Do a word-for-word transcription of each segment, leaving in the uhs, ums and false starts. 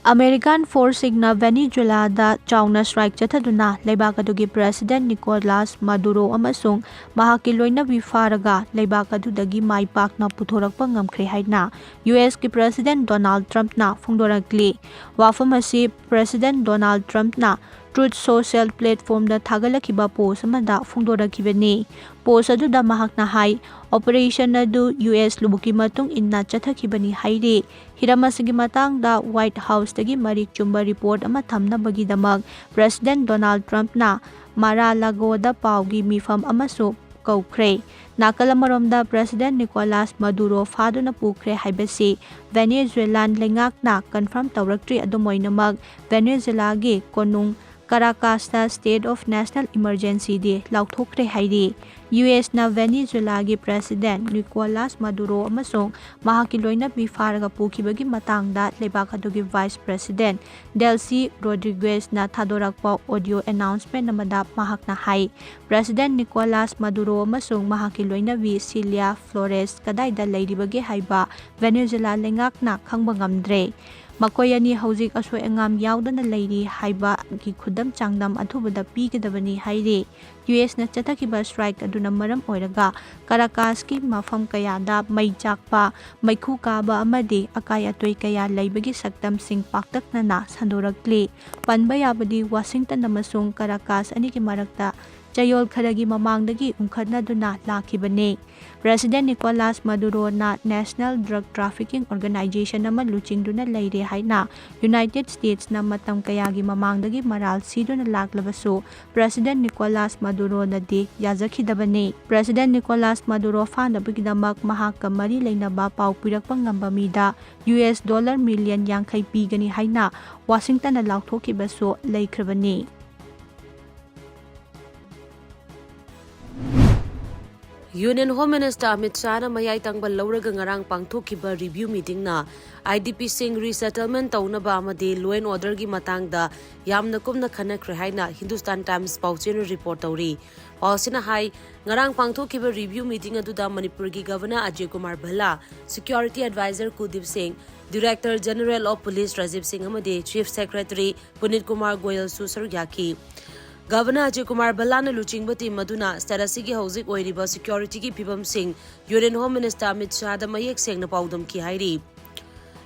American ꯐꯣꯔꯁꯁꯤꯡꯅ ꯚꯦꯅꯤꯖꯨꯂꯥꯗ ꯆꯥꯎꯅ strike ꯆꯠꯊꯗꯨꯅ ꯂꯩꯕꯥꯛ ꯑꯗꯨꯒꯤ ꯄ꯭ꯔꯦꯁꯤꯗꯦꯟꯠ ꯅꯤꯀꯣꯂꯥꯁ ꯃꯥꯗꯨꯔꯣ ꯑꯃꯁꯨꯡ ꯃꯍꯥꯛꯀꯤ ꯂꯣꯏꯅꯕꯤ ꯐꯥꯔꯒ ꯂꯩꯕꯥꯛ ꯑꯗꯨꯗꯒꯤ ꯃꯥꯏ ꯄꯥꯛꯅ ꯄꯨꯊꯣꯔꯛꯄ ꯉꯝꯈ꯭ꯔꯦ ꯍꯥꯏꯅ ꯌꯨ ꯑꯦꯁꯀꯤ ꯄ꯭ꯔꯦꯁꯤꯗꯦꯟꯠ ꯗꯣꯅꯥꯜꯗ ꯇ꯭ꯔꯝꯞꯅ ꯐꯣꯡꯗꯣꯔꯛꯂꯤ꯫ ꯋꯥꯐꯝ ꯑꯁꯤ ꯄ꯭ꯔꯦꯁꯤꯗꯦꯟꯠ ꯗꯣꯅꯥꯜꯗ ꯇ꯭ꯔꯝꯞꯅ ꯇ꯭ꯔꯨꯊ ꯁꯣꯁꯤꯌꯦꯜ ꯄ꯭ꯂꯦꯠꯐꯣꯔꯝꯗ ꯊꯥꯒꯠꯂꯛꯈꯤꯕ ꯄꯣꯁ ꯑꯃꯗ ꯐꯣꯡꯗꯣꯔꯛꯈꯤꯕꯅꯤ꯫ ꯄꯣꯁ ꯑꯗꯨꯗ ꯃꯍꯥꯛꯅ ꯍꯥꯏ, ꯑꯣꯄꯔꯦꯁꯟ ꯑꯗꯨ ꯌꯨ ꯑꯦꯁ ꯂꯨꯕꯨꯛꯀꯤ ꯃꯇꯨꯡ ꯏꯟꯅ ꯆꯠꯊꯈꯤꯕꯅꯤ ꯍꯥꯏꯔꯤ꯫ ꯍꯤꯔꯝ ꯑꯁꯤꯒꯤ ꯃꯇꯥꯡꯗ ꯋꯥꯏꯠ ꯍꯥꯎꯁꯇꯒꯤ ꯃꯔꯤꯛ ꯆꯨꯝꯕ ꯔꯤꯄꯣꯔꯠ ꯑꯃ ꯊꯝꯅꯕꯒꯤꯗꯃꯛ ꯄ꯭ꯔꯦꯁꯤꯗꯦꯟꯠ ꯗꯣꯅꯥꯜꯗ ꯇ꯭ꯔꯝꯞꯅ ꯃꯥꯔꯥ ꯂꯥꯒꯣꯗ ꯄꯥꯎꯒꯤ ꯃꯤꯐꯝ ꯑꯃꯁꯨ ꯀꯧꯈ꯭ꯔꯦ꯫ ꯅꯥꯀꯜ ꯑꯃꯔꯣꯝꯗ, ꯄ꯭ꯔꯦꯁꯤꯗꯦꯟꯠ ꯅꯤꯀꯣꯂꯥꯁ ꯃꯗꯨꯔꯣ ꯐꯥꯗꯨꯅ ꯄꯨꯈ꯭ꯔꯦ ꯍꯥꯏꯕꯁꯤ ꯚꯦꯅꯦꯖꯨꯋꯦꯂꯥꯟ ꯂꯩꯉꯥꯛꯅ ꯀꯟꯐꯥꯔꯝ ꯇꯧꯔꯛꯇ꯭ꯔꯤ꯫ ꯑꯗꯨꯝ ꯑꯣꯏꯅꯃꯛ, ꯚꯦꯅꯦꯖꯨꯋꯦꯂꯥꯒꯤ ꯀꯣꯅꯨꯡ ꯀꯔꯥꯀꯥꯁꯇ ꯁ꯭ꯇꯦꯠ ꯑꯣꯐ ꯅꯦꯁꯅꯦꯜ ꯏꯃꯔꯖꯦꯟꯁꯤꯗꯤ ꯂꯥꯎꯊꯣꯛꯈ꯭ꯔꯦ ꯍꯥꯏꯔꯤ꯫ ꯌꯨ ꯑꯦꯁꯅ ꯚꯦꯅꯦꯖꯨꯋꯦꯂꯥꯒꯤ ꯄ꯭ꯔꯦꯁꯤꯗꯦꯟꯠ ꯅꯤꯀꯣꯂꯥꯁ ꯃꯗꯨꯔꯣ ꯑꯃꯁꯨꯡ ꯃꯍꯥꯛꯀꯤ ꯂꯣꯏꯅꯕꯤ ꯐꯥꯔꯒ ꯄꯨꯈꯤꯕꯒꯤ ꯃꯇꯥꯡꯗ ꯂꯩꯕꯥꯛ ꯑꯗꯨꯒꯤ ꯚꯥꯏꯁ ꯄ꯭ꯔꯦꯁꯤꯗꯦꯟꯠ ꯗꯦꯜꯁꯤ ꯔꯣꯗ꯭ꯔꯤꯒ꯭ꯋꯦꯁꯅ ꯊꯥꯗꯣꯔꯛꯄ ꯑꯣꯗꯤꯑꯣ ꯑꯦꯅꯥꯎꯟꯁꯃꯦꯟꯠ ꯑꯃꯗ ꯃꯍꯥꯛꯅ ꯍꯥꯏ, ꯄ꯭ꯔꯦꯁꯤꯗꯦꯟꯠ ꯅꯤꯀꯣꯂꯥꯁ ꯃꯗꯨꯔꯣ ꯑꯃꯁꯨꯡ ꯃꯍꯥꯛꯀꯤ ꯂꯣꯏꯅꯕꯤ ꯁꯤꯂꯤꯌꯥ ꯐ꯭ꯂꯣꯔꯦꯁ ꯀꯗꯥꯏꯗ ꯂꯩꯔꯤꯕꯒꯦ ꯍꯥꯏꯕ ꯚꯦꯅꯦꯖꯨꯋꯦꯂꯥ ꯂꯩꯉꯥꯛꯅ ꯈꯪꯕ ꯉꯝꯗ꯭ꯔꯦ꯫ ꯃꯈꯣꯏ ꯑꯅꯤ ꯍꯧꯖꯤꯛ ꯑꯁꯣꯏ ꯑꯉꯥꯝ ꯌꯥꯎꯗꯅ ꯂꯩꯔꯤ ꯍꯥꯏꯕꯒꯤ ꯈꯨꯗꯝ ꯆꯥꯡꯗꯝ ꯑꯊꯨꯕꯗ ꯄꯤꯒꯗꯕꯅꯤ ꯍꯥꯏꯔꯤ꯫ ꯌꯨ ꯑꯦꯁꯅ ꯆꯠꯊꯈꯤꯕ ꯁ꯭ꯇ꯭ꯔꯥꯏꯛ ꯑꯗꯨꯅ ꯃꯔꯝ ꯑꯣꯏꯔꯒ ꯀꯔꯥꯀꯥꯁꯀꯤ ꯃꯐꯝ ꯀꯌꯥꯗ ꯃꯩ ꯆꯥꯛꯄ, ꯃꯩꯈꯨ ꯀꯥꯕ ꯑꯃꯗꯤ ꯑꯀꯥꯏ ꯑꯇꯣꯏ ꯀꯌꯥ ꯂꯩꯕꯒꯤ ꯁꯛꯇꯝꯁꯤꯡ ꯄꯥꯛꯇꯛꯅꯅ ꯁꯟꯗꯣꯔꯛꯂꯤ꯫ ꯄꯟꯕ ꯌꯥꯕꯗꯤ, ꯋꯥꯁꯤꯡꯇꯟ ꯑꯃꯁꯨꯡ ꯀꯔꯥꯀꯥꯁ ꯑꯅꯤꯒꯤ ꯃꯔꯛꯇ ꯆꯌꯣꯜ ꯈꯔꯒꯤ ꯃꯃꯥꯡꯗꯒꯤ ꯎꯪꯈꯠꯅꯗꯨꯅ ꯂꯥꯛꯈꯤꯕꯅꯤ꯫ ꯄ꯭ꯔꯦꯁꯤꯗꯦꯟꯠ ꯅꯤꯀꯣꯂꯥꯁ ꯃꯗꯨꯔꯣꯅ ꯅꯦꯁꯅꯦꯜ ꯗ꯭ꯔꯒ ꯇ꯭ꯔꯥꯐꯤꯀꯤꯡ ꯑꯣꯔꯒꯅꯥꯏꯖꯦꯁꯟ ꯑꯃ ꯂꯨꯆꯤꯡꯗꯨꯅ ꯂꯩꯔꯦ ꯍꯥꯏꯅ ꯌꯨꯅꯥꯏꯇꯦꯗ ꯁ꯭ꯇꯦꯠꯁꯅ ꯃꯇꯝ ꯀꯌꯥꯒꯤ ꯃꯃꯥꯡꯗꯒꯤ ꯃꯔꯥꯜ ꯁꯤꯗꯨꯅ ꯂꯥꯛꯂꯕꯁꯨ, ꯄ꯭ꯔꯦꯁꯤꯗꯦꯟꯠ ꯅꯤꯀꯣꯂꯥꯁ ꯃꯗꯨꯔꯣꯅꯗꯤ ꯌꯥꯖꯈꯤꯗꯕꯅꯤ꯫ ꯄ꯭ꯔꯦꯁꯤꯗꯦꯟꯠ ꯅꯤꯀꯣꯂꯥꯁ ꯃꯗꯨꯔꯣ ꯐꯥꯅꯕꯒꯤꯗꯃꯛ ꯃꯍꯥꯛꯀ ꯃꯔꯤ ꯂꯩꯅꯕ ꯄꯥꯎ ꯄꯤꯔꯛꯄ ꯉꯝꯕ ꯃꯤꯗ ꯌꯨ ꯑꯦꯁ ꯗꯣꯂꯔ ꯃꯤꯂꯤꯌꯟ ꯌꯥꯡꯈꯩ ꯄꯤꯒꯅꯤ ꯍꯥꯏꯅ ꯋꯥꯁꯤꯡꯇꯟꯅ ꯂꯥꯎꯊꯣꯛꯈꯤꯕꯁꯨ ꯂꯩꯈ꯭ꯔꯕꯅꯤ꯫ Union Home Minister Amit Shahꯅ ꯃꯌꯥꯏ ꯇꯪꯕ ꯂꯧꯔꯒ ꯉꯔꯥꯡ ꯄꯥꯡꯊꯣꯛꯈꯤꯕ review meetingꯅ IDPꯁꯤꯡ resettlement ꯇꯧꯅꯕ ꯑꯃꯗꯤ law and orderꯒꯤ ꯃꯇꯥꯡꯗ ꯌꯥꯝꯅ ꯀꯨꯞꯅ ꯈꯟꯅꯈ꯭ꯔꯦ ꯍꯥꯏꯅ Hindustan Times ꯄꯥꯎꯆꯦꯅ report ꯇꯧꯔꯤ꯫ ꯄꯥꯎꯆꯦꯅ ꯍꯥꯏ, ꯉꯔꯥꯡ ꯄꯥꯡꯊꯣꯛꯈꯤꯕ review meeting ꯑꯗꯨꯗ ꯃꯅꯤꯄꯨꯔꯒꯤ Governor Ajay Kumar Bhalla, Security Advisor Kuldeep Singh, Director General of Police Rajiv Singh ꯑꯃꯗꯤ Chief Secretary Puneet Kumar Goyalꯁꯨ ꯁꯔꯨꯛ ꯌꯥꯈꯤ꯫ Governor Ajay Kumar Bhallaꯅ ꯂꯨꯆꯤꯡꯕ team ꯑꯗꯨꯅ state ꯑꯁꯤꯒꯤ ꯍꯧꯖꯤꯛ ꯑꯣꯏꯔꯤꯕ securityꯒꯤ ꯐꯤꯕꯝꯁꯤꯡ Union Home Minister Amit Shahꯗ ꯃꯌꯦꯛ ꯁꯦꯡꯅ ꯄꯥꯎꯗꯝꯈꯤ ꯍꯥꯏꯔꯤ꯫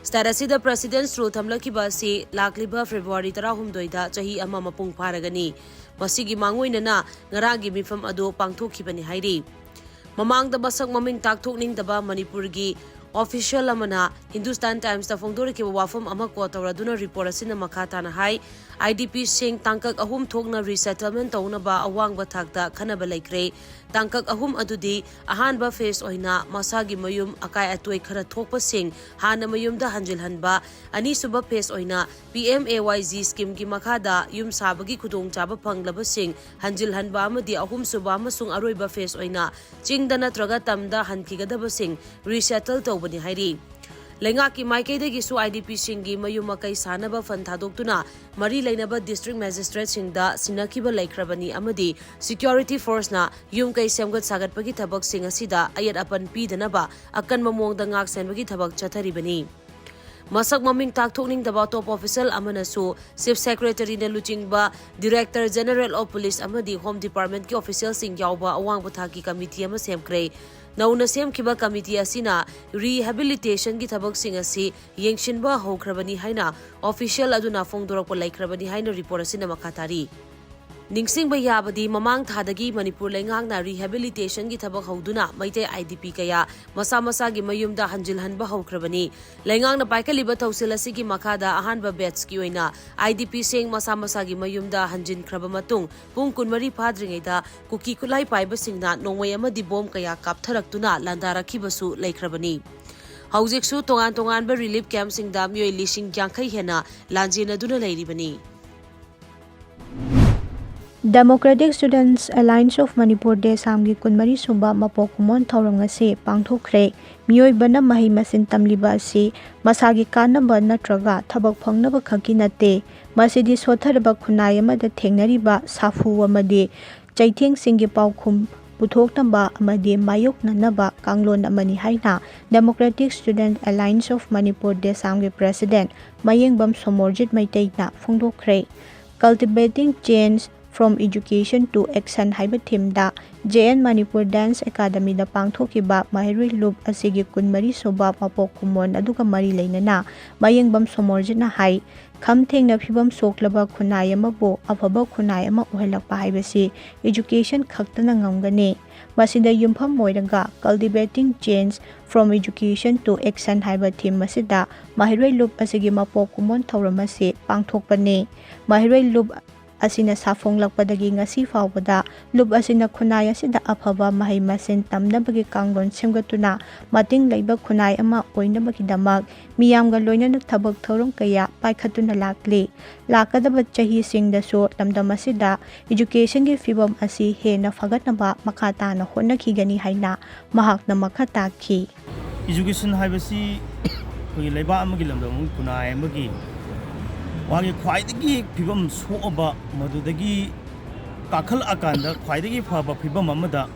State ꯑꯁꯤꯗ President's Rule ꯊꯝꯂꯛꯈꯤꯕ ꯑꯁꯤ ꯂꯥꯛꯂꯤꯕ February ꯇꯔꯥꯍꯨꯝꯗꯣꯏꯗ ꯆꯍꯤ ꯑꯃ ꯃꯄꯨꯡ ꯐꯥꯔꯒꯅꯤ꯫ ꯃꯁꯤꯒꯤ ꯃꯥꯡꯑꯣꯏꯅꯅ ꯉꯔꯥꯡꯒꯤ ꯃꯤꯐꯝ ꯑꯗꯨ ꯄꯥꯡꯊꯣꯛꯈꯤꯕꯅꯤ ꯍꯥꯏꯔꯤ꯫ ꯃꯃꯥꯡꯗ ꯃꯁꯛ ꯃꯃꯤꯡ ꯇꯥꯛꯊꯣꯛꯅꯤꯡꯗꯕ ꯃꯅꯤꯄꯨꯔꯒꯤ official ꯑꯃꯅ Hindustan Timesꯇ ꯐꯣꯡꯗꯣꯔꯛꯈꯤꯕ ꯋꯥꯐꯝ ꯑꯃ quote ꯇꯧꯔꯗꯨꯅ report ꯑꯁꯤꯅ ꯃꯈꯥ ꯇꯥꯅ ꯍꯥꯏ, IDPꯁꯤꯡ ꯇꯥꯡꯀꯛ ꯑꯍꯨꯝ ꯊꯣꯛꯅ resettlement ꯇꯧꯅꯕ ꯑꯋꯥꯡꯕ ꯊꯥꯛꯇ ꯈꯟꯅꯕ ꯂꯩꯈ꯭ꯔꯦ꯫ ꯇꯥꯡꯀꯛ ꯑꯍꯨꯝ ꯑꯗꯨꯗꯤ ꯑꯍꯥꯟꯕ phase ꯑꯣꯏꯅ ꯃꯁꯥꯒꯤ ꯃꯌꯨꯝ ꯑꯀꯥꯏ ꯑꯇꯣꯏ ꯈꯔ ꯊꯣꯛꯄꯁꯤꯡ ꯍꯥꯟꯅ ꯃꯌꯨꯝꯗ ꯍꯟꯖꯤꯜꯍꯟꯕ, ꯑꯅꯤꯁꯨꯕ phase ꯑꯣꯏꯅ PMAYG schemeꯒꯤ ꯃꯈꯥꯗ ꯌꯨꯝ ꯁꯥꯕꯒꯤ ꯈꯨꯗꯣꯡꯆꯥꯕ ꯐꯪꯂꯕꯁꯤꯡ ꯍꯟꯖꯤꯜꯍꯟꯕ ꯑꯃꯗꯤ ꯑꯍꯨꯝꯁꯨꯕ ꯑꯃꯁꯨꯡ ꯑꯔꯣꯏꯕ phase ꯑꯣꯏꯅ ꯆꯤꯡꯗ ꯅꯠꯇ꯭ꯔꯒ ꯇꯝꯗ ꯍꯟꯈꯤꯒꯗꯕꯁꯤꯡ resettle ꯇꯧꯕꯅꯤ ꯍꯥꯏꯔꯤ꯫ ꯂꯩꯉꯥꯛꯀꯤ ꯃꯥꯏꯀꯩꯗꯒꯤꯁꯨ IDPꯁꯤꯡꯒꯤ ꯃꯌꯨꯝ ꯃꯀꯩ ꯁꯥꯅꯕ fund ꯊꯥꯗꯣꯛꯇꯨꯅ ꯃꯔꯤ ꯂꯩꯅꯕ district magistrateꯁꯤꯡꯗ ꯁꯤꯟꯅꯈꯤꯕ ꯂꯩꯈ꯭ꯔꯕꯅꯤ ꯑꯃꯗꯤ security forceꯅ ꯌꯨꯝ ꯀꯩ ꯁꯦꯝꯒꯠ ꯁꯥꯒꯠꯄꯒꯤ ꯊꯕꯛꯁꯤꯡ ꯑꯁꯤꯗ ꯑꯌꯦꯠ ꯑꯄꯟ ꯄꯤꯗꯅꯕ ꯑꯀꯟꯕ ꯃꯑꯣꯡꯗ ꯉꯥꯛ ꯁꯦꯟꯕꯒꯤ ꯊꯕꯛ ꯆꯠꯊꯔꯤꯕꯅꯤ꯫ ꯃꯁꯛ ꯃꯃꯤꯡ ꯇꯥꯛꯊꯣꯛꯅꯤꯡꯗꯕ top official ꯑꯃꯅꯁꯨ Chief Secretaryꯅ ꯂꯨꯆꯤꯡꯕ Director General of Police ꯑꯃꯗꯤ Home Departmentꯀꯤ officialꯁꯤꯡ ꯌꯥꯎꯕ ꯑꯋꯥꯡꯕ ꯊꯥꯛꯀꯤ committee ꯑꯃ ꯁꯦꯝꯈ꯭ꯔꯦ꯫ ꯅꯧꯅ ꯁꯦꯝꯈꯤꯕ committee ꯑꯁꯤꯅ rehabilitationꯒꯤ ꯊꯕꯛꯁꯤꯡ ꯑꯁꯤ ꯌꯦꯡꯁꯤꯟꯕ ꯍꯧꯈ꯭ꯔꯕꯅꯤ ꯍꯥꯏꯅ official ꯑꯗꯨꯅ ꯐꯣꯡꯗꯣꯔꯛꯄ ꯂꯩꯈ꯭ꯔꯕꯅꯤ ꯍꯥꯏꯅ report ꯑꯁꯤꯅ ꯃꯈꯥ ꯇꯥꯔꯤ꯫ ꯅꯤꯡꯁꯤꯡꯕ ꯌꯥꯕꯗꯤ, ꯃꯃꯥꯡ ꯊꯥꯗꯒꯤ ꯃꯅꯤꯄꯨꯔ ꯂꯩꯉꯥꯛꯅ rehabilitationꯒꯤ ꯊꯕꯛ ꯍꯧꯗꯨꯅ ꯃꯩꯇꯩ IDP ꯀꯌꯥ ꯃꯁꯥ ꯃꯁꯥꯒꯤ ꯃꯌꯨꯝꯗ ꯍꯟꯖꯤꯜꯍꯟꯕ ꯍꯧꯈ꯭ꯔꯕꯅꯤ꯫ ꯂꯩꯉꯥꯛꯅ ꯄꯥꯏꯈꯠꯂꯤꯕ ꯊꯧꯁꯤꯜ ꯑꯁꯤꯒꯤ ꯃꯈꯥꯗ ꯑꯍꯥꯟꯕ batchꯀꯤ ꯑꯣꯏꯅ IDPꯁꯤꯡ ꯃꯁꯥ ꯃꯁꯥꯒꯤ ꯃꯌꯨꯝꯗ ꯍꯟꯖꯤꯟꯈ꯭ꯔꯕ ꯃꯇꯨꯡ, ꯄꯨꯡ ꯀꯨꯟꯃꯔꯤ ꯐꯥꯗ꯭ꯔꯤꯉꯩꯗ ꯀꯨꯀꯤ ꯈꯨꯠꯂꯥꯏ ꯄꯥꯏꯕꯁꯤꯡꯅ ꯅꯣꯡꯃꯩ ꯑꯃꯗꯤ bomb ꯀꯌꯥ ꯀꯥꯞꯊꯔꯛꯇꯨꯅ ꯂꯥꯟꯗꯥꯔꯛꯈꯤꯕꯁꯨ ꯂꯩꯈ꯭ꯔꯕꯅꯤ꯫ ꯍꯧꯖꯤꯛꯁꯨ ꯇꯣꯉꯥꯟ ꯇꯣꯉꯥꯟꯕ relief campꯁꯤꯡꯗ ꯃꯤꯑꯣꯏ ꯂꯤꯁꯤꯡ ꯌꯥꯡꯈꯩ ꯍꯦꯟꯅ ꯂꯥꯟꯖꯦꯟꯅꯗꯨꯅ ꯂꯩꯔꯤꯕꯅꯤ꯫ Democratic Students Alliance of Manipur, ꯗꯦꯁꯥꯝꯒꯤ ꯀꯨꯟꯃꯔꯤ ꯁꯨꯕ ꯃꯄꯣꯛ ꯀꯨꯝꯑꯣꯟ ꯊꯧꯔꯝ ꯉꯁꯤ ꯄꯥꯡꯊꯣꯛꯈ꯭ꯔꯦ꯫ ꯃꯤꯑꯣꯏꯕꯅ ꯃꯍꯩ ꯃꯁꯤꯡ ꯇꯝꯂꯤꯕ ꯑꯁꯤ ꯃꯁꯥꯒꯤ ꯀꯥꯟꯅꯕ ꯅꯠꯇ꯭ꯔꯒ ꯊꯕꯛ ꯐꯪꯅꯕ ꯈꯛꯀꯤ ꯅꯠꯇꯦ꯫ ꯃꯁꯤꯗꯤ ꯁꯣꯠꯊꯔꯕ ꯈꯨꯟꯅꯥꯏ ꯑꯃꯗ ꯊꯦꯡꯅꯔꯤꯕ ꯁꯥꯐꯨ ꯑꯃꯗꯤ ꯆꯩꯊꯦꯡꯁꯤꯡꯒꯤ ꯄꯥꯎꯈꯨꯝ ꯄꯨꯊꯣꯛꯅꯕ ꯑꯃꯗꯤ ꯃꯥꯌꯣꯛꯅꯅꯕ ꯀꯥꯡꯂꯣꯟ ꯑꯃꯅꯤ ꯍꯥꯏꯅ Democratic Student Alliance of Manipur, ꯗꯦꯁꯥꯝꯒꯤ president Mayengbam Somorjit ꯃꯩꯇꯩꯅ ꯐꯣꯡꯗꯣꯛꯈ꯭ꯔꯦ꯫ Cultivating Change from Education to Action ꯍꯥꯏꯕ themeꯗ J N Manipur Dance Academyꯗ ꯄꯥꯡꯊꯣꯛꯈꯤꯕ ꯃꯍꯩꯔꯣꯏ ꯂꯨꯞ ꯑꯁꯤꯒꯤ ꯀꯨꯟꯃꯔꯤ ꯁꯨꯕ ꯃꯄꯣꯛ ꯀꯨꯝꯑꯣꯟ ꯑꯗꯨꯒ ꯃꯔꯤ ꯂꯩꯅꯅ ꯃꯌꯦꯡꯕꯝ ꯁꯣꯃꯣꯔꯖꯤꯠꯅ ꯍꯥꯏ, ꯈꯝ ꯊꯦꯡꯅ ꯐꯤꯕꯝ ꯁꯣꯛꯂꯕ ꯈꯨꯟꯅꯥꯏ ꯑꯃꯕꯨ ꯑꯐꯕ ꯈꯨꯟꯅꯥꯏ ꯑꯃ ꯑꯣꯏꯍꯜꯂꯛꯄ ꯍꯥꯏꯕꯁꯤ education ꯈꯛꯇꯅ ꯉꯝꯒꯅꯤ꯫ ꯃꯁꯤꯗ ꯌꯨꯝꯐꯝ ꯑꯣꯏꯔꯒ Cultivating Change from Education to Action ꯍꯥꯏꯕ theme ꯑꯁꯤꯗ ꯃꯍꯩꯔꯣꯏ ꯂꯨꯞ ꯑꯁꯤꯒꯤ ꯃꯄꯣꯛ ꯀꯨꯝꯑꯣꯟ ꯊꯧꯔꯝ ꯑꯁꯤ ꯄꯥꯡꯊꯣꯛꯄꯅꯤ꯫ ꯃꯍꯩꯔꯣꯏ ꯂꯨꯞ ꯑꯁꯤꯅ ꯁꯥꯐꯣꯡꯂꯛꯄꯗꯒꯤ ꯉꯁꯤ ꯐꯥꯎꯕꯗ ꯂꯨꯞ ꯑꯁꯤꯅ ꯈꯨꯟꯅꯥꯏ ꯑꯁꯤꯗ ꯑꯐꯕ ꯃꯍꯩ ꯃꯁꯤꯡ ꯇꯝꯅꯕꯒꯤ ꯀꯥꯡꯂꯣꯟ ꯁꯦꯝꯒꯠꯇꯨꯅ ꯃꯇꯤꯡ ꯂꯩꯕ ꯈꯨꯟꯅꯥꯏ ꯑꯃ ꯑꯣꯏꯅꯕꯒꯤꯗꯃꯛ ꯃꯤꯌꯥꯝꯒ ꯂꯣꯏꯅꯅ ꯊꯕꯛ ꯊꯧꯔꯝ ꯀꯌꯥ ꯄꯥꯏꯈꯠꯇꯨꯅ ꯂꯥꯛꯂꯤ꯫ ꯂꯥꯛꯀꯗꯕ ꯆꯍꯤꯁꯤꯡꯗꯁꯨ ꯂꯝꯗꯝ ꯑꯁꯤꯗ educationꯒꯤ ꯐꯤꯕꯝ ꯑꯁꯤ ꯍꯦꯟꯅ ꯐꯒꯠꯅꯕ ꯃꯈꯥ ꯇꯥꯅ ꯍꯣꯠꯅꯈꯤꯒꯅꯤ ꯍꯥꯏꯅ ꯃꯍꯥꯛꯅ ꯃꯈꯥ ꯇꯥꯈꯤ꯫ Education ꯍꯥꯏꯕꯁꯤ ꯑꯩꯈꯣꯏꯒꯤ ꯂꯩꯕꯥꯛ ꯑꯃꯒꯤ, ꯂꯝꯗꯝ ꯑꯃꯒꯤ, ꯈꯨꯟꯅꯥꯏ ꯑꯃꯒꯤ ꯃꯥꯒꯤ ꯈ꯭ꯋꯥꯏꯗꯒꯤ ꯐꯤꯕꯝ ꯁꯣꯛꯑꯕ, ꯃꯗꯨꯗꯒꯤ ꯀꯥꯈꯠꯂꯛꯑꯀꯥꯟꯗ ꯈ꯭ꯋꯥꯏꯗꯒꯤ ꯐꯕ ꯐꯤꯕꯝ ꯑꯃꯗ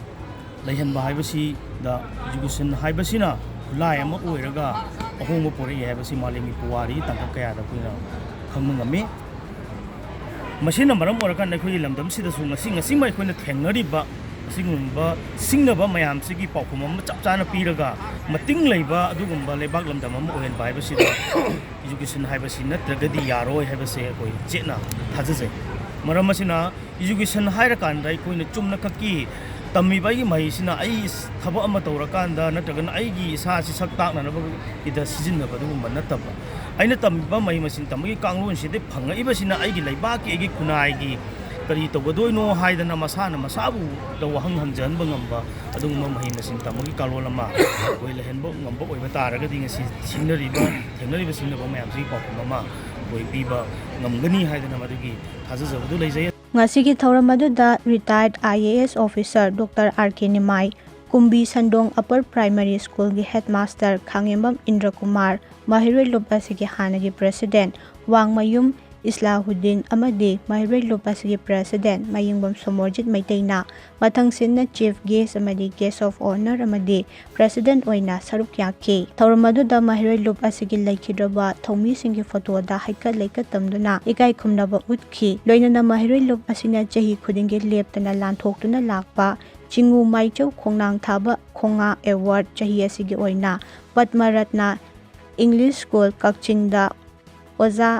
ꯂꯩꯍꯟꯕ ꯍꯥꯏꯕꯁꯤꯗ education ꯍꯥꯏꯕꯁꯤꯅ ꯈꯨꯠꯂꯥꯏ ꯑꯃ ꯑꯣꯏꯔꯒ ꯑꯍꯣꯡꯕ ꯄꯨꯔꯛꯏ ꯍꯥꯏꯕꯁꯤ ꯃꯥꯂꯦꯝꯒꯤ ꯄꯨꯋꯥꯔꯤ ꯇꯥꯡꯀꯛ ꯀꯌꯥꯗ ꯑꯩꯈꯣꯏꯅ ꯈꯪꯕ ꯉꯝꯃꯤ꯫ ꯃꯁꯤꯅ ꯃꯔꯝ ꯑꯣꯏꯔꯀꯥꯟꯗ ꯑꯩꯈꯣꯏꯒꯤ ꯂꯝꯗꯝꯁꯤꯗꯁꯨ ꯉꯁꯤ, ꯉꯁꯤꯃꯛ ꯑꯩꯈꯣꯏꯅ ꯊꯦꯡꯅꯔꯤꯕ ꯑꯁꯤꯒꯨꯝꯕ ꯁꯤꯡꯅꯕ ꯃꯌꯥꯝꯁꯤꯒꯤ ꯄꯥꯎꯈꯨꯝ ꯑꯃ ꯆꯞ ꯆꯥꯅ ꯄꯤꯔꯒ ꯃꯇꯤꯡ ꯂꯩꯕ ꯑꯗꯨꯒꯨꯝꯕ ꯂꯩꯕꯥꯛ, ꯂꯝꯗꯝ ꯑꯃ ꯑꯣꯏꯍꯟꯕ ꯍꯥꯏꯕꯁꯤꯗ education ꯍꯥꯏꯕꯁꯤ ꯅꯠꯇ꯭ꯔꯒꯗꯤ ꯌꯥꯔꯣꯏ ꯍꯥꯏꯕꯁꯦ ꯑꯩꯈꯣꯏ ꯆꯦꯠꯅ ꯊꯥꯖꯖꯩ꯫ ꯃꯔꯝ ꯑꯁꯤꯅ education ꯍꯥꯏꯔꯀꯥꯟꯗ ꯑꯩꯈꯣꯏꯅ ꯆꯨꯝꯅꯈꯛꯀꯤ ꯇꯝꯃꯤꯕ ꯑꯩꯒꯤ ꯃꯍꯩꯁꯤꯅ ꯑꯩ ꯊꯕꯛ ꯑꯃ ꯇꯧꯔꯀꯥꯟꯗ ꯅꯠꯇ꯭ꯔꯒꯅ ꯑꯩꯒꯤ ꯏꯁꯥꯁꯤ ꯁꯛ ꯇꯥꯛꯅꯅꯕꯒꯤꯗ ꯁꯤꯖꯤꯟꯅꯕ ꯑꯗꯨꯒꯨꯝꯕ ꯅꯠꯇꯕ, ꯑꯩꯅ ꯇꯝꯃꯤꯕ ꯃꯍꯩ ꯃꯁꯤꯡ ꯇꯝꯕꯒꯤ ꯀꯥꯡꯂꯣꯟꯁꯤꯗ ꯐꯪꯉꯛꯏꯕꯁꯤꯅ ꯑꯩꯒꯤ ꯂꯩꯕꯥꯛꯀꯤ, ꯑꯩꯒꯤ ꯈꯨꯟꯅꯥꯏꯒꯤ ꯀꯔꯤ ꯇꯧꯒꯗꯣꯏꯅꯣ ꯍꯥꯏꯗꯅ ꯃꯁꯥꯅ ꯃꯁꯥꯕꯨꯗ ꯋꯥꯍꯪ ꯍꯪꯖꯍꯟꯕ ꯉꯝꯕ ꯑꯗꯨꯒꯨꯝꯕ ꯃꯍꯩ ꯃꯁꯤꯡ ꯇꯝꯕꯒꯤ ꯀꯥꯡꯂꯣꯟ ꯑꯃ ꯑꯩꯈꯣꯏ ꯂꯩꯍꯟꯕ ꯉꯝꯕ ꯑꯣꯏꯕ ꯇꯥꯔꯒꯗꯤ ꯉꯁꯤ ꯁꯤꯡꯅꯔꯤꯕ, ꯊꯦꯡꯅꯔꯤꯕ ꯁꯤꯡꯅꯕ ꯃꯌꯥꯝꯁꯤꯒꯤ ꯄꯥꯎꯈꯨꯝ ꯑꯃ ꯑꯩꯈꯣꯏ ꯄꯤꯕ ꯉꯝꯒꯅꯤ ꯍꯥꯏꯗꯅ ꯃꯗꯨꯒꯤ ꯊꯥꯖꯖꯕꯗꯨ ꯂꯩꯖꯩ꯫ ꯉꯁꯤꯒꯤ ꯊꯧꯔꯝ ꯑꯗꯨꯗ retired I A S officer Doctor R K Nimai, ꯀꯨꯝꯕꯤ ꯁꯟꯗꯣꯡ Upper Primary Schoolꯒꯤ headmaster ꯈꯥꯉꯦꯝꯕꯝ ꯏꯟꯗ꯭ꯔꯀꯨꯃꯥꯔ, ꯃꯍꯩꯔꯣꯏ ꯂꯨꯞ ꯑꯁꯤꯒꯤ ꯍꯥꯟꯅꯒꯤ president ꯋꯥꯡꯃꯌꯨꯝ ꯏꯁꯂꯥꯍꯨꯗꯤꯟ ꯑꯃꯗꯤ ꯃꯍꯩꯔꯣꯏ ꯂꯨꯞ ꯑꯁꯤꯒꯤ president ꯃꯌꯤꯡꯕꯝ ꯁꯣꯃꯣꯔꯖꯤꯠ ꯃꯩꯇꯩꯅ ꯃꯊꯪꯁꯤꯠꯅ chief guest ꯑꯃꯗꯤ guest of honour ꯑꯃꯗꯤ president ꯑꯣꯏꯅ ꯁꯔꯨꯛ ꯌꯥꯈꯤ꯫ ꯊꯧꯔꯝ ꯑꯗꯨꯗ ꯃꯍꯩꯔꯣꯏ ꯂꯨꯞ ꯑꯁꯤꯒꯤ ꯂꯩꯈꯤꯗ꯭ꯔꯕ ꯊꯧꯃꯤꯁꯤꯡꯒꯤ photoꯗ ꯍꯩꯀꯠ ꯂꯩꯀꯠ ꯇꯝꯗꯨꯅ ꯏꯀꯥꯏ ꯈꯨꯝꯅꯕ ꯎꯠꯈꯤ꯫ ꯂꯣꯏꯅꯅ ꯃꯍꯩꯔꯣꯏ ꯂꯨꯞ ꯑꯁꯤꯅ ꯆꯍꯤ ꯈꯨꯗꯤꯡꯒꯤ ꯂꯦꯞꯇꯅ ꯂꯥꯟꯊꯣꯛꯇꯨꯅ ꯂꯥꯛꯄ ꯆꯤꯡꯉꯨ ꯃꯥꯏꯆꯧ ꯈꯣꯡꯅꯥꯡ ꯊꯥꯕ ꯈꯣꯡꯉꯥ award ꯆꯍꯤ ꯑꯁꯤꯒꯤ ꯑꯣꯏꯅ ꯄꯗꯃ ꯔꯠꯅ English School ꯀꯛꯆꯤꯡꯗ ꯑꯣꯖꯥ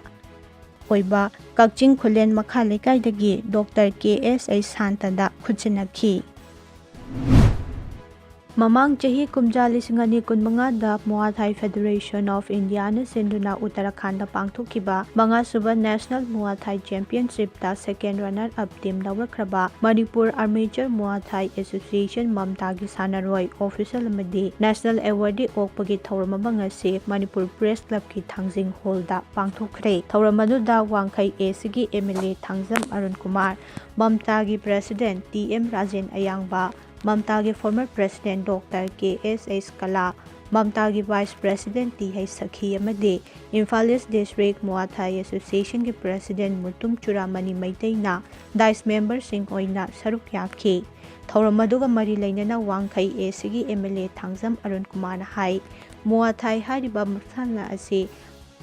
ꯑꯣꯏꯕ ꯀꯛꯆꯤꯡ ꯈꯨꯂꯦꯟ ꯃꯈꯥ ꯂꯩꯀꯥꯏꯗꯒꯤ Doctor K S H ꯁꯥꯟꯇꯗ ꯈꯨꯠꯁꯤꯟꯅꯈꯤ꯫ ꯃꯃꯥꯡ ꯆꯍꯤ ꯀꯨꯝꯖꯥ ꯂꯤꯁꯤꯡ ꯑꯅꯤ ꯀꯨꯟꯃꯉꯥꯗ Muay Thai Federation of Indiaꯅ ꯁꯤꯟꯗꯨꯅ ꯎꯠꯇꯔꯥꯈꯥꯟꯗ ꯄꯥꯡꯊꯣꯛꯈꯤꯕ ꯃꯉꯥꯁꯨꯕ National Muay Thai Championshipꯇ second runner up team ꯂꯧꯔꯛꯈ꯭ꯔꯕ Manipur Armature Muay Thai Association ꯃꯝꯇꯥꯒꯤ ꯁꯥꯟꯅꯔꯣꯏ, official ꯑꯃꯗꯤ national awardee ꯑꯣꯛꯄꯒꯤ ꯊꯧꯔꯝ ꯑꯃ ꯉꯁꯤ ꯃꯅꯤꯄꯨꯔ Press Clubꯀꯤ ꯊꯥꯡꯖꯤꯡ hallꯗ ꯄꯥꯡꯊꯣꯛꯈ꯭ꯔꯦ꯫ ꯊꯧꯔꯝ ꯑꯗꯨꯗ ꯋꯥꯡꯈꯩ Aꯒꯤ M L A Thangjam Arun Kumar, ꯃꯝꯇꯥꯒꯤ president T M Rajen ꯑꯌꯥꯡꯕ, ꯃꯝꯇꯥꯒꯤ former president Doctor K S H ꯀꯂꯥ, ꯃꯝꯇꯥꯒꯤ vice president T H ꯁꯈꯤ ꯑꯃꯗꯤ Imphal East District Muay Thai Associationꯒꯤ president Mutum ꯆꯨꯔꯥꯃꯅꯤ ꯃꯩꯇꯩꯅ dais memberꯁꯤꯡ ꯑꯣꯏꯅ ꯁꯔꯨꯛ ꯌꯥꯈꯤ꯫ ꯊꯧꯔꯝ ꯑꯗꯨꯒ ꯃꯔꯤ ꯂꯩꯅꯅ ꯋꯥꯡꯈꯩ Aꯒꯤ M L A Thangjam Arun ꯀꯨꯃꯥꯔꯅ ꯍꯥꯏ, Muay Thai ꯍꯥꯏꯔꯤꯕ ꯃꯁꯥꯟꯅ ꯑꯁꯤ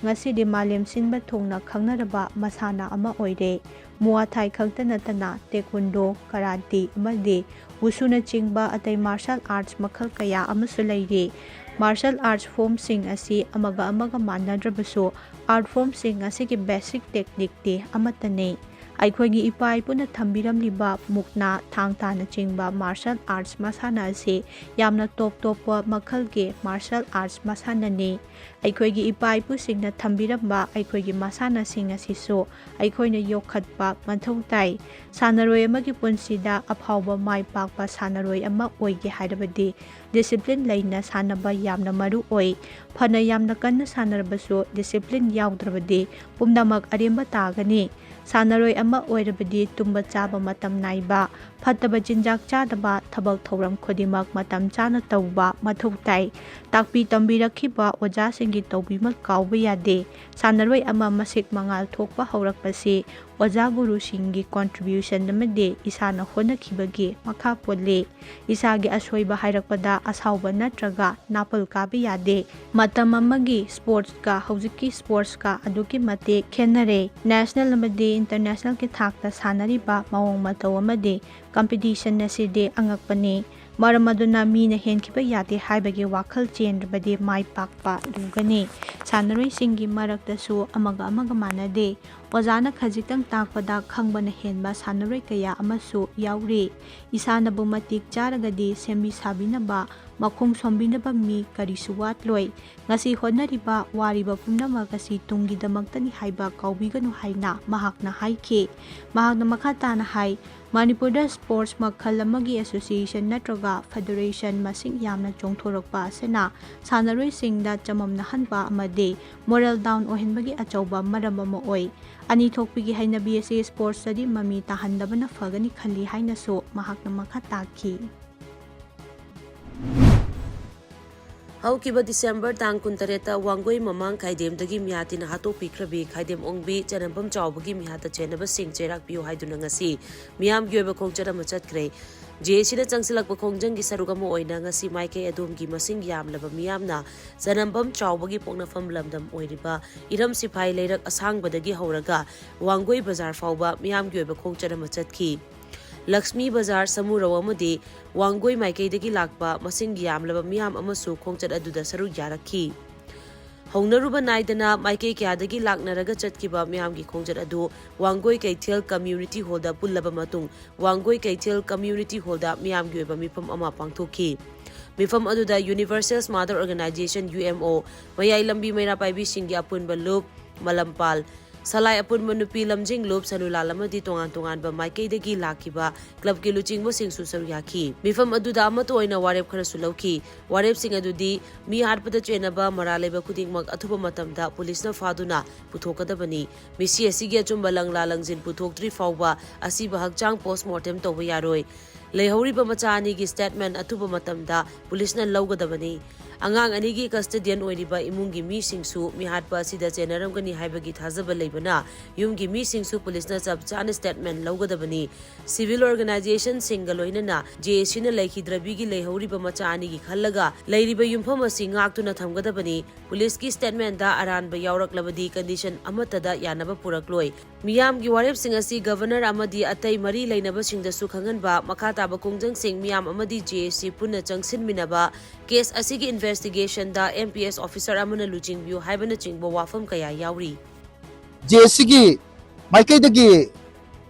ꯉꯁꯤꯗꯤ ꯃꯥꯂꯦꯝ ꯁꯤꯟꯕ ꯊꯨꯡꯅ ꯈꯪꯅꯔꯕ ꯃꯁꯥꯟꯅ ꯑꯃ ꯑꯣꯏꯔꯦ꯫ Muay Thai ꯈꯛꯇ ꯅꯠꯇꯅ taekwondo, karate ꯑꯃꯗꯤ wushuꯅꯆꯤꯡꯕ ꯑꯇꯩ martial arts ꯃꯈꯜ ꯀꯌꯥ ꯑꯃꯁꯨ ꯂꯩꯔꯤ꯫ Martial arts formꯁꯤꯡ ꯑꯁꯤ ꯑꯃꯒ ꯑꯃꯒ ꯃꯥꯟꯅꯗ꯭ꯔꯕꯁꯨ, art formꯁꯤꯡ ꯑꯁꯤꯒꯤ basic techniqueꯇꯤ ꯑꯃꯠꯇꯅꯤ꯫ ꯑꯩꯈꯣꯏꯒꯤ ꯏꯄꯥ ꯏꯄꯨꯅ ꯊꯝꯕꯤꯔꯝꯂꯤꯕ ꯃꯨꯛꯅꯥ, ꯊꯥꯡ ꯇꯥꯅꯆꯤꯡꯕ martial arts ꯃꯁꯥꯟꯅ ꯑꯁꯤ ꯌꯥꯝꯅ ꯇꯣꯞ ꯇꯣꯞꯄ ꯃꯈꯜꯒꯤ martial arts ꯃꯁꯥꯟꯅꯅꯤ꯫ ꯑꯩꯈꯣꯏꯒꯤ ꯏꯄꯥ ꯏꯄꯨꯁꯤꯡꯅ ꯊꯝꯕꯤꯔꯝꯕ ꯑꯩꯈꯣꯏꯒꯤ ꯃꯁꯥꯟꯅꯁꯤꯡ ꯑꯁꯤꯁꯨ ꯑꯩꯈꯣꯏꯅ ꯌꯣꯛꯈꯠꯄ ꯃꯊꯧ ꯇꯥꯏ꯫ ꯁꯥꯟꯅꯔꯣꯏ ꯑꯃꯒꯤ ꯄꯨꯟꯁꯤꯗ ꯑꯐꯥꯎꯕ ꯃꯥꯏ ꯄꯥꯛꯄ ꯁꯥꯟꯅꯔꯣꯏ ꯑꯃ ꯑꯣꯏꯒꯦ ꯍꯥꯏꯔꯕꯗꯤ discipline ꯂꯩꯅ ꯁꯥꯟꯅꯕ ꯌꯥꯝꯅ ꯃꯔꯨ ꯑꯣꯏ꯫ ꯐꯅ ꯌꯥꯝꯅ ꯀꯟꯅ ꯁꯥꯟꯅꯔꯕꯁꯨ discipline ꯌꯥꯎꯗ꯭ꯔꯕꯗꯤ ꯄꯨꯝꯅꯃꯛ ꯑꯔꯦꯝꯕ ꯇꯥꯒꯅꯤ꯫ ꯁꯥꯟꯅꯔꯣꯏ ꯑꯃ ꯑꯣꯏꯔꯕꯗꯤ ꯇꯨꯝꯕ ꯆꯥꯕ ꯃꯇꯝ ꯅꯥꯏꯕ, ꯐꯠꯇꯕ ꯆꯤꯟꯖꯥꯛ ꯆꯥꯗꯕ, ꯊꯕꯛ ꯊꯧꯔꯝ ꯈꯨꯗꯤꯡꯃꯛ ꯃꯇꯝ ꯆꯥꯅ ꯇꯧꯕ ꯃꯊꯧ ꯇꯥꯏ꯫ ꯇꯥꯛꯄꯤ ꯇꯝꯕꯤꯔꯛꯈꯤꯕ ꯑꯣꯖꯥꯁꯤꯡꯒꯤ ꯇꯧꯕꯤꯃꯜ ꯀꯥꯎꯕ ꯌꯥꯗꯦ꯫ ꯁꯥꯟꯅꯔꯣꯏ ꯑꯃ ꯃꯁꯤꯡ ꯃꯉꯥꯜ ꯊꯣꯛꯄ ꯍꯧꯔꯛꯄꯁꯤ ꯑꯣꯖꯥ ꯒꯨꯔꯨꯁꯤꯡꯒꯤ contribution ꯑꯃꯗꯤ ꯏꯁꯥꯅ ꯍꯣꯠꯅꯈꯤꯕꯒꯤ ꯃꯈꯥ ꯄꯣꯜꯂꯤ꯫ ꯏꯁꯥꯒꯤ ꯑꯁꯣꯏꯕ ꯍꯥꯏꯔꯛꯄꯗ ꯑꯁꯥꯎꯕ ꯅꯠꯇ꯭ꯔꯒ ꯅꯥꯄꯜ ꯀꯥꯕ ꯌꯥꯗꯦ꯫ ꯃꯇꯝ ꯑꯃꯒꯤ sportsꯀ ꯍꯧꯖꯤꯛꯀꯤ sportsꯀ ꯑꯗꯨꯛꯀꯤ ꯃꯇꯤꯛ ꯈꯦꯠꯅꯔꯦ꯫ National ꯑꯃꯗꯤ internationalꯒꯤ ꯊꯥꯛꯇ ꯁꯥꯟꯅꯔꯤꯕ ꯃꯑꯣꯡ ꯃꯇꯧ ꯑꯃꯗꯤ competition ꯑꯁꯤꯗꯤ ꯑꯉꯛꯄꯅꯤ꯫ ꯃꯔꯝ ꯑꯗꯨꯅ ꯃꯤꯅ ꯍꯦꯟꯈꯤꯕ ꯌꯥꯗꯦ ꯍꯥꯏꯕꯒꯤ ꯋꯥꯈꯜ ꯆꯦꯟꯗ꯭ꯔꯕꯗꯤ ꯃꯥꯏ ꯄꯥꯛꯄ ꯂꯨꯒꯅꯤ꯫ ꯁꯥꯟꯅꯔꯣꯏꯁꯤꯡꯒꯤ ꯃꯔꯛꯇꯁꯨ ꯑꯃꯒ ꯑꯃꯒ ꯃꯥꯟꯅꯗꯦ꯫ ꯑꯣꯖꯥꯅ ꯈꯖꯤꯛꯇꯪ ꯇꯥꯛꯄꯗ ꯈꯪꯕꯅ ꯍꯦꯟꯕ ꯁꯥꯟꯅꯔꯣꯏ ꯀꯌꯥ ꯑꯃꯁꯨ ꯌꯥꯎꯔꯤ꯫ ꯏꯁꯥꯅꯕꯨ ꯃꯇꯤꯛ ꯆꯥꯔꯒꯗꯤ ꯁꯦꯝꯕꯤ ꯁꯥꯕꯤꯅꯕ, ꯃꯈꯣꯡ ꯁꯣꯝꯕꯤꯅꯕ ꯃꯤ ꯀꯔꯤꯁꯨ ꯋꯥꯠꯂꯣꯏ꯫ ꯉꯁꯤ ꯍꯣꯠꯅꯔꯤꯕ, ꯋꯥꯔꯤꯕ ꯄꯨꯝꯅꯃꯛ ꯑꯁꯤ ꯇꯨꯡꯒꯤꯗꯃꯛꯇꯅꯤ ꯍꯥꯏꯕ ꯀꯥꯎꯕꯤꯒꯅꯨ ꯍꯥꯏꯅ ꯃꯍꯥꯛꯅ ꯍꯥꯏꯈꯤ꯫ ꯃꯍꯥꯛꯅ ꯃꯈꯥ ꯇꯥꯅ ꯍꯥꯏ, ꯃꯅꯤꯄꯨꯔꯗ sports ꯃꯈꯜ ꯑꯃꯒꯤ association ꯅꯠꯇ꯭ꯔꯒ federation ꯃꯁꯤꯡ ꯌꯥꯝꯅ ꯆꯣꯡꯊꯣꯔꯛꯄ ꯑꯁꯤꯅ ꯁꯥꯟꯅꯔꯣꯏꯁꯤꯡꯗ ꯆꯃꯝꯅꯍꯟꯕ ꯑꯃꯗꯤ moral down ꯑꯣꯏꯍꯟꯕꯒꯤ ꯑꯆꯧꯕ ꯃꯔꯝ ꯑꯃ ꯑꯣꯏ꯫ ꯑꯅꯤ ꯊꯣꯛꯄꯤꯒꯤ ꯍꯩꯅꯕꯤ ꯑꯁꯤ sportsꯇꯗꯤ ꯃꯃꯤ ꯇꯥꯍꯟꯗꯕꯅ ꯐꯒꯅꯤ ꯈꯜꯂꯤ ꯍꯥꯏꯅꯁꯨ ꯃꯍꯥꯛꯅ ꯃꯈꯥ ꯇꯥꯈꯤ꯫ ꯍꯧꯈꯤꯕ December ꯇꯥꯡ ꯀꯨꯟꯇꯔꯦꯠꯇ ꯋꯥꯡꯒꯣꯏ ꯃꯃꯥꯡ ꯈꯥꯏꯗꯦꯝꯗꯒꯤ ꯃꯤꯍꯥꯠ ꯊꯤꯅ ꯍꯥꯠꯇꯣꯛꯄꯤꯈ꯭ꯔꯕꯤ ꯈꯥꯏꯗꯦꯝ ꯑꯣꯡꯕꯤ ꯆꯅꯝꯕꯝ ꯆꯥꯎꯕꯒꯤ ꯃꯤꯍꯥꯠꯇ ꯆꯦꯟꯅꯕꯁꯤꯡ ꯆꯩꯔꯥꯛ ꯄꯤꯌꯨ ꯍꯥꯏꯗꯨꯅ ꯉꯁꯤ ꯃꯤꯌꯥꯝꯒꯤ ꯑꯣꯏꯕ ꯈꯣꯡꯆꯠ ꯑꯃ ꯆꯠꯈ꯭ꯔꯦ꯫ JACꯅ ꯆꯪꯁꯤꯜꯂꯛꯄ ꯈꯣꯡꯖꯪꯒꯤ ꯁꯔꯨꯛ ꯑꯃ ꯑꯣꯏꯅ ꯉꯁꯤ ꯃꯥꯏꯀꯩ ꯑꯗꯣꯝꯒꯤ ꯃꯁꯤꯡ ꯌꯥꯝꯂꯕ ꯃꯤꯌꯥꯝꯅ ꯆꯅꯝꯕꯝ ꯆꯥꯎꯕꯒꯤ ꯄꯣꯛꯅꯐꯝ ꯂꯝꯗꯝ ꯑꯣꯏꯔꯤꯕ ꯏꯔꯝ ꯁꯤꯐꯥꯏ ꯂꯩꯔꯛ ꯑꯁꯥꯡꯕꯗꯒꯤ ꯍꯧꯔꯒ ꯋꯥꯡꯒꯣꯏ ꯕꯖꯥꯔ ꯐꯥꯎꯕ ꯃꯤꯌꯥꯝꯒꯤ ꯑꯣꯏꯕ ꯈꯣꯡꯆꯠ ꯑꯃ ꯆꯠꯈꯤ꯫ ꯂꯛꯁꯃꯤ ꯕꯖꯥꯔ, ꯁꯃꯨꯔꯧ ꯑꯃꯗꯤ ꯋꯥꯡꯒꯣꯏ ꯃꯥꯏꯀꯩꯗꯒꯤ ꯂꯥꯛꯄ ꯃꯁꯤꯡ ꯌꯥꯝꯂꯕ ꯃꯤꯌꯥꯝ ꯑꯃꯁꯨ ꯈꯣꯡꯆꯠ ꯑꯗꯨꯗ ꯁꯔꯨꯛ ꯌꯥꯔꯛꯈꯤ꯫ ꯍꯧꯅꯔꯨꯕ ꯅꯥꯏꯗꯅ ꯃꯥꯏꯀꯩ ꯀꯌꯥꯗꯒꯤ ꯂꯥꯛꯅꯔꯒ ꯆꯠꯈꯤꯕ ꯃꯤꯌꯥꯝꯒꯤ ꯈꯣꯡꯆꯠ ꯑꯗꯨ ꯋꯥꯡꯒꯣꯏ ꯀꯩꯊꯦꯜ community hallꯗ ꯄꯨꯜꯂꯕ ꯃꯇꯨꯡ, ꯋꯥꯡꯒꯣꯏ ꯀꯩꯊꯦꯜ community hallꯗ ꯃꯤꯌꯥꯝꯒꯤ ꯑꯣꯏꯕ ꯃꯤꯐꯝ ꯑꯃ ꯄꯥꯡꯊꯣꯛꯈꯤ꯫ ꯃꯤꯐꯝ ꯑꯗꯨꯗ Universal Mother Organization, UMO, ꯃꯌꯥꯏ ꯂꯝꯕꯤ ꯃꯩꯔꯥ ꯄꯥꯏꯕꯤꯁꯤꯡꯒꯤ ꯑꯄꯨꯟꯕ ꯂꯨꯞ, ꯃꯂꯝꯄꯥꯜ, ꯁꯂꯥꯏ ꯑꯄꯨꯟꯕ ꯅꯨꯄꯤ ꯂꯝꯖꯤꯡꯂꯨꯞ, ꯁꯅꯨꯂꯥꯜ ꯑꯃꯗꯤ ꯇꯣꯉꯥꯟ ꯇꯣꯉꯥꯟꯕ ꯃꯥꯏꯀꯩꯗꯒꯤ ꯂꯥꯛꯈꯤꯕ ꯀ꯭ꯂꯕꯀꯤ ꯂꯨꯆꯤꯡꯕꯁꯤꯡꯁꯨ ꯁꯔꯨꯛ ꯌꯥꯈꯤ꯫ ꯃꯤꯐꯝ ꯑꯗꯨꯗ ꯑꯃꯠꯇ ꯑꯣꯏꯅ ꯋꯥꯔꯦꯞ ꯈꯔꯁꯨ ꯂꯧꯈꯤ꯫ ꯋꯥꯔꯦꯞꯁꯤꯡ ꯑꯗꯨꯗꯤ ꯃꯤ ꯍꯥꯠꯄꯗ ꯆꯦꯟꯅꯕ ꯃꯔꯥꯜ ꯂꯩꯕ ꯈꯨꯗꯤꯡꯃꯛ ꯑꯊꯨꯕ ꯃꯇꯝꯗ ꯄꯨꯂꯤꯁꯅ ꯐꯥꯗꯨꯅ ꯄꯨꯊꯣꯛꯀꯗꯕꯅꯤ꯫ ꯃꯤꯁꯤ ꯑꯁꯤꯒꯤ ꯑꯆꯨꯝꯕ ꯂꯪꯂꯥ ꯂꯪꯖꯤꯟ ꯄꯨꯊꯣꯛꯇ꯭ꯔꯤ ꯐꯥꯎꯕ ꯑꯁꯤꯕ ꯍꯛꯆꯥꯡ post mortem ꯇꯧꯕ ꯌꯥꯔꯣꯏ꯫ ꯂꯩꯍꯧꯔꯤꯕ ꯃꯆꯥ ꯑꯅꯤꯒꯤ statement ꯑꯊꯨꯕ ꯃꯇꯝꯗ ꯄꯨꯂꯤꯁꯅ ꯂꯧꯒꯗꯕꯅꯤ꯫ ꯑꯉꯥꯡ ꯑꯅꯤꯒꯤ custodian ꯑꯣꯏꯔꯤꯕ ꯏꯃꯨꯡꯒꯤ ꯃꯤꯁꯤꯡꯁꯨ ꯃꯤꯍꯥꯠꯄ ꯑꯁꯤꯗ ꯆꯦꯟꯅꯔꯝꯒꯅꯤ ꯍꯥꯏꯕꯒꯤ ꯊꯥꯖꯕ ꯂꯩꯕꯅ, ꯌꯨꯝꯒꯤ ꯃꯤꯁꯤꯡꯁꯨ ꯄꯨꯂꯤꯁꯅ ꯆꯞ ꯆꯥꯅ statement ꯂꯧꯒꯗꯕꯅꯤ꯫ Civil organizationꯁꯤꯡꯒ ꯂꯣꯏꯅꯅ JACꯅ ꯂꯩꯈꯤꯗ꯭ꯔꯕꯤꯒꯤ ꯂꯩꯍꯧꯔꯤꯕ ꯃꯆꯥ ꯑꯅꯤꯒꯤ ꯈꯜꯂꯒ ꯂꯩꯔꯤꯕ ꯌꯨꯝꯐꯝ ꯑꯁꯤ ꯉꯥꯛꯇꯨꯅ ꯊꯝꯒꯗꯕꯅꯤ꯫ ꯄꯨꯂꯤꯁꯀꯤ statementꯗ ꯑꯔꯥꯟꯕ ꯌꯥꯎꯔꯛꯂꯕꯗꯤ condition ꯑꯃꯠꯇꯗ ꯌꯥꯅꯕ ꯄꯨꯔꯛꯂꯣꯏ꯫ ꯃꯤꯌꯥꯝꯒꯤ ꯋꯥꯔꯦꯞꯁꯤꯡ ꯑꯁꯤ Governor ꯑꯃꯗꯤ ꯑꯇꯩ ꯃꯔꯤ ꯂꯩꯅꯕꯁꯤꯡꯗꯁꯨ ꯈꯪꯍꯟꯕ, ꯃꯈꯥ ꯇꯥꯕ ꯈꯣꯡꯖꯪꯁꯤꯡ ꯃꯤꯌꯥꯝ ꯑꯃꯗꯤ JAC ꯄꯨꯟꯅ ꯆꯪꯁꯤꯟꯃꯤꯟꯅꯕ, case ꯑꯁꯤꯒꯤ investigationꯗ MPS officer ꯑꯃꯅ ꯂꯨꯆꯤꯡꯕꯤꯌꯨ ꯍꯥꯏꯕꯅꯆꯤꯡꯕ ꯋꯥꯐꯝ ꯀꯌꯥ ꯌꯥꯎꯔꯤ꯫ JACꯒꯤ ꯃꯥꯏꯀꯩꯗꯒꯤ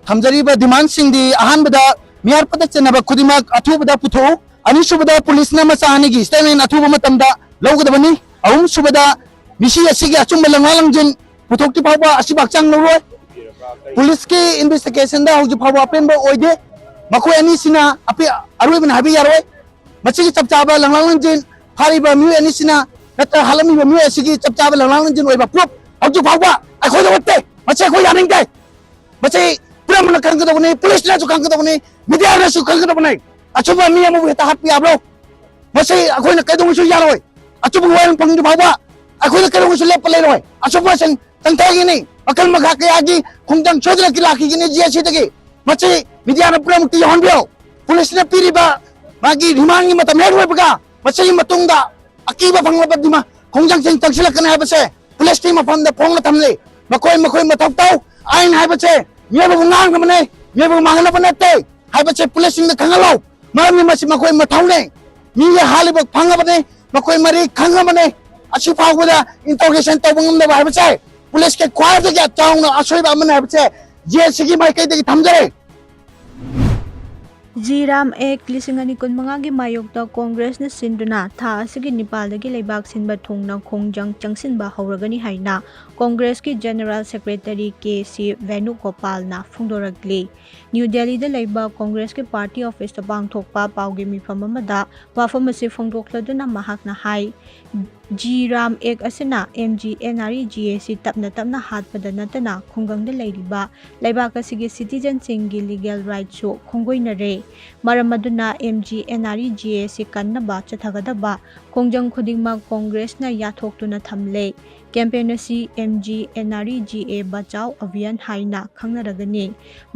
ꯊꯝꯖꯔꯤꯕ demandꯁꯤꯡꯗꯤ, ꯑꯍꯥꯟꯕꯗ, ꯃꯤꯍꯥꯠꯄꯗ ꯆꯦꯟꯅꯕ ꯈꯨꯗꯤꯡꯃꯛ ꯑꯊꯨꯕꯗ ꯄꯨꯊꯣꯛꯎ꯫ ꯑꯅꯤꯁꯨꯕꯗ, ꯄꯨꯂꯤꯁꯅ ꯃꯆꯥ ꯑꯅꯤꯒꯤ statement ꯑꯊꯨꯕ ꯃꯇꯝꯗ ꯂꯧꯒꯗꯕꯅꯤ꯫ ꯑꯍꯨꯝꯁꯨꯕꯗ, ꯃꯤꯁꯤ ꯑꯁꯤꯒꯤ ꯑꯆꯨꯝꯕ ꯂꯪꯂꯥ ꯂꯪꯖꯤꯟ ꯄꯨꯊꯣꯛꯇ꯭ꯔꯤ ꯐꯥꯎꯕ ꯑꯁꯤꯕ ꯍꯛꯆꯥꯡ ꯂꯧꯔꯣꯏ꯫ ꯄꯨꯂꯤꯁꯀꯤ investigationꯗ ꯍꯧꯖꯤꯛ ꯐꯥꯎꯕ ꯑꯄꯦꯟꯕ ꯑꯣꯏꯗꯦ꯫ ꯃꯈꯣꯏ ꯑꯅꯤꯁꯤꯅ ꯑꯄꯦ-, ꯑꯔꯣꯏꯕꯅꯤ ꯍꯥꯏꯕ ꯌꯥꯔꯣꯏ꯫ ꯃꯁꯤꯒꯤ ꯆꯞ ꯆꯥꯕ ꯂꯪꯂꯥ ꯂꯪꯖꯤꯟ, ꯐꯥꯔꯤꯕ ꯃꯤꯑꯣꯏ ꯑꯅꯤꯁꯤꯅ ꯅꯠꯇ꯭ꯔꯒ ꯍꯥꯠꯂꯝꯃꯤꯕ ꯃꯤꯑꯣꯏ ꯑꯁꯤꯒꯤ ꯆꯞ ꯆꯥꯕ ꯂꯪꯂꯥ ꯂꯪꯖꯤꯟ ꯑꯣꯏꯕ proof ꯍꯧꯖꯤꯛ ꯐꯥꯎꯕ ꯑꯩꯈꯣꯏꯗ ꯎꯠꯇꯦ꯫ ꯃꯁꯤ ꯑꯩꯈꯣꯏ ꯌꯥꯅꯤꯡꯗꯦ꯫ ꯃꯁꯤ ꯄꯨꯝꯅꯃꯛꯅ ꯈꯪꯒꯗꯕꯅꯤ, ꯄꯨꯂꯤꯁꯅꯁꯨ ꯈꯪꯒꯗꯕꯅꯤ, ꯃꯤꯗꯤꯌꯥꯅꯁꯨ ꯈꯪꯒꯗꯕꯅꯤ꯫ ꯑꯆꯨꯝꯕ ꯃꯤ ꯑꯃꯕꯨ ꯍꯦꯛꯇ ꯍꯥꯠꯄ ꯌꯥꯕ꯭ꯔꯣ? ꯃꯁꯤ ꯑꯩꯈꯣꯏꯅ ꯀꯩꯗꯧꯉꯩꯁꯨ ꯌꯥꯔꯣꯏ꯫ ꯑꯆꯨꯝꯕ ꯋꯥꯔꯦꯡ ꯐꯪꯗ꯭ꯔꯤ ꯐꯥꯎꯕ ꯑꯩꯈꯣꯏꯅ ꯀꯩꯗꯧꯉꯩꯁꯨ ꯂꯦꯞꯄ ꯂꯩꯔꯣꯏ꯫ ꯑꯆꯨꯝꯕꯁꯤꯡ ꯆꯪꯊꯒꯅꯤ꯫ ꯃꯈꯜ ꯃꯈꯥ ꯀꯌꯥꯒꯤ ꯈꯣꯡꯖꯪ ꯁꯣꯏꯗꯅ ꯂꯥꯛꯈꯤꯒꯅꯤ JACꯗꯒꯤ꯫ ꯃꯁꯤ ꯃꯤꯗꯤꯌꯥꯅ ꯄꯨꯝꯅꯃꯛꯇ ꯌꯧꯍꯟꯕꯤꯌꯨ꯫ ꯄꯨꯂꯤꯁꯅ ꯄꯤꯔꯤꯕ ꯃꯥꯒꯤ remand ꯒꯤ ꯃꯇꯝ ꯍꯦꯛ ꯂꯣꯏꯕꯒ ꯃꯁꯤꯒꯤ ꯃꯇꯨꯡꯗ ꯑꯀꯤꯕ ꯐꯪꯂꯕ ꯗꯤꯃꯥ-, ꯈꯣꯡꯖꯪꯁꯤꯡ ꯆꯪꯁꯤꯜꯂꯛꯀꯅꯤ ꯍꯥꯏꯕꯁꯦ ꯄꯨꯂꯤꯁꯀꯤ ꯃꯐꯝꯗ ꯐꯣꯡꯅ ꯊꯝꯂꯤ꯫ ꯃꯈꯣꯏ, ꯃꯈꯣꯏ ꯃꯊꯧ ꯇꯧ꯫ ꯑꯥꯏꯟ ꯍꯥꯏꯕꯁꯦ ꯃꯤꯑꯣꯏꯕꯕꯨ ꯉꯥꯡꯅꯕ ꯅꯠꯇꯦ, ꯃꯤꯑꯣꯏꯕꯕꯨ ꯃꯥꯡꯍꯟꯅꯕ ꯅꯠꯇꯦ ꯍꯥꯏꯕꯁꯦ ꯄꯨꯂꯤꯁꯁꯤꯡꯗ ꯈꯪꯍꯜꯂꯣ꯫ ꯃꯔꯝꯗꯤ ꯃꯁꯤ ꯃꯈꯣꯏ ꯃꯊꯧꯅꯦ꯫ ꯃꯤꯒꯤ ꯍꯥꯠꯂꯤꯕ ꯐꯪꯉꯕꯅꯤ, ꯃꯈꯣꯏ ꯃꯔꯤ ꯈꯪꯉꯕꯅꯤ꯫ ꯑꯁꯤ ꯐꯥꯎꯕꯗ interrogation ꯇꯧꯕ ꯉꯝꯗꯕ ꯍꯥꯏꯕꯁꯦ ꯄꯨꯂꯤꯁꯀꯤ ꯈ꯭ꯋꯥꯏꯗꯒꯤ ꯆꯥꯎꯅ ꯑꯁꯣꯏꯕ ꯑꯃꯅꯤ ꯍꯥꯏꯕꯁꯦ JACꯒꯤ ꯃꯥꯏꯀꯩꯗꯒꯤ ꯊꯝꯖꯔꯤ꯫ ꯖꯤ ꯔꯥꯝ ꯑꯦꯛ ꯂꯤꯁꯤꯡ ꯑꯅꯤ ꯀꯨꯟꯃꯉꯥꯒꯤ ꯃꯥꯌꯣꯛꯇ ꯀꯣꯡꯒ꯭ꯔꯦꯁꯅ ꯁꯤꯟꯗꯨꯅ ꯊꯥ ꯑꯁꯤꯒꯤ ꯅꯤꯄꯥꯜꯗꯒꯤ ꯂꯩꯕꯥꯛ ꯁꯤꯟꯕ ꯊꯨꯡꯅ ꯈꯣꯡꯖꯪ ꯆꯪꯁꯤꯟꯕ ꯍꯧꯔꯒꯅꯤ ꯍꯥꯏꯅ ꯀꯣꯡꯒ꯭ꯔꯦꯁꯀꯤ general secretary K C ꯚꯦꯅꯨꯒꯣꯄꯥꯜꯅ ꯐꯣꯡꯗꯣꯔꯛꯂꯤ꯫ New ꯗꯦꯜꯂꯤꯗ ꯂꯩꯕ ꯀꯣꯡꯒ꯭ꯔꯦꯁꯀꯤ ꯄꯥꯔꯇꯤ ꯑꯣꯐꯤꯁꯇ ꯄꯥꯡꯊꯣꯛꯄ ꯄꯥꯎꯒꯤ ꯃꯤꯐꯝ ꯑꯃꯗ ꯋꯥꯐꯝ ꯑꯁꯤ ꯐꯣꯡꯗꯣꯛꯂꯗꯨꯅ ꯃꯍꯥꯛꯅ ꯍꯥꯏ, ꯖꯤ ꯔꯥꯝ ꯑꯦꯛ ꯑꯁꯤꯅ M G N R E G A ꯑꯁꯤ ꯇꯞꯅ ꯇꯞꯅ ꯍꯥꯠꯄꯗ ꯅꯠꯇꯅ ꯈꯨꯡꯒꯪꯗ ꯂꯩꯔꯤꯕ ꯂꯩꯕꯥꯛ ꯑꯁꯤꯒꯤ ꯁꯤꯇꯤꯖꯟꯁꯤꯡꯒꯤ ꯂꯤꯒꯦꯜ ꯔꯥꯏꯠꯁꯨ ꯈꯣꯡꯒꯣꯏꯅꯔꯦ꯫ ꯃꯔꯝ ꯑꯗꯨꯅ M G N R E G A ꯑꯁꯤ ꯀꯟꯅꯕ ꯆꯠꯊꯒꯗꯕ ꯈꯣꯡꯖꯪ ꯈꯨꯗꯤꯡꯃꯛ ꯀꯣꯡꯒ꯭ꯔꯦꯁꯅ ꯌꯥꯊꯣꯛꯇꯨꯅ ꯊꯝꯂꯦ꯫ ꯀꯦꯝꯄꯦꯟ ꯑꯁꯤ M G N R E G A Bachao Abhiyan ꯍꯥꯏꯅ ꯈꯪꯅꯔꯒꯅꯤ꯫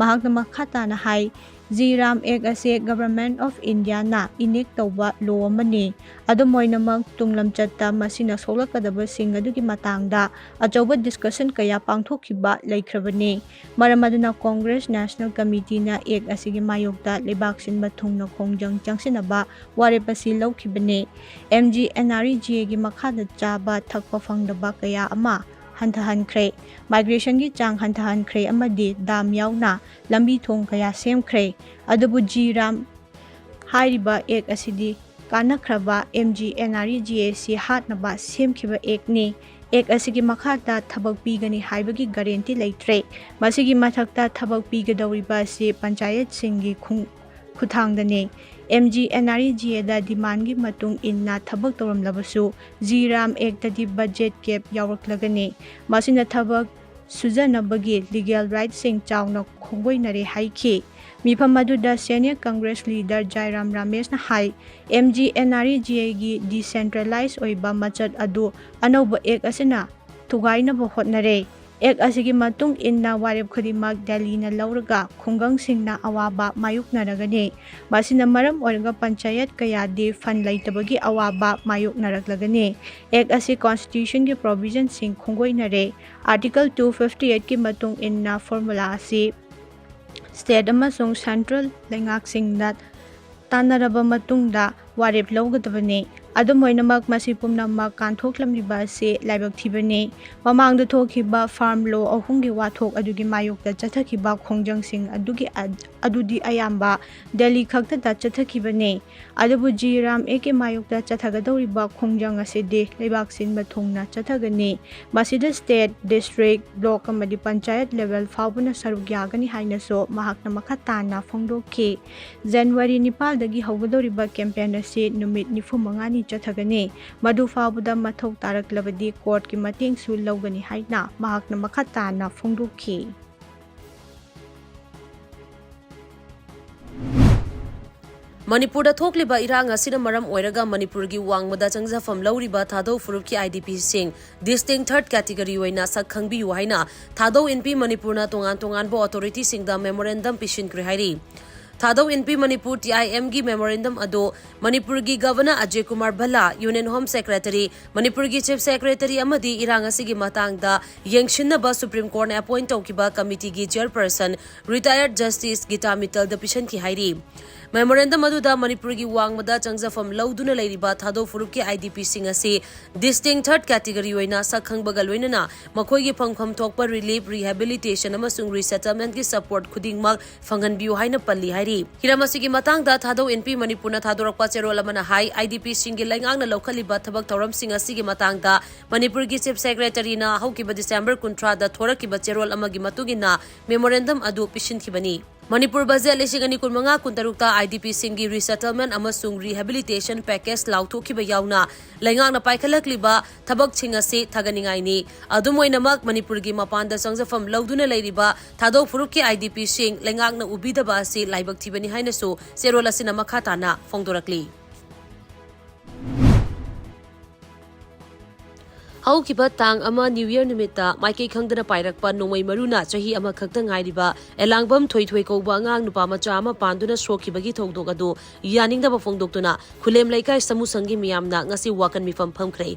ꯃꯍꯥꯛꯅ ꯃꯈꯥ ꯇꯥꯅ ꯍꯥꯏ, ꯖꯤ ꯔꯥꯝ ꯑꯦꯛ ꯑꯁꯤ Government of Indiaꯅ enact ꯇꯧꯕ ꯂꯣ ꯑꯃꯅꯤ꯫ ꯑꯗꯨꯝ ꯑꯣꯏꯅꯃꯛ, ꯇꯨꯡ ꯂꯝꯆꯠꯇ ꯃꯁꯤꯅ ꯁꯣꯛꯂꯛꯀꯗꯕꯁꯤꯡ ꯑꯗꯨꯒꯤ ꯃꯇꯥꯡꯗ ꯑꯆꯧꯕ ꯗꯤꯁꯀꯁꯟ ꯀꯌꯥ ꯄꯥꯡꯊꯣꯛꯈꯤꯕ ꯂꯩꯈ꯭ꯔꯕꯅꯤ꯫ ꯃꯔꯝ ꯑꯗꯨꯅ ꯀꯣꯡꯒ꯭ꯔꯦꯁ ꯅꯦꯁꯅꯦꯜ ꯀꯃꯤꯇꯤꯅ ꯑꯦꯛ ꯑꯁꯤꯒꯤ ꯃꯥꯌꯣꯛꯇ ꯂꯩꯕꯥꯛ ꯁꯤꯟꯕ ꯊꯨꯡꯅ ꯈꯣꯡꯖꯪ ꯆꯪꯁꯤꯟꯅꯕ ꯋꯥꯔꯦꯞ ꯑꯁꯤ ꯂꯧꯈꯤꯕꯅꯤ꯫ M G N R E G ꯑꯦꯒꯤ ꯃꯈꯥꯗ ꯆꯥꯕ ꯊꯛꯄ ꯐꯪꯗꯕ ꯀꯌꯥ ꯑꯃ ꯍꯟꯊꯍꯟꯈ꯭ꯔꯦ꯫ ꯃꯥꯏꯒ꯭ꯔꯦꯁꯟꯒꯤ ꯆꯥꯡ ꯍꯟꯊꯍꯟꯈ꯭ꯔꯦ ꯑꯃꯗꯤ ꯗꯥꯝ ꯌꯥꯎꯅ ꯂꯝꯕꯤ ꯊꯣꯡ ꯀꯌꯥ ꯁꯦꯝꯈ꯭ꯔꯦ꯫ ꯑꯗꯨꯕꯨ ꯖꯤ ꯔꯥꯝ ꯍꯥꯏꯔꯤꯕ ꯑꯦꯛ ꯑꯁꯤꯗꯤ ꯀꯥꯟꯅꯈ꯭ꯔꯕ M G N R E G A ꯁꯤ ꯍꯥꯠꯅꯕ ꯁꯦꯝꯈꯤꯕ ꯑꯦꯛꯅꯤ꯫ ꯑꯦꯛ ꯑꯁꯤꯒꯤ ꯃꯈꯥꯗ ꯊꯕꯛ ꯄꯤꯒꯅꯤ ꯍꯥꯏꯕꯒꯤ ꯒꯥꯔꯦꯟꯇꯤ ꯂꯩꯇ꯭ꯔꯦ꯫ ꯃꯁꯤꯒꯤ ꯃꯊꯛꯇ ꯊꯕꯛ ꯄꯤꯒꯗꯧꯔꯤꯕ ꯑꯁꯤ ꯄꯟꯆꯥꯌꯠꯁꯤꯡꯒꯤ ꯈꯨꯡ-, ꯈꯨꯠꯊꯥꯡꯗꯅꯤ꯫ M G N R E G ꯑꯦꯗ ꯗꯤꯃꯥꯟꯒꯤ ꯃꯇꯨꯡ ꯏꯟꯅ ꯊꯕꯛ ꯇꯧꯔꯝꯂꯕꯁꯨ, ꯖꯤ ꯔꯥꯝ ꯑꯦꯛꯇꯗꯤ ꯕꯖꯦꯠ ꯀꯦꯞ ꯌꯥꯎꯔꯛꯂꯒꯅꯤ꯫ ꯃꯁꯤꯅ ꯊꯕꯛ ꯁꯨꯖꯅꯕꯒꯤ ꯂꯤꯒꯦꯜ ꯔꯥꯏꯠꯁꯤꯡ ꯆꯥꯎꯅ ꯈꯣꯡꯒꯣꯏꯅꯔꯦ ꯍꯥꯏꯈꯤ꯫ ꯃꯤꯐꯝ ꯑꯗꯨꯗ ꯁꯦꯅꯤꯌꯔ ꯀꯪꯒ꯭ꯔꯦꯁ ꯂꯤꯗꯔ ꯖꯥꯏꯔꯥꯝ ꯔꯥꯃꯦꯁꯅ ꯍꯥꯏ, M G N R E G ꯑꯦꯒꯤ ꯗꯤꯁꯦꯟꯇ꯭ꯔꯦꯂꯥꯏꯖ ꯑꯣꯏꯕ ꯃꯆꯠ ꯑꯗꯨ ꯑꯅꯧꯕ ꯑꯦꯛ ꯑꯁꯤꯅ ꯊꯨꯒꯥꯏꯅꯕ ꯍꯣꯠꯅꯔꯦ꯫ ꯑꯦꯛ ꯑꯁꯤꯒꯤ ꯃꯇꯨꯡ ꯏꯟꯅ ꯋꯥꯔꯦꯞ ꯈꯨꯗꯤꯡꯃꯛ ꯗꯦꯜꯂꯤꯅ ꯂꯧꯔꯒ ꯈꯨꯡꯒꯪꯁꯤꯡꯅ ꯑꯋꯥꯕ ꯃꯥꯌꯣꯛꯅꯔꯒꯅꯤ꯫ ꯃꯁꯤꯅ ꯃꯔꯝ ꯑꯣꯏꯔꯒ ꯄꯟꯆꯥꯌꯠ ꯀꯌꯥꯗꯤ ꯐꯟ ꯂꯩꯇꯕꯒꯤ ꯑꯋꯥꯕ ꯃꯥꯌꯣꯛꯅꯔꯛꯂꯒꯅꯤ꯫ ꯑꯦꯛ ꯑꯁꯤ ꯀꯣꯟꯁꯇꯤꯇ꯭ꯌꯨꯁꯟꯒꯤ ꯄ꯭ꯔꯣꯚꯤꯖꯟꯁꯤꯡ ꯈꯣꯡꯒꯣꯏꯅꯔꯦ꯫ ꯑꯥꯔꯇꯤꯀꯜ ꯇꯨ ꯐꯤꯐꯇꯤ ꯑꯩꯠꯀꯤ ꯃꯇꯨꯡ ꯏꯟꯅ ꯐꯣꯔꯃꯨꯂꯥ ꯑꯁꯤ ꯁ꯭ꯇꯦꯠ ꯑꯃꯁꯨꯡ ꯁꯦꯟꯇ꯭ꯔꯦꯜ ꯂꯩꯉꯥꯛꯁꯤꯡꯅ ꯇꯥꯟꯅꯔꯕ ꯃꯇꯨꯡꯗ ꯋꯥꯔꯦꯞ ꯂꯧꯒꯗꯕꯅꯤ꯫ ꯑꯗꯨꯝ ꯑꯣꯏꯅꯃꯛ, ꯃꯁꯤ ꯄꯨꯝꯅꯃꯛ ꯀꯥꯟꯊꯣꯛꯂꯝꯂꯤꯕ ꯑꯁꯤ ꯂꯥꯏꯕꯛ ꯊꯤꯕꯅꯤ꯫ ꯃꯃꯥꯡꯗ ꯊꯣꯛꯈꯤꯕ farm law ꯑꯍꯨꯝꯒꯤ ꯋꯥꯊꯣꯛ ꯑꯗꯨꯒꯤ ꯃꯥꯌꯣꯛꯇ ꯆꯠꯊꯈꯤꯕ ꯈꯣꯡꯖꯪꯁꯤꯡ ꯑꯗꯨꯒꯤ ꯑ-, ꯑꯗꯨꯗꯤ ꯑꯌꯥꯝꯕ ꯗꯦꯜꯂꯤ ꯈꯛꯇꯗ ꯆꯠꯊꯈꯤꯕꯅꯤ꯫ ꯑꯗꯨꯕꯨ ꯖꯤ ꯔꯥꯝ ꯑꯦꯛꯀꯤ ꯃꯥꯌꯣꯛꯇ ꯆꯠꯊꯒꯗꯧꯔꯤꯕ ꯈꯣꯡꯖꯪ ꯑꯁꯤꯗꯤ ꯂꯩꯕꯥꯛ ꯁꯤꯟꯕ ꯊꯨꯡꯅ ꯆꯠꯊꯒꯅꯤ꯫ ꯃꯁꯤꯗ state, district, block ꯑꯃꯗꯤ ꯄꯟꯆꯥꯌꯠ level ꯐꯥꯎꯕꯅ ꯁꯔꯨꯛ ꯌꯥꯒꯅꯤ ꯍꯥꯏꯅꯁꯨ ꯃꯍꯥꯛꯅ ꯃꯈꯥ ꯇꯥꯅ ꯐꯣꯡꯗꯣꯛꯈꯤ꯫ ꯖꯅꯋꯥꯔꯤ ꯅꯤꯄꯥꯜꯗꯒꯤ ꯍꯧꯒꯗꯧꯔꯤꯕ campaign ꯑꯁꯤ ꯅꯨꯃꯤꯠ ꯅꯤꯐꯨ ꯃꯉꯥꯅꯤ ꯆꯠꯊꯒꯅꯤ꯫ ꯃꯗꯨ ꯐꯥꯎꯕꯗ ꯃꯊꯧ ꯇꯥꯔꯛꯂꯕꯗꯤ courtꯀꯤ ꯃꯇꯦꯡꯁꯨ ꯂꯧꯒꯅꯤ ꯍꯥꯏꯅ ꯃꯍꯥꯛꯅ ꯃꯈꯥ ꯇꯥꯅ ꯐꯣꯡꯗꯣꯛꯈꯤ꯫ ꯃꯅꯤꯄꯨꯔꯗ ꯊꯣꯛꯂꯤꯕ ꯏꯔꯥꯡ ꯑꯁꯤꯅ ꯃꯔꯝ ꯑꯣꯏꯔꯒ ꯃꯅꯤꯄꯨꯔꯒꯤ ꯋꯥꯡꯃꯗ ꯆꯪꯖꯐꯝ ꯂꯧꯔꯤꯕ ꯊꯥꯗꯧ ꯐꯨꯔꯨꯞꯀꯤ IDPꯁꯤꯡ distinct third category ꯑꯣꯏꯅ ꯁꯛ ꯈꯪꯕꯤꯌꯨ ꯍꯥꯏꯅ ꯊꯥꯗꯧ ꯏꯟꯄꯤ ꯃꯅꯤꯄꯨꯔꯅ ꯇꯣꯉꯥꯟ ꯇꯣꯉꯥꯟꯕ authorityꯁꯤꯡꯗ memorandum ꯄꯤꯁꯤꯟꯈ꯭ꯔꯦ ꯍꯥꯏꯔꯤ꯫ ꯊꯥꯗꯧ ꯏꯟꯄꯤ ꯃꯅꯤꯄꯨꯔ, TIMꯒꯤ memorandum ꯑꯗꯨ ꯃꯅꯤꯄꯨꯔꯒꯤ Governor Ajay Kumar ꯚꯜꯂꯥ, Union Home Secretary, ꯃꯅꯤꯄꯨꯔꯒꯤ Chief Secretary ꯑꯃꯗꯤ ꯏꯔꯥꯡ ꯑꯁꯤꯒꯤ ꯃꯇꯥꯡꯗ ꯌꯦꯡꯁꯤꯟꯅꯕ Supreme Courtꯅ appoint ꯇꯧꯈꯤꯕ committeeꯒꯤ chairperson, retired Justice ꯒꯤꯇꯥ ꯃꯤꯠꯇꯜꯗ ꯄꯤꯁꯤꯟꯈꯤ ꯍꯥꯏꯔꯤ꯫ Memorandum ꯑꯗꯨꯗ ꯃꯅꯤꯄꯨꯔꯒꯤ ꯋꯥꯡꯃꯗ ꯆꯪꯖꯐꯝ ꯂꯧꯗꯨꯅ ꯂꯩꯔꯤꯕ ꯊꯥꯗꯧ ꯐꯨꯔꯨꯞꯀꯤ IDPꯁꯤꯡ ꯑꯁꯤ distinct third category ꯑꯣꯏꯅ ꯁꯛ ꯈꯪꯕꯒ ꯂꯣꯏꯅꯅ ꯃꯈꯣꯏꯒꯤ ꯐꯪꯐꯝ ꯊꯣꯛꯄ relief, rehabilitation ꯑꯃꯁꯨꯡ resettlementꯀꯤ support ꯈꯨꯗꯤꯡꯃꯛ ꯐꯪꯍꯟꯕꯤꯌꯨ ꯍꯥꯏꯅ ꯄꯜꯂꯤ ꯍꯥꯏꯔꯤ꯫ ꯍꯤꯔꯝ ꯑꯁꯤꯒꯤ ꯃꯇꯥꯡꯗ ꯊꯥꯗꯧ ꯏꯟꯄꯤ ꯃꯅꯤꯄꯨꯔꯅ ꯊꯥꯗꯣꯔꯛꯄ ꯆꯦꯔꯣꯜ ꯑꯃꯅ ꯍꯥꯏ, IDPꯁꯤꯡꯒꯤ ꯂꯩꯉꯥꯛꯅ ꯂꯧꯈꯠꯂꯤꯕ ꯊꯕꯛ ꯊꯧꯔꯝꯁꯤꯡ ꯑꯁꯤꯒꯤ ꯃꯇꯥꯡꯗ ꯃꯅꯤꯄꯨꯔꯒꯤ Chief Secretaryꯅ ꯍꯧꯈꯤꯕ December ꯀꯨꯟꯊ꯭ꯔꯥꯗ ꯊꯣꯔꯛꯈꯤꯕ ꯆꯦꯔꯣꯜ ꯑꯃꯒꯤ ꯃꯇꯨꯡ ꯏꯟꯅ memorandum ꯑꯗꯨ ꯄꯤꯁꯤꯟꯈꯤꯕꯅꯤ꯫ ꯃꯅꯤꯄꯨꯔ budget ꯂꯤꯁꯤꯡ ꯑꯅꯤ ꯀꯨꯟꯃꯉꯥ ꯀꯨꯟꯇꯔꯨꯛꯇ IDPꯁꯤꯡꯒꯤ resettlement ꯑꯃꯁꯨꯡ rehabilitation package ꯂꯥꯎꯊꯣꯛꯈꯤꯕ ꯌꯥꯎꯅ ꯂꯩꯉꯥꯛꯅ ꯄꯥꯏꯈꯠꯂꯛꯂꯤꯕ ꯊꯕꯛꯁꯤꯡ ꯑꯁꯤ ꯊꯥꯒꯠꯅꯤꯡꯉꯥꯏꯅꯤ꯫ ꯑꯗꯨꯝ ꯑꯣꯏꯅꯃꯛ, ꯃꯅꯤꯄꯨꯔꯒꯤ ꯃꯄꯥꯟꯗ ꯆꯪꯖꯐꯝ ꯂꯧꯗꯨꯅ ꯂꯩꯔꯤꯕ ꯊꯥꯗꯧ ꯐꯨꯔꯨꯞꯀꯤ IDPꯁꯤꯡ ꯂꯩꯉꯥꯛꯅ ꯎꯕꯤꯗꯕ ꯑꯁꯤ ꯂꯥꯏꯕꯛ ꯊꯤꯕꯅꯤ ꯍꯥꯏꯅꯁꯨ ꯆꯦꯔꯣꯜ ꯑꯁꯤꯅ ꯃꯈꯥ ꯇꯥꯅ ꯐꯣꯡꯗꯣꯔꯛꯂꯤ꯫ ꯍꯧꯈꯤꯕ ꯇꯥꯡ ꯑꯃ New Year ꯅꯨꯃꯤꯠꯇ ꯃꯥꯏꯀꯩ ꯈꯪꯗꯅ ꯄꯥꯏꯔꯛꯄ ꯅꯣꯡꯃꯩ ꯃꯔꯨꯅ ꯆꯍꯤ ꯑꯃꯈꯛꯇ ꯉꯥꯏꯔꯤꯕ ꯑꯦꯂꯥꯡꯕꯝ ꯊꯣꯏꯊꯣꯏ ꯀꯧꯕ ꯑꯉꯥꯡ ꯅꯨꯄꯥ ꯃꯆꯥ ꯑꯃ ꯄꯥꯟꯗꯨꯅ ꯁꯣꯛꯈꯤꯕꯒꯤ ꯊꯧꯗꯣꯛ ꯑꯗꯨ ꯌꯥꯅꯤꯡꯗꯕ ꯐꯣꯡꯗꯣꯛꯇꯨꯅ ꯈꯨꯂꯦꯝ ꯂꯩꯀꯥꯏ ꯁꯃꯨ ꯁꯪꯒꯤ ꯃꯤꯌꯥꯝꯅ ꯉꯁꯤ ꯋꯥꯀꯟ ꯃꯤꯐꯝ ꯐꯝꯈ꯭ꯔꯦ꯫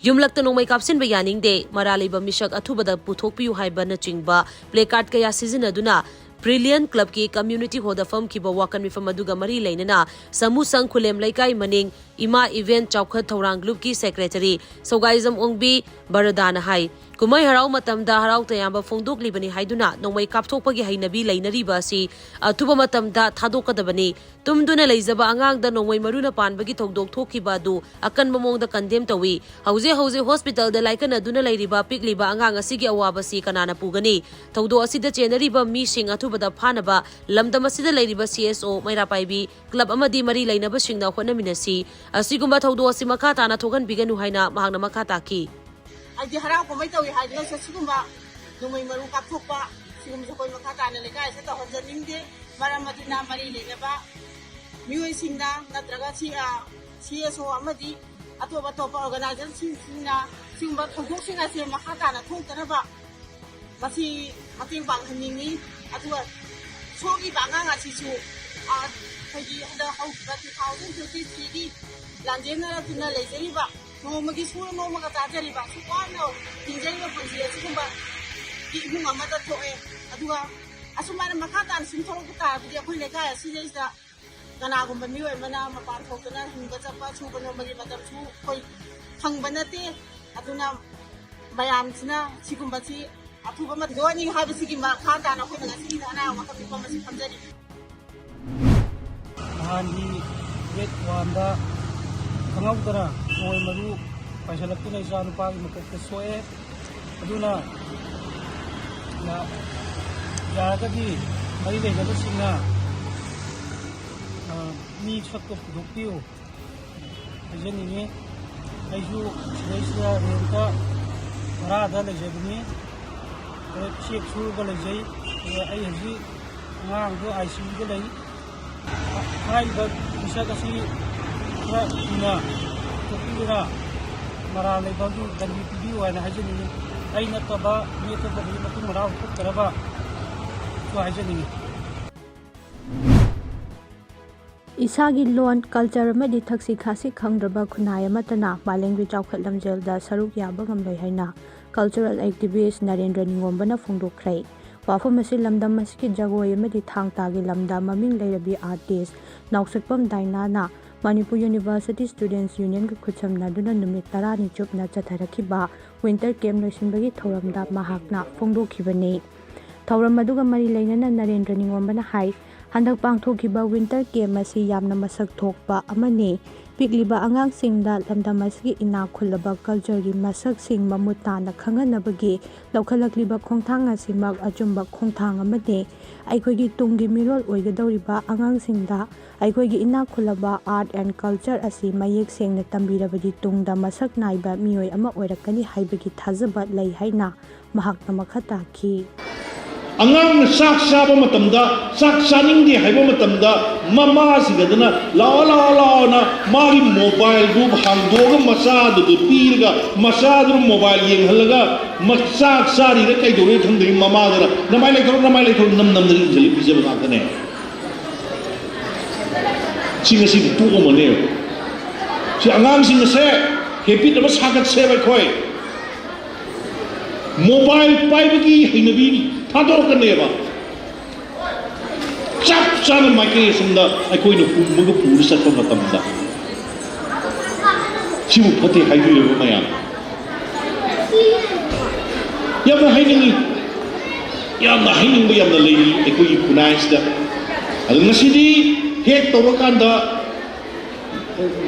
ꯌꯨꯝꯂꯛꯇ ꯅꯣꯡꯃꯩ ꯀꯥꯞꯁꯤꯟꯕ ꯌꯥꯅꯤꯡꯗꯦ, ꯃꯔꯥꯜ ꯂꯩꯕ ꯃꯤꯁꯛ ꯑꯊꯨꯕꯗ ꯄꯨꯊꯣꯛꯄꯤꯌꯨ ꯍꯥꯏꯕꯅꯆꯤꯡꯕ placard ꯀꯌꯥ ꯁꯤꯖꯤꯟꯅꯗꯨꯅ ꯕ꯭ꯔꯤꯂꯤꯌꯟ ꯀ꯭ꯂꯕꯀꯤ ꯀꯝꯃ꯭ꯌꯨꯅꯤꯇꯤ ꯍꯣꯜꯗ ꯐꯝꯈꯤꯕ ꯋꯥꯀꯟ ꯃꯤꯐꯝ ꯑꯗꯨꯒ ꯃꯔꯤ ꯂꯩꯅꯅ ꯁꯃꯨꯁꯪ ꯈꯨꯂꯦꯝ ꯂꯩꯀꯥꯏ ꯃꯅꯤꯡ ꯏꯃꯥ ꯏꯚꯦꯟꯠ ꯆꯥꯎꯈꯠ ꯊꯧꯔꯥꯡ ꯒ꯭ꯔꯨꯞꯀꯤ ꯁꯦꯀ꯭ꯔꯦꯇꯔꯤ ꯁꯧꯒꯥꯏꯖꯝ ꯑꯣꯡꯕꯤ ꯕꯔꯗꯥꯅ ꯍꯥꯏ, ꯀꯨꯝꯍꯩ ꯍꯔꯥꯎ ꯃꯇꯝꯗ ꯍꯔꯥꯎ ꯇꯌꯥꯝꯕ ꯐꯣꯡꯗꯣꯛꯂꯤꯕꯅꯤ ꯍꯥꯏꯗꯨꯅ ꯅꯣꯡꯃꯩ ꯀꯥꯞꯊꯣꯛꯄꯒꯤ ꯍꯩꯅꯕꯤ ꯂꯩꯅꯔꯤꯕ ꯑꯁꯤ ꯑꯊꯨꯕ ꯃꯇꯝꯗ ꯊꯥꯗꯣꯛꯀꯗꯕꯅꯤ꯫ ꯇꯨꯝꯗꯨꯅ ꯂꯩꯖꯕ ꯑꯉꯥꯡꯗ ꯅꯣꯡꯃꯩ ꯃꯔꯨꯅ ꯄꯥꯟꯕꯒꯤ ꯊꯧꯗꯣꯛ ꯊꯣꯛꯈꯤꯕ ꯑꯗꯨ ꯑꯀꯟꯕ ꯃꯑꯣꯡꯗ ꯀꯟꯗꯦꯝ ꯇꯧꯏ꯫ ꯍꯧꯖꯤꯛ ꯍꯧꯖꯤꯛ ꯍꯣꯁꯄꯤꯇꯥꯜꯗ ꯂꯥꯏꯀꯠꯅꯗꯨꯅ ꯂꯩꯔꯤꯕ ꯄꯤꯛꯂꯤꯕ ꯑꯉꯥꯡ ꯑꯁꯤꯒꯤ ꯑꯋꯥꯕꯁꯤ ꯀꯅꯥꯅ ꯄꯨꯒꯅꯤ? ꯊꯧꯗꯣꯛ ꯑꯁꯤꯗ ꯆꯦꯟꯅꯔꯤꯕ ꯃꯤꯁꯤꯡ ꯑꯊꯨꯕꯗ ꯐꯥꯅꯕ ꯂꯝꯗꯝ ꯑꯁꯤꯗ ꯂꯩꯔꯤꯕ ꯁꯤ ꯑꯦꯁ ꯑꯣ, ꯃꯩꯔꯥ ꯄꯥꯏꯕꯤ, ꯀ꯭ꯂꯕ ꯑꯃꯗꯤ ꯃꯔꯤ ꯂꯩꯅꯕꯁꯤꯡꯅ ꯍꯣꯠꯅꯃꯤꯟꯅꯁꯤ꯫ ꯑꯁꯤꯒꯨꯝꯕ ꯊꯧꯗꯣꯛ ꯑꯁꯤ ꯃꯈꯥ ꯇꯥꯅ ꯊꯣꯛꯍꯟꯕꯤꯒꯅꯨ ꯍꯥꯏꯅ ꯃꯍꯥꯛꯅ ꯃꯈꯥ ꯇꯥꯈꯤ꯫ ꯍꯥꯏꯗꯤ ꯍꯔꯥꯎ ꯀꯨꯝꯍꯩ ꯇꯧꯏ ꯍꯥꯏꯗꯨꯅ ꯁꯤꯒꯨꯝꯕ ꯅꯣꯡꯃꯩ ꯃꯔꯨ ꯀꯥꯞꯊꯣꯛꯄ, ꯁꯤꯒꯨꯝꯕꯁꯦ ꯑꯩꯈꯣꯏ ꯃꯈꯥ ꯇꯥꯅ ꯂꯩꯀꯥꯏ ꯑꯁꯤꯗ ꯇꯧꯍꯟꯖꯅꯤꯡꯗꯦ꯫ ꯃꯔꯝ ꯑꯗꯨꯅ ꯃꯔꯤ ꯂꯩꯅꯕ ꯃꯤꯑꯣꯏꯁꯤꯡꯅ ꯅꯠꯇ꯭ꯔꯒ ꯁꯤ, ꯑ, ꯁꯤ ꯑꯦꯁ ꯑꯣ ꯑꯃꯗꯤ ꯑꯇꯣꯞ ꯑꯇꯣꯞꯄ ꯑꯣꯔꯒꯅꯥꯏꯖꯦꯁꯟꯁꯤꯡꯁꯤꯅ ꯁꯤꯒꯨꯝꯕ ꯊꯧꯗꯣꯛꯁꯤꯡ ꯑꯁꯦ ꯃꯈꯥ ꯇꯥꯅ ꯊꯣꯛꯇꯅꯕ ꯃꯁꯤ ꯃꯇꯦꯡ ꯄꯥꯡꯍꯟꯅꯤꯡꯏ꯫ ꯑꯗꯨꯒ ꯁꯣꯛꯂꯤꯕ ꯑꯉꯥꯡ ꯑꯁꯤꯁꯨ, ꯑ, ꯑꯩꯈꯣꯏꯒꯤ ꯍꯟꯗꯛ ꯍꯧꯈꯤꯕ two thousand twenty three ꯒꯤ ꯂꯥꯟꯖꯦꯟꯅꯔꯛꯇꯨꯅ ꯂꯩꯖꯔꯤꯕ, ꯅꯣꯡꯃꯒꯤ ꯁꯨꯔ ꯅꯣꯡꯃꯒ ꯆꯥꯖꯔꯤꯕ, ꯑꯁꯨꯛ ꯋꯥꯅ ꯍꯤꯡꯖꯔꯤꯕ ꯄꯨꯟꯁꯤ ꯑꯁꯤꯒꯨꯝꯕꯒꯤ ꯏꯃꯨꯡ ꯑꯃꯗ ꯊꯣꯛꯑꯦ꯫ ꯑꯗꯨꯒ ꯑꯁꯨꯃꯥꯏꯅ ꯃꯈꯥ ꯇꯥꯅ ꯁꯨꯝ ꯊꯣꯛꯂꯛꯄ ꯇꯥꯔꯕꯗꯤ ꯑꯩꯈꯣꯏ ꯂꯩꯀꯥꯏ ꯑꯁꯤꯗꯩꯁꯤꯗ ꯀꯅꯥꯒꯨꯝꯕ ꯃꯤꯑꯣꯏ ꯑꯃꯅ ꯃꯄꯥꯟ ꯊꯣꯛꯇꯨꯅ ꯍꯤꯡꯕ ꯆꯠꯄ, ꯁꯨꯕ ꯅꯣꯝꯕꯒꯤ ꯃꯇꯝꯁꯨ ꯑꯩꯈꯣꯏ ꯐꯪꯕ ꯅꯠꯇꯦ꯫ ꯑꯗꯨꯅ ꯃꯌꯥꯝꯁꯤꯅ ꯁꯤꯒꯨꯝꯕꯁꯤ ꯑꯊꯨꯕ ꯃꯇꯝꯗ ꯊꯣꯛꯍꯟꯅꯤꯡꯉꯤ ꯍꯥꯏꯕꯁꯤꯒꯤ ꯃꯈꯥ ꯇꯥꯅ ꯑꯩꯈꯣꯏꯅ ꯉꯁꯤꯒꯤ ꯙꯔꯅꯥ ꯋꯥꯀꯠ ꯃꯤꯐꯝ ꯑꯁꯤ ꯐꯝꯖꯔꯤꯕꯅꯤ꯫ ꯅꯍꯥꯟꯒꯤ ꯗꯦꯠ ꯋꯥꯟꯗ ꯈꯪꯍꯧꯗꯅ ꯅꯣꯡꯃꯩ ꯃꯔꯨ ꯄꯥꯏꯁꯤꯜꯂꯛꯇꯨꯅ ꯏꯆꯥ ꯅꯨꯄꯥꯒꯤ ꯃꯀꯣꯛꯇ ꯁꯣꯛꯑꯦ꯫ ꯑꯗꯨꯅ ꯌꯥ-, ꯌꯥꯔꯒꯗꯤ ꯃꯔꯤ ꯂꯩꯅꯕꯁꯤꯡꯅ, ꯑ, ꯃꯤ ꯁꯛꯇꯣ ꯄꯨꯊꯣꯛꯄꯤꯌꯨ ꯍꯥꯏꯖꯅꯤꯡꯉꯤ꯫ ꯑꯩꯁꯨ ꯁꯤꯗꯩꯁꯤꯗ ꯔꯦꯟꯠꯇ ꯚꯔꯥꯗ ꯂꯩꯖꯕꯅꯤ꯫ ꯑꯗꯣ ꯆꯦꯛ ꯁꯨꯔꯒ ꯂꯩꯖꯩ꯫ ꯑꯗꯣ ꯑꯩ ꯍꯧꯖꯤꯛ ꯑꯉꯥꯡꯗꯣ ꯑꯥꯏ ꯁꯤ ꯌꯨꯗ ꯂꯩ꯫ ꯍꯥꯏꯔꯤꯕ ꯃꯤꯁꯛ ꯑꯁꯤ ꯈꯔ ꯊꯨꯅ ꯄꯨꯊꯣꯛꯄꯤꯗꯨꯅ ꯃꯔꯥꯜ ꯂꯩꯕꯒꯤ ꯗꯟꯗꯤ ꯄꯤꯕꯤꯌꯨ ꯍꯥꯏꯅ ꯍꯥꯏꯖꯅꯤꯡꯉꯤ꯫ ꯑꯩ ꯅꯠꯇꯕ ꯃꯤ ꯑꯇꯣꯞꯄꯗꯒꯤ ꯃꯇꯨꯡ ꯃꯅꯥꯎ ꯊꯣꯛꯇꯅꯕꯁꯨ ꯍꯥꯏꯖꯅꯤꯡꯉꯤ꯫ ꯏꯁꯥꯒꯤ ꯂꯣꯟ, ꯀꯜꯆꯔ ꯑꯃꯗꯤ ꯊꯛꯁꯤ ꯈꯥꯁꯤ ꯈꯪꯗ꯭ꯔꯕ ꯈꯨꯟꯅꯥꯏ ꯑꯃꯠꯇꯅ ꯃꯥꯂꯦꯝꯒꯤ ꯆꯥꯎꯈꯠ ꯂꯝꯖꯦꯜꯗ ꯁꯔꯨꯛ ꯌꯥꯕ ꯉꯝꯂꯣꯏ ꯍꯥꯏꯅ ꯀꯜꯆꯔꯦꯜ ꯑꯦꯛꯇꯤꯚꯤꯁ ꯅꯔꯦꯟꯗ꯭ꯔ ꯅꯤꯉꯣꯝꯕꯅ ꯐꯣꯡꯗꯣꯛꯈ꯭ꯔꯦ꯫ ꯋꯥꯐꯝ ꯑꯁꯤ ꯂꯝꯗꯝ ꯑꯁꯤꯒꯤ ꯖꯒꯣꯏ ꯑꯃꯗꯤ ꯊꯥꯡ ꯇꯥꯒꯤ ꯂꯝꯗ ꯃꯃꯤꯡ ꯂꯩꯔꯕꯤ artist ꯅꯥꯎꯁꯛꯄꯝ ꯗꯥꯏꯅꯥꯅ ꯃꯅꯤꯄꯨꯔ University Students Unionꯒ ꯈꯨꯠꯁꯝꯅꯗꯨꯅ ꯅꯨꯃꯤꯠ ꯇꯔꯥꯅꯤ ꯆꯨꯞꯅ ꯆꯠꯊꯔꯛꯈꯤꯕ winter camp ꯂꯣꯏꯁꯤꯟꯕꯒꯤ ꯊꯧꯔꯝꯗ ꯃꯍꯥꯛꯅ ꯐꯣꯡꯗꯣꯛꯈꯤꯕꯅꯤ꯫ ꯊꯧꯔꯝ ꯑꯗꯨꯒ ꯃꯔꯤ ꯂꯩꯅꯅ ꯅꯔꯦꯟꯗ꯭ꯔ ꯅꯤꯉꯣꯝꯕꯅ ꯍꯥꯏ, ꯍꯟꯗꯛ ꯄꯥꯡꯊꯣꯛꯈꯤꯕ winter camp ꯑꯁꯤ ꯌꯥꯝꯅ ꯃꯁꯛ ꯊꯣꯛꯄ ꯑꯃꯅꯤ꯫ ꯄꯤꯛꯂꯤꯕ ꯑꯉꯥꯡꯁꯤꯡꯗ ꯂꯝꯗꯝ ꯑꯁꯤꯒꯤ ꯏꯅꯥꯛ ꯈꯨꯜꯂꯕ cultureꯒꯤ ꯃꯁꯛꯁꯤꯡ ꯃꯃꯨꯠ ꯇꯥꯅ ꯈꯪꯍꯟꯅꯕꯒꯤ ꯂꯧꯈꯠꯂꯛꯂꯤꯕ ꯈꯣꯡꯊꯥꯡ ꯑꯁꯤꯃꯛ ꯑꯆꯨꯝꯕ ꯈꯣꯡꯊꯥꯡ ꯑꯃꯅꯤ꯫ ꯑꯩꯈꯣꯏꯒꯤ ꯇꯨꯡꯒꯤ ꯃꯤꯔꯣꯜ ꯑꯣꯏꯒꯗꯧꯔꯤꯕ ꯑꯉꯥꯡꯁꯤꯡꯗ ꯑꯩꯈꯣꯏꯒꯤ ꯏꯅꯥꯛ ꯈꯨꯜꯂꯕ art and culture ꯑꯁꯤ ꯃꯌꯦꯛ ꯁꯦꯡꯅ ꯇꯝꯕꯤꯔꯕꯗꯤ ꯇꯨꯡꯗ ꯃꯁꯛ ꯅꯥꯏꯕ ꯃꯤꯑꯣꯏ ꯑꯃ ꯑꯣꯏꯔꯛꯀꯅꯤ ꯍꯥꯏꯕꯒꯤ ꯊꯥꯖꯕ ꯂꯩ ꯍꯥꯏꯅ ꯃꯍꯥꯛꯅ ꯃꯈꯥ ꯇꯥꯈꯤ꯫ ꯑꯉꯥꯡꯅ ꯆꯥꯛ ꯆꯥꯕ ꯃꯇꯝꯗ, ꯆꯥꯛ ꯆꯥꯅꯤꯡꯗꯦ ꯍꯥꯏꯕ ꯃꯇꯝꯗ, ꯃꯃꯥꯁꯤꯡ ꯑꯗꯨꯅ "ꯂꯥꯛꯑꯣ, ꯂꯥꯛꯑꯣ, ꯂꯥꯛꯑꯣꯅ" ꯃꯥꯒꯤ mobileꯗꯨ ꯍꯥꯡꯗꯣꯛꯑꯒ ꯃꯆꯥꯗꯨꯗ ꯄꯤꯔꯒ, ꯃꯆꯥꯗꯨꯅ mobile ꯌꯦꯡꯍꯜꯂꯒ, ꯃ-, ꯆꯥꯛ ꯆꯥꯔꯤꯔ ꯀꯩꯗꯧꯔꯤꯔ ꯈꯪꯗ꯭ꯔꯤ ꯃꯃꯥꯗꯨꯅ "ꯅꯃꯥꯏ ꯂꯩꯊꯧꯔꯣ, ꯅꯃꯥꯏ ꯂꯩꯊꯧꯔꯣ" ꯅꯝ ꯅꯝꯗꯅ ꯏꯟꯁꯤꯜꯂ ꯄꯤꯖꯕ ꯉꯥꯛꯇꯅꯦ꯫ ꯁꯤ ꯉꯁꯤꯗꯤ ꯇꯣꯛꯑꯝꯃꯅꯦꯕ꯫ ꯁꯤ ꯑꯉꯥꯡꯁꯤꯡ ꯑꯁꯦ habit ꯑꯃ ꯁꯥꯒꯠꯁꯦꯕ ꯑꯩꯈꯣꯏ꯫ Mobile ꯄꯥꯏꯕꯒꯤ ꯍꯩꯅꯕꯤ ꯊꯥꯗꯣꯔꯛꯀꯅꯦꯕ꯫ ꯆꯞ ꯆꯥꯅ ꯃꯥꯏꯀꯩ ꯑꯁꯣꯝꯗ ꯑꯩꯈꯣꯏꯅ ꯍꯨꯝꯃꯒ ꯄꯨꯔ ꯆꯠꯄ ꯃꯇꯝꯗ꯫ ꯁꯤꯕꯨ ꯐꯠꯇꯦ ꯍꯥꯏꯕꯤꯔꯕ ꯃꯌꯥꯝ? ꯌꯥꯝꯅ ꯍꯥꯏꯅꯤꯡꯉꯤ꯫ ꯌꯥꯝꯅ ꯍꯥꯏꯅꯤꯡꯕ ꯌꯥꯝꯅ ꯂꯩꯔꯤ ꯑꯩꯈꯣꯏꯒꯤ ꯈꯨꯟꯅꯥꯏꯁꯤꯗ꯫ ꯑꯗꯨ ꯉꯁꯤꯗꯤ hack ꯇꯧꯔꯀꯥꯟꯗ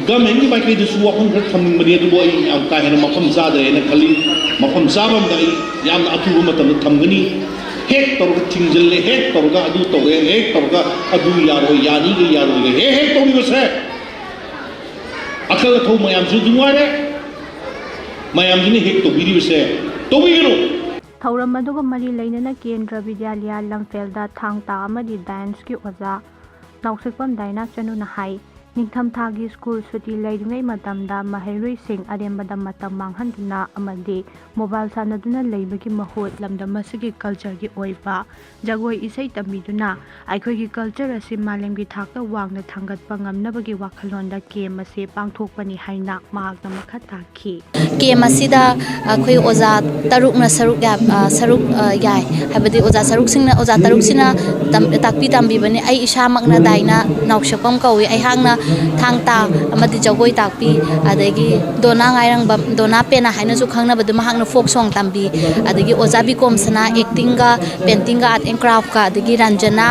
governmentꯀꯤ ꯃꯥꯏꯀꯩꯗꯁꯨ ꯋꯥꯐꯝ ꯈꯔ ꯊꯝꯅꯤꯡꯕꯅꯤ, ꯑꯗꯨꯕꯨ ꯑꯩ ꯌꯥꯝ ꯀꯥ ꯍꯦꯟꯅ ꯃꯐꯝ ꯆꯥꯗ꯭ꯔꯦ ꯍꯥꯏꯅ ꯈꯜꯂꯤ꯫ ꯃꯐꯝ ꯆꯥꯕ ꯑꯃꯗ ꯑꯩ ꯌꯥꯝꯅ ꯑꯊꯨꯕ ꯃꯇꯝꯗ ꯊꯝꯒꯅꯤ꯫ Hack ꯇꯧꯔꯒ ꯊꯤꯡꯖꯤꯜꯂꯦ, hack ꯇꯧꯔꯒ ꯑꯗꯨ ꯇꯧꯔꯦ, hack ꯇꯧꯔꯒ ꯑꯗꯨ ꯌꯥꯔꯣꯏ, ꯌꯥꯅꯤꯒ ꯌꯥꯔꯣꯏꯒ ꯍꯦꯛ ꯍꯦꯛ ꯇꯧꯔꯤꯕꯁꯦ ꯑꯀꯜ ꯑꯊꯧ ꯃꯌꯥꯝꯁꯨ ꯅꯨꯡꯉꯥꯏꯔꯦ꯫ ꯃꯌꯥꯝꯁꯤꯅ hack ꯇꯧꯕꯤꯔꯤꯕꯁꯦ ꯇꯧꯕꯤꯒꯅꯨ꯫ ꯊꯧꯔꯝ ꯑꯗꯨꯒ ꯃꯔꯤ ꯂꯩꯅꯅ ꯀꯦꯟꯗ꯭ꯔ ꯕꯤꯗ꯭ꯌꯥꯂꯌꯥ ꯂꯝꯐꯦꯜꯗ ꯊꯥꯡ ꯇꯥ ꯑꯃꯗꯤ danceꯀꯤ ꯑꯣꯖꯥ ꯅꯥꯎꯁꯛꯄꯝ ꯗꯥꯏꯅꯥ ꯆꯅꯨꯅ ꯍꯥꯏ, ꯅꯤꯡꯊꯝꯊꯥꯒꯤ ꯁ꯭ꯀꯨꯜ ꯁꯨꯇꯤ ꯂꯩꯔꯤꯉꯩ ꯃꯇꯝꯗ ꯃꯍꯩꯔꯣꯏꯁꯤꯡ ꯑꯔꯦꯝꯕꯗ ꯃꯇꯝ ꯃꯥꯡꯍꯟꯗꯨꯅ ꯑꯃꯗꯤ ꯃꯣꯕꯥꯏꯜ ꯁꯥꯟꯅꯗꯨꯅ ꯂꯩꯕꯒꯤ ꯃꯍꯨꯠ, ꯂꯝꯗꯝ ꯑꯁꯤꯒꯤ ꯀꯜꯆꯔꯒꯤ ꯑꯣꯏꯕ ꯖꯒꯣꯏ ꯏꯁꯩ ꯇꯝꯕꯤꯗꯨꯅ ꯑꯩꯈꯣꯏꯒꯤ ꯀꯜꯆꯔ ꯑꯁꯤ ꯃꯥꯂꯦꯝꯒꯤ ꯊꯥꯛꯇ ꯋꯥꯡꯅ ꯊꯥꯡꯒꯠꯄ ꯉꯝꯅꯕꯒꯤ ꯋꯥꯈꯜꯂꯣꯟꯗ ꯀꯦꯝ ꯑꯁꯤ ꯄꯥꯡꯊꯣꯛꯄꯅꯤ ꯍꯥꯏꯅ ꯃꯍꯥꯛꯅ ꯃꯈꯥ ꯇꯥꯈꯤ꯫ ꯀꯦꯝ ꯑꯁꯤꯗ ꯑꯩꯈꯣꯏ ꯑꯣꯖꯥ ꯇꯔꯨꯛꯅ ꯁꯔꯨꯛ ꯌꯥ-, ꯑ, ꯁꯔꯨꯛ, ꯑ, ꯌꯥꯏ꯫ ꯍꯥꯏꯕꯗꯤ ꯑꯣꯖꯥ ꯁꯔꯨꯛꯁꯤꯡꯅ, ꯑꯣꯖꯥ ꯇꯔꯨꯛꯁꯤꯅ ꯇꯝ-, ꯇꯥꯛꯄꯤ ꯇꯝꯕꯤꯕꯅꯤ꯫ ꯑꯩ ꯏꯁꯥꯃꯛꯅ ꯗꯥꯏꯅꯥ ꯅꯥꯎꯁꯦꯞꯄꯝ ꯀꯧꯏ꯫ ꯑꯩꯍꯥꯛꯅ ꯊꯥꯡ ꯇꯥ ꯑꯃꯗꯤ ꯖꯒꯣꯏ ꯇꯥꯛꯄꯤ, ꯑꯗꯒꯤ ꯗꯣꯅꯥ ꯉꯥꯏꯔꯪꯕꯝ, ꯗꯣꯅꯥ ꯄꯦꯅꯥ ꯍꯥꯏꯅꯁꯨ ꯈꯪꯅꯕꯗꯨ, ꯃꯍꯥꯛꯅ ꯐꯣꯛ ꯁꯣꯡ ꯇꯝꯕꯤ, ꯑꯗꯒꯤ ꯑꯣꯖꯥ ꯕꯤꯀꯣꯝꯁꯅꯥ ꯑꯦꯛꯇꯤꯡꯒ ꯄꯦꯟꯇꯤꯡꯒ ꯑꯥꯔꯠ ꯑꯦꯟ ꯀ꯭ꯔꯥꯐꯀ, ꯑꯗꯒꯤ ꯔꯟꯖꯅꯥ,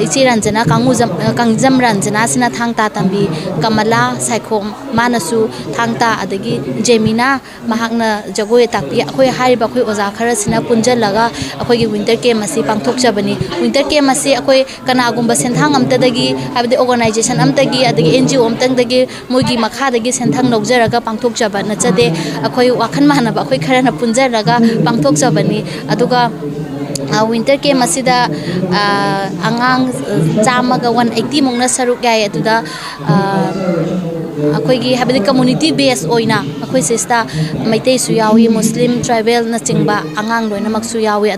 ꯏꯆꯦ ꯔꯟꯖꯅꯥ ꯀꯥꯡꯉꯨꯖꯝ-, ꯀꯥꯡꯖꯝ ꯔꯟꯖꯅꯥꯁꯤꯅ ꯊꯥꯡ ꯇꯥ ꯇꯝꯕꯤ, ꯀꯃꯂꯥ ꯁꯥꯏꯈꯣꯝ ꯃꯥꯅꯁꯨ ꯊꯥꯡ ꯇꯥ, ꯑꯗꯒꯤ ꯖꯦꯃꯤꯅꯥ ꯃꯍꯥꯛꯅ ꯖꯒꯣꯏ ꯇꯥꯛꯄꯤ꯫ ꯑꯩꯈꯣꯏ ꯍꯥꯏꯔꯤꯕ ꯑꯩꯈꯣꯏ ꯑꯣꯖꯥ ꯈꯔꯁꯤꯅ ꯄꯨꯟꯖꯜꯂꯒ ꯑꯩꯈꯣꯏꯒꯤ ꯋꯤꯟꯇꯔ ꯀꯦꯝ ꯑꯁꯤ ꯄꯥꯡꯊꯣꯛꯆꯕꯅꯤ꯫ ꯋꯤꯟꯇꯔ ꯀꯦꯝ ꯑꯁꯤ ꯑꯩꯈꯣꯏ ꯀꯅꯥꯒꯨꯝꯕ ꯁꯦꯟꯊꯥꯡ ꯑꯝꯇꯗꯒꯤ, ꯍꯥꯏꯕꯗꯤ ꯑꯣꯔꯒꯅꯥꯏꯖꯦꯁꯟ ꯑꯝꯇꯒꯤ, ꯑꯗꯒꯤ ꯑꯦꯟ ꯖꯤ ꯑꯣ ꯑꯝꯇꯪꯗꯒꯤ ꯃꯣꯏꯒꯤ ꯃꯈꯥꯗꯒꯤ ꯁꯦꯟꯊꯪ ꯂꯧꯖꯔꯒ ꯄꯥꯡꯊꯣꯛꯆꯕ ꯅꯠꯆꯗꯦ꯫ ꯑꯩꯈꯣꯏ ꯋꯥꯈꯜ ꯃꯥꯟꯅꯕ ꯑꯩꯈꯣꯏ ꯈꯔꯅ ꯄꯨꯟꯖꯔꯒ ꯄꯥꯡꯊꯣꯛꯆꯕꯅꯤ꯫ ꯑꯗꯨꯒ, ꯑ, ꯋꯤꯟꯇꯔ ꯀꯦꯝ ꯑꯁꯤꯗ, ꯑ, ꯑꯉꯥꯡ, ꯑ, ꯆꯥꯝꯃꯒ ꯋꯥꯟ ꯑꯩꯠꯇꯤ ꯃꯨꯛꯅ ꯁꯔꯨꯛ ꯌꯥꯏ꯫ ꯑꯗꯨꯗ, ꯑ, ꯑꯩꯈꯣꯏꯒꯤ, ꯍꯥꯏꯕꯗꯤ ꯀꯝꯃꯨꯅꯤꯇꯤ ꯕꯦꯁ ꯑꯣꯏꯅ ꯑꯩꯈꯣꯏ ꯁꯤꯁꯤꯗ ꯃꯩꯇꯩꯁꯨ ꯌꯥꯎꯏ, ꯃꯨꯁꯂꯤꯝ, ꯇ꯭ꯔꯥꯏꯕꯦꯜꯅꯆꯤꯡꯕ ꯑꯉꯥꯡ ꯂꯣꯏꯅꯃꯛꯁꯨ ꯌꯥꯎꯏ꯫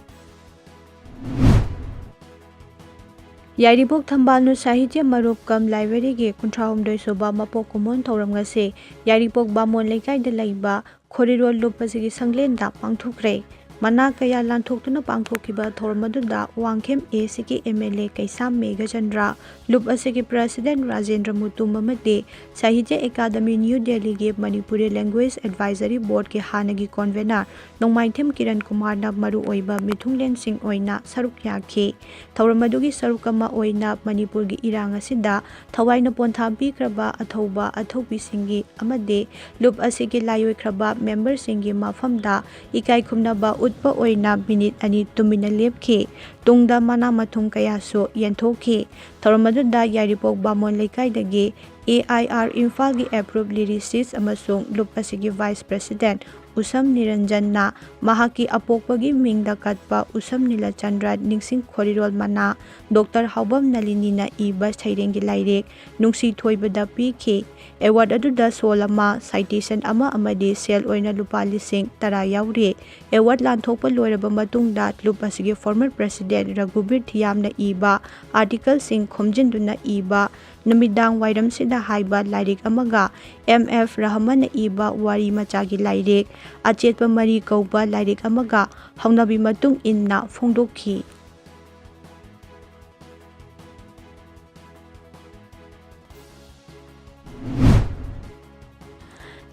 ꯌꯥꯏꯔꯤꯄꯣꯛ ꯊꯝꯕꯥꯜꯅꯨ ꯁꯥꯍꯤꯇ꯭ꯌ ꯃꯔꯨꯞ ꯀꯝ ꯂꯥꯏꯕ꯭ꯔꯦꯔꯤꯒꯤ ꯀꯨꯟꯊ꯭ꯔꯥꯍꯨꯝꯗꯣꯏ ꯁꯨꯕ ꯃꯄꯣꯛ ꯀꯨꯝꯑꯣꯟ ꯊꯧꯔꯝ ꯉꯁꯤ ꯌꯥꯏꯔꯤꯄꯣꯛ ꯕꯥꯃꯣꯟ ꯂꯩꯀꯥꯏꯗ ꯂꯩꯕ ꯈꯣꯔꯤꯔꯣꯜ ꯂꯨꯞ ꯑꯁꯤꯒꯤ ꯁꯪꯂꯦꯟꯗ ꯄꯥꯡꯊꯣꯛꯈ꯭ꯔꯦ꯫ ꯃꯅꯥ ꯀꯌꯥ ꯂꯥꯟꯊꯣꯛꯇꯨꯅ ꯄꯥꯡꯊꯣꯛꯈꯤꯕ ꯊꯧꯔꯝ ꯑꯗꯨꯗ ꯋꯥꯡꯈꯦꯝ ꯑꯦ ꯁꯤꯒꯤ ꯑꯦꯝ ꯑꯦꯜ ꯑꯦ ꯀꯩꯁꯥꯝ ꯃꯦꯘꯆꯟꯗ꯭ꯔ, ꯂꯨꯞ ꯑꯁꯤꯒꯤ ꯄ꯭ꯔꯁꯤꯗꯦꯟ ꯔꯥꯖꯦꯟꯗ꯭ꯔ ꯃꯨꯇꯨꯝ ꯑꯃꯗꯤ ꯁꯥꯍꯤꯇ꯭ꯌ ꯑꯦꯀꯥꯗꯃꯤ ꯅ꯭ꯌꯨ ꯗꯦꯜꯂꯤꯒꯤ ꯃꯅꯤꯄꯨꯔꯤ ꯂꯦꯡꯒ꯭ꯋꯦꯖ ꯑꯦꯗꯚꯥꯏꯖꯔꯤ ꯕꯣꯔꯗꯀꯤ ꯍꯥꯟꯅꯒꯤ ꯀꯣꯟꯚꯦꯅꯔ ꯅꯣꯡꯃꯥꯏꯊꯦꯝ ꯀꯤꯔꯟ ꯀꯨꯃꯥꯔꯅ ꯃꯔꯨꯑꯣꯏꯕ ꯃꯤꯊꯨꯡꯂꯦꯟꯁꯤꯡ ꯑꯣꯏꯅ ꯁꯔꯨꯛ ꯌꯥꯈꯤ꯫ ꯊꯧꯔꯝ ꯑꯗꯨꯒꯤ ꯁꯔꯨꯛ ꯑꯃ ꯑꯣꯏꯅ ꯃꯅꯤꯄꯨꯔꯒꯤ ꯏꯔꯥꯡ ꯑꯁꯤꯗ ꯊꯋꯥꯏꯅ ꯄꯣꯟꯊꯥ ꯄꯤꯈ꯭ꯔꯕ ꯑꯊꯧꯕ ꯑꯊꯧꯕꯤꯁꯤꯡꯒꯤ ꯑꯃꯗꯤ ꯂꯨꯞ ꯑꯁꯤꯒꯤ ꯂꯥꯏꯑꯣꯏꯈ꯭ꯔꯕ ꯃꯦꯝꯕꯔꯁꯤꯡꯒꯤ ꯃꯐꯝꯗ ꯏꯀꯥꯏ ꯈꯨꯝꯅꯕ ꯎꯠꯄ ꯑꯣꯏꯅ ꯃꯤꯅꯤꯠ ꯑꯅꯤ ꯇꯨꯃꯤꯟꯅ ꯂꯦꯞꯈꯤ꯫ ꯇꯨꯡꯗ ꯃꯅꯥ ꯃꯊꯨꯝ ꯀꯌꯥꯁꯨ ꯌꯦꯟꯊꯣꯛꯈꯤ꯫ ꯊꯧꯔꯝ ꯑꯗꯨꯗ ꯌꯥꯏꯔꯤꯄꯣꯛ ꯕꯥꯃꯣꯟ ꯂꯩꯀꯥꯏꯗꯒꯤ ꯑꯦ ꯑꯥꯏ ꯑꯥꯔ ꯏꯝꯐꯥꯜꯒꯤ ꯑꯦꯄ꯭ꯔꯨꯞ ꯂꯤꯔꯤꯁꯤꯁ ꯑꯃꯁꯨꯡ ꯂꯨꯞ ꯑꯁꯤꯒꯤ ꯚꯥꯏꯁ ꯄ꯭ꯔꯁꯤꯗꯦꯟꯠ ꯎꯁꯝ ꯅꯤꯔꯟꯖꯟꯅ ꯃꯍꯥꯛꯀꯤ ꯑꯄꯣꯛꯄꯒꯤ ꯃꯤꯡꯗ ꯀꯠꯄ ꯎꯁꯝ ꯅꯤꯂꯆꯟꯗ꯭ꯔ ꯅꯤꯡꯁꯤꯡ ꯈꯣꯔꯤꯔꯣꯜ ꯃꯅꯥ, ꯗꯣꯛꯇꯔ ꯍꯥꯎꯕꯝ ꯅꯂꯤꯅꯤꯅ ꯏꯕ ꯁꯩꯔꯦꯡꯒꯤ ꯂꯥꯏꯔꯤꯛ ꯅꯨꯡꯁꯤ ꯊꯣꯏꯕꯗ ꯄꯤꯈꯤ꯫ ꯑꯦꯋꯥꯔꯗ ꯑꯗꯨꯗ ꯁꯣꯜ ꯑꯃ, ꯁꯥꯏꯇꯦꯁꯟ ꯑꯃ ꯑꯃꯗꯤ ꯁꯦꯜ ꯑꯣꯏꯅ ꯂꯨꯄꯥ ꯂꯤꯁꯤꯡ ꯇꯔꯥ ꯌꯥꯎꯔꯤ꯫ ꯑꯦꯋꯥꯔꯗ ꯂꯥꯟꯊꯣꯛꯄ ꯂꯣꯏꯔꯕ ꯃꯇꯨꯡꯗ ꯀ꯭ꯂꯨꯕ ꯑꯁꯤꯒꯤ ꯐꯣꯔꯃꯔ ꯄ꯭ꯔꯦꯁꯤꯗꯦꯟꯠ ꯔꯘꯨꯕꯤꯔ ꯊꯤꯌꯥꯝꯅ ꯏꯕ ꯑꯥꯔꯇꯤꯀꯜꯁꯤꯡ ꯈꯣꯝꯖꯤꯟꯗꯨꯅ ꯏꯕ ꯅꯨꯃꯤꯗꯥꯡ ꯋꯥꯏꯔꯝꯁꯤꯗ ꯍꯥꯏꯕ ꯂꯥꯏꯔꯤꯛ ꯑꯃꯒ ꯑꯦꯝ ꯑꯦꯐ ꯔꯍꯃꯟꯅ ꯏꯕ ꯋꯥꯔꯤ ꯃꯆꯥꯒꯤ ꯂꯥꯏꯔꯤꯛ ꯑꯆꯦꯠꯄ ꯃꯔꯤ ꯀꯧꯕ ꯂꯥꯏꯔꯤꯛ ꯑꯃꯒ ꯍꯧꯅꯕꯤ ꯃꯇꯨꯡ ꯏꯟꯅ ꯐꯣꯡꯗꯣꯛꯈꯤ꯫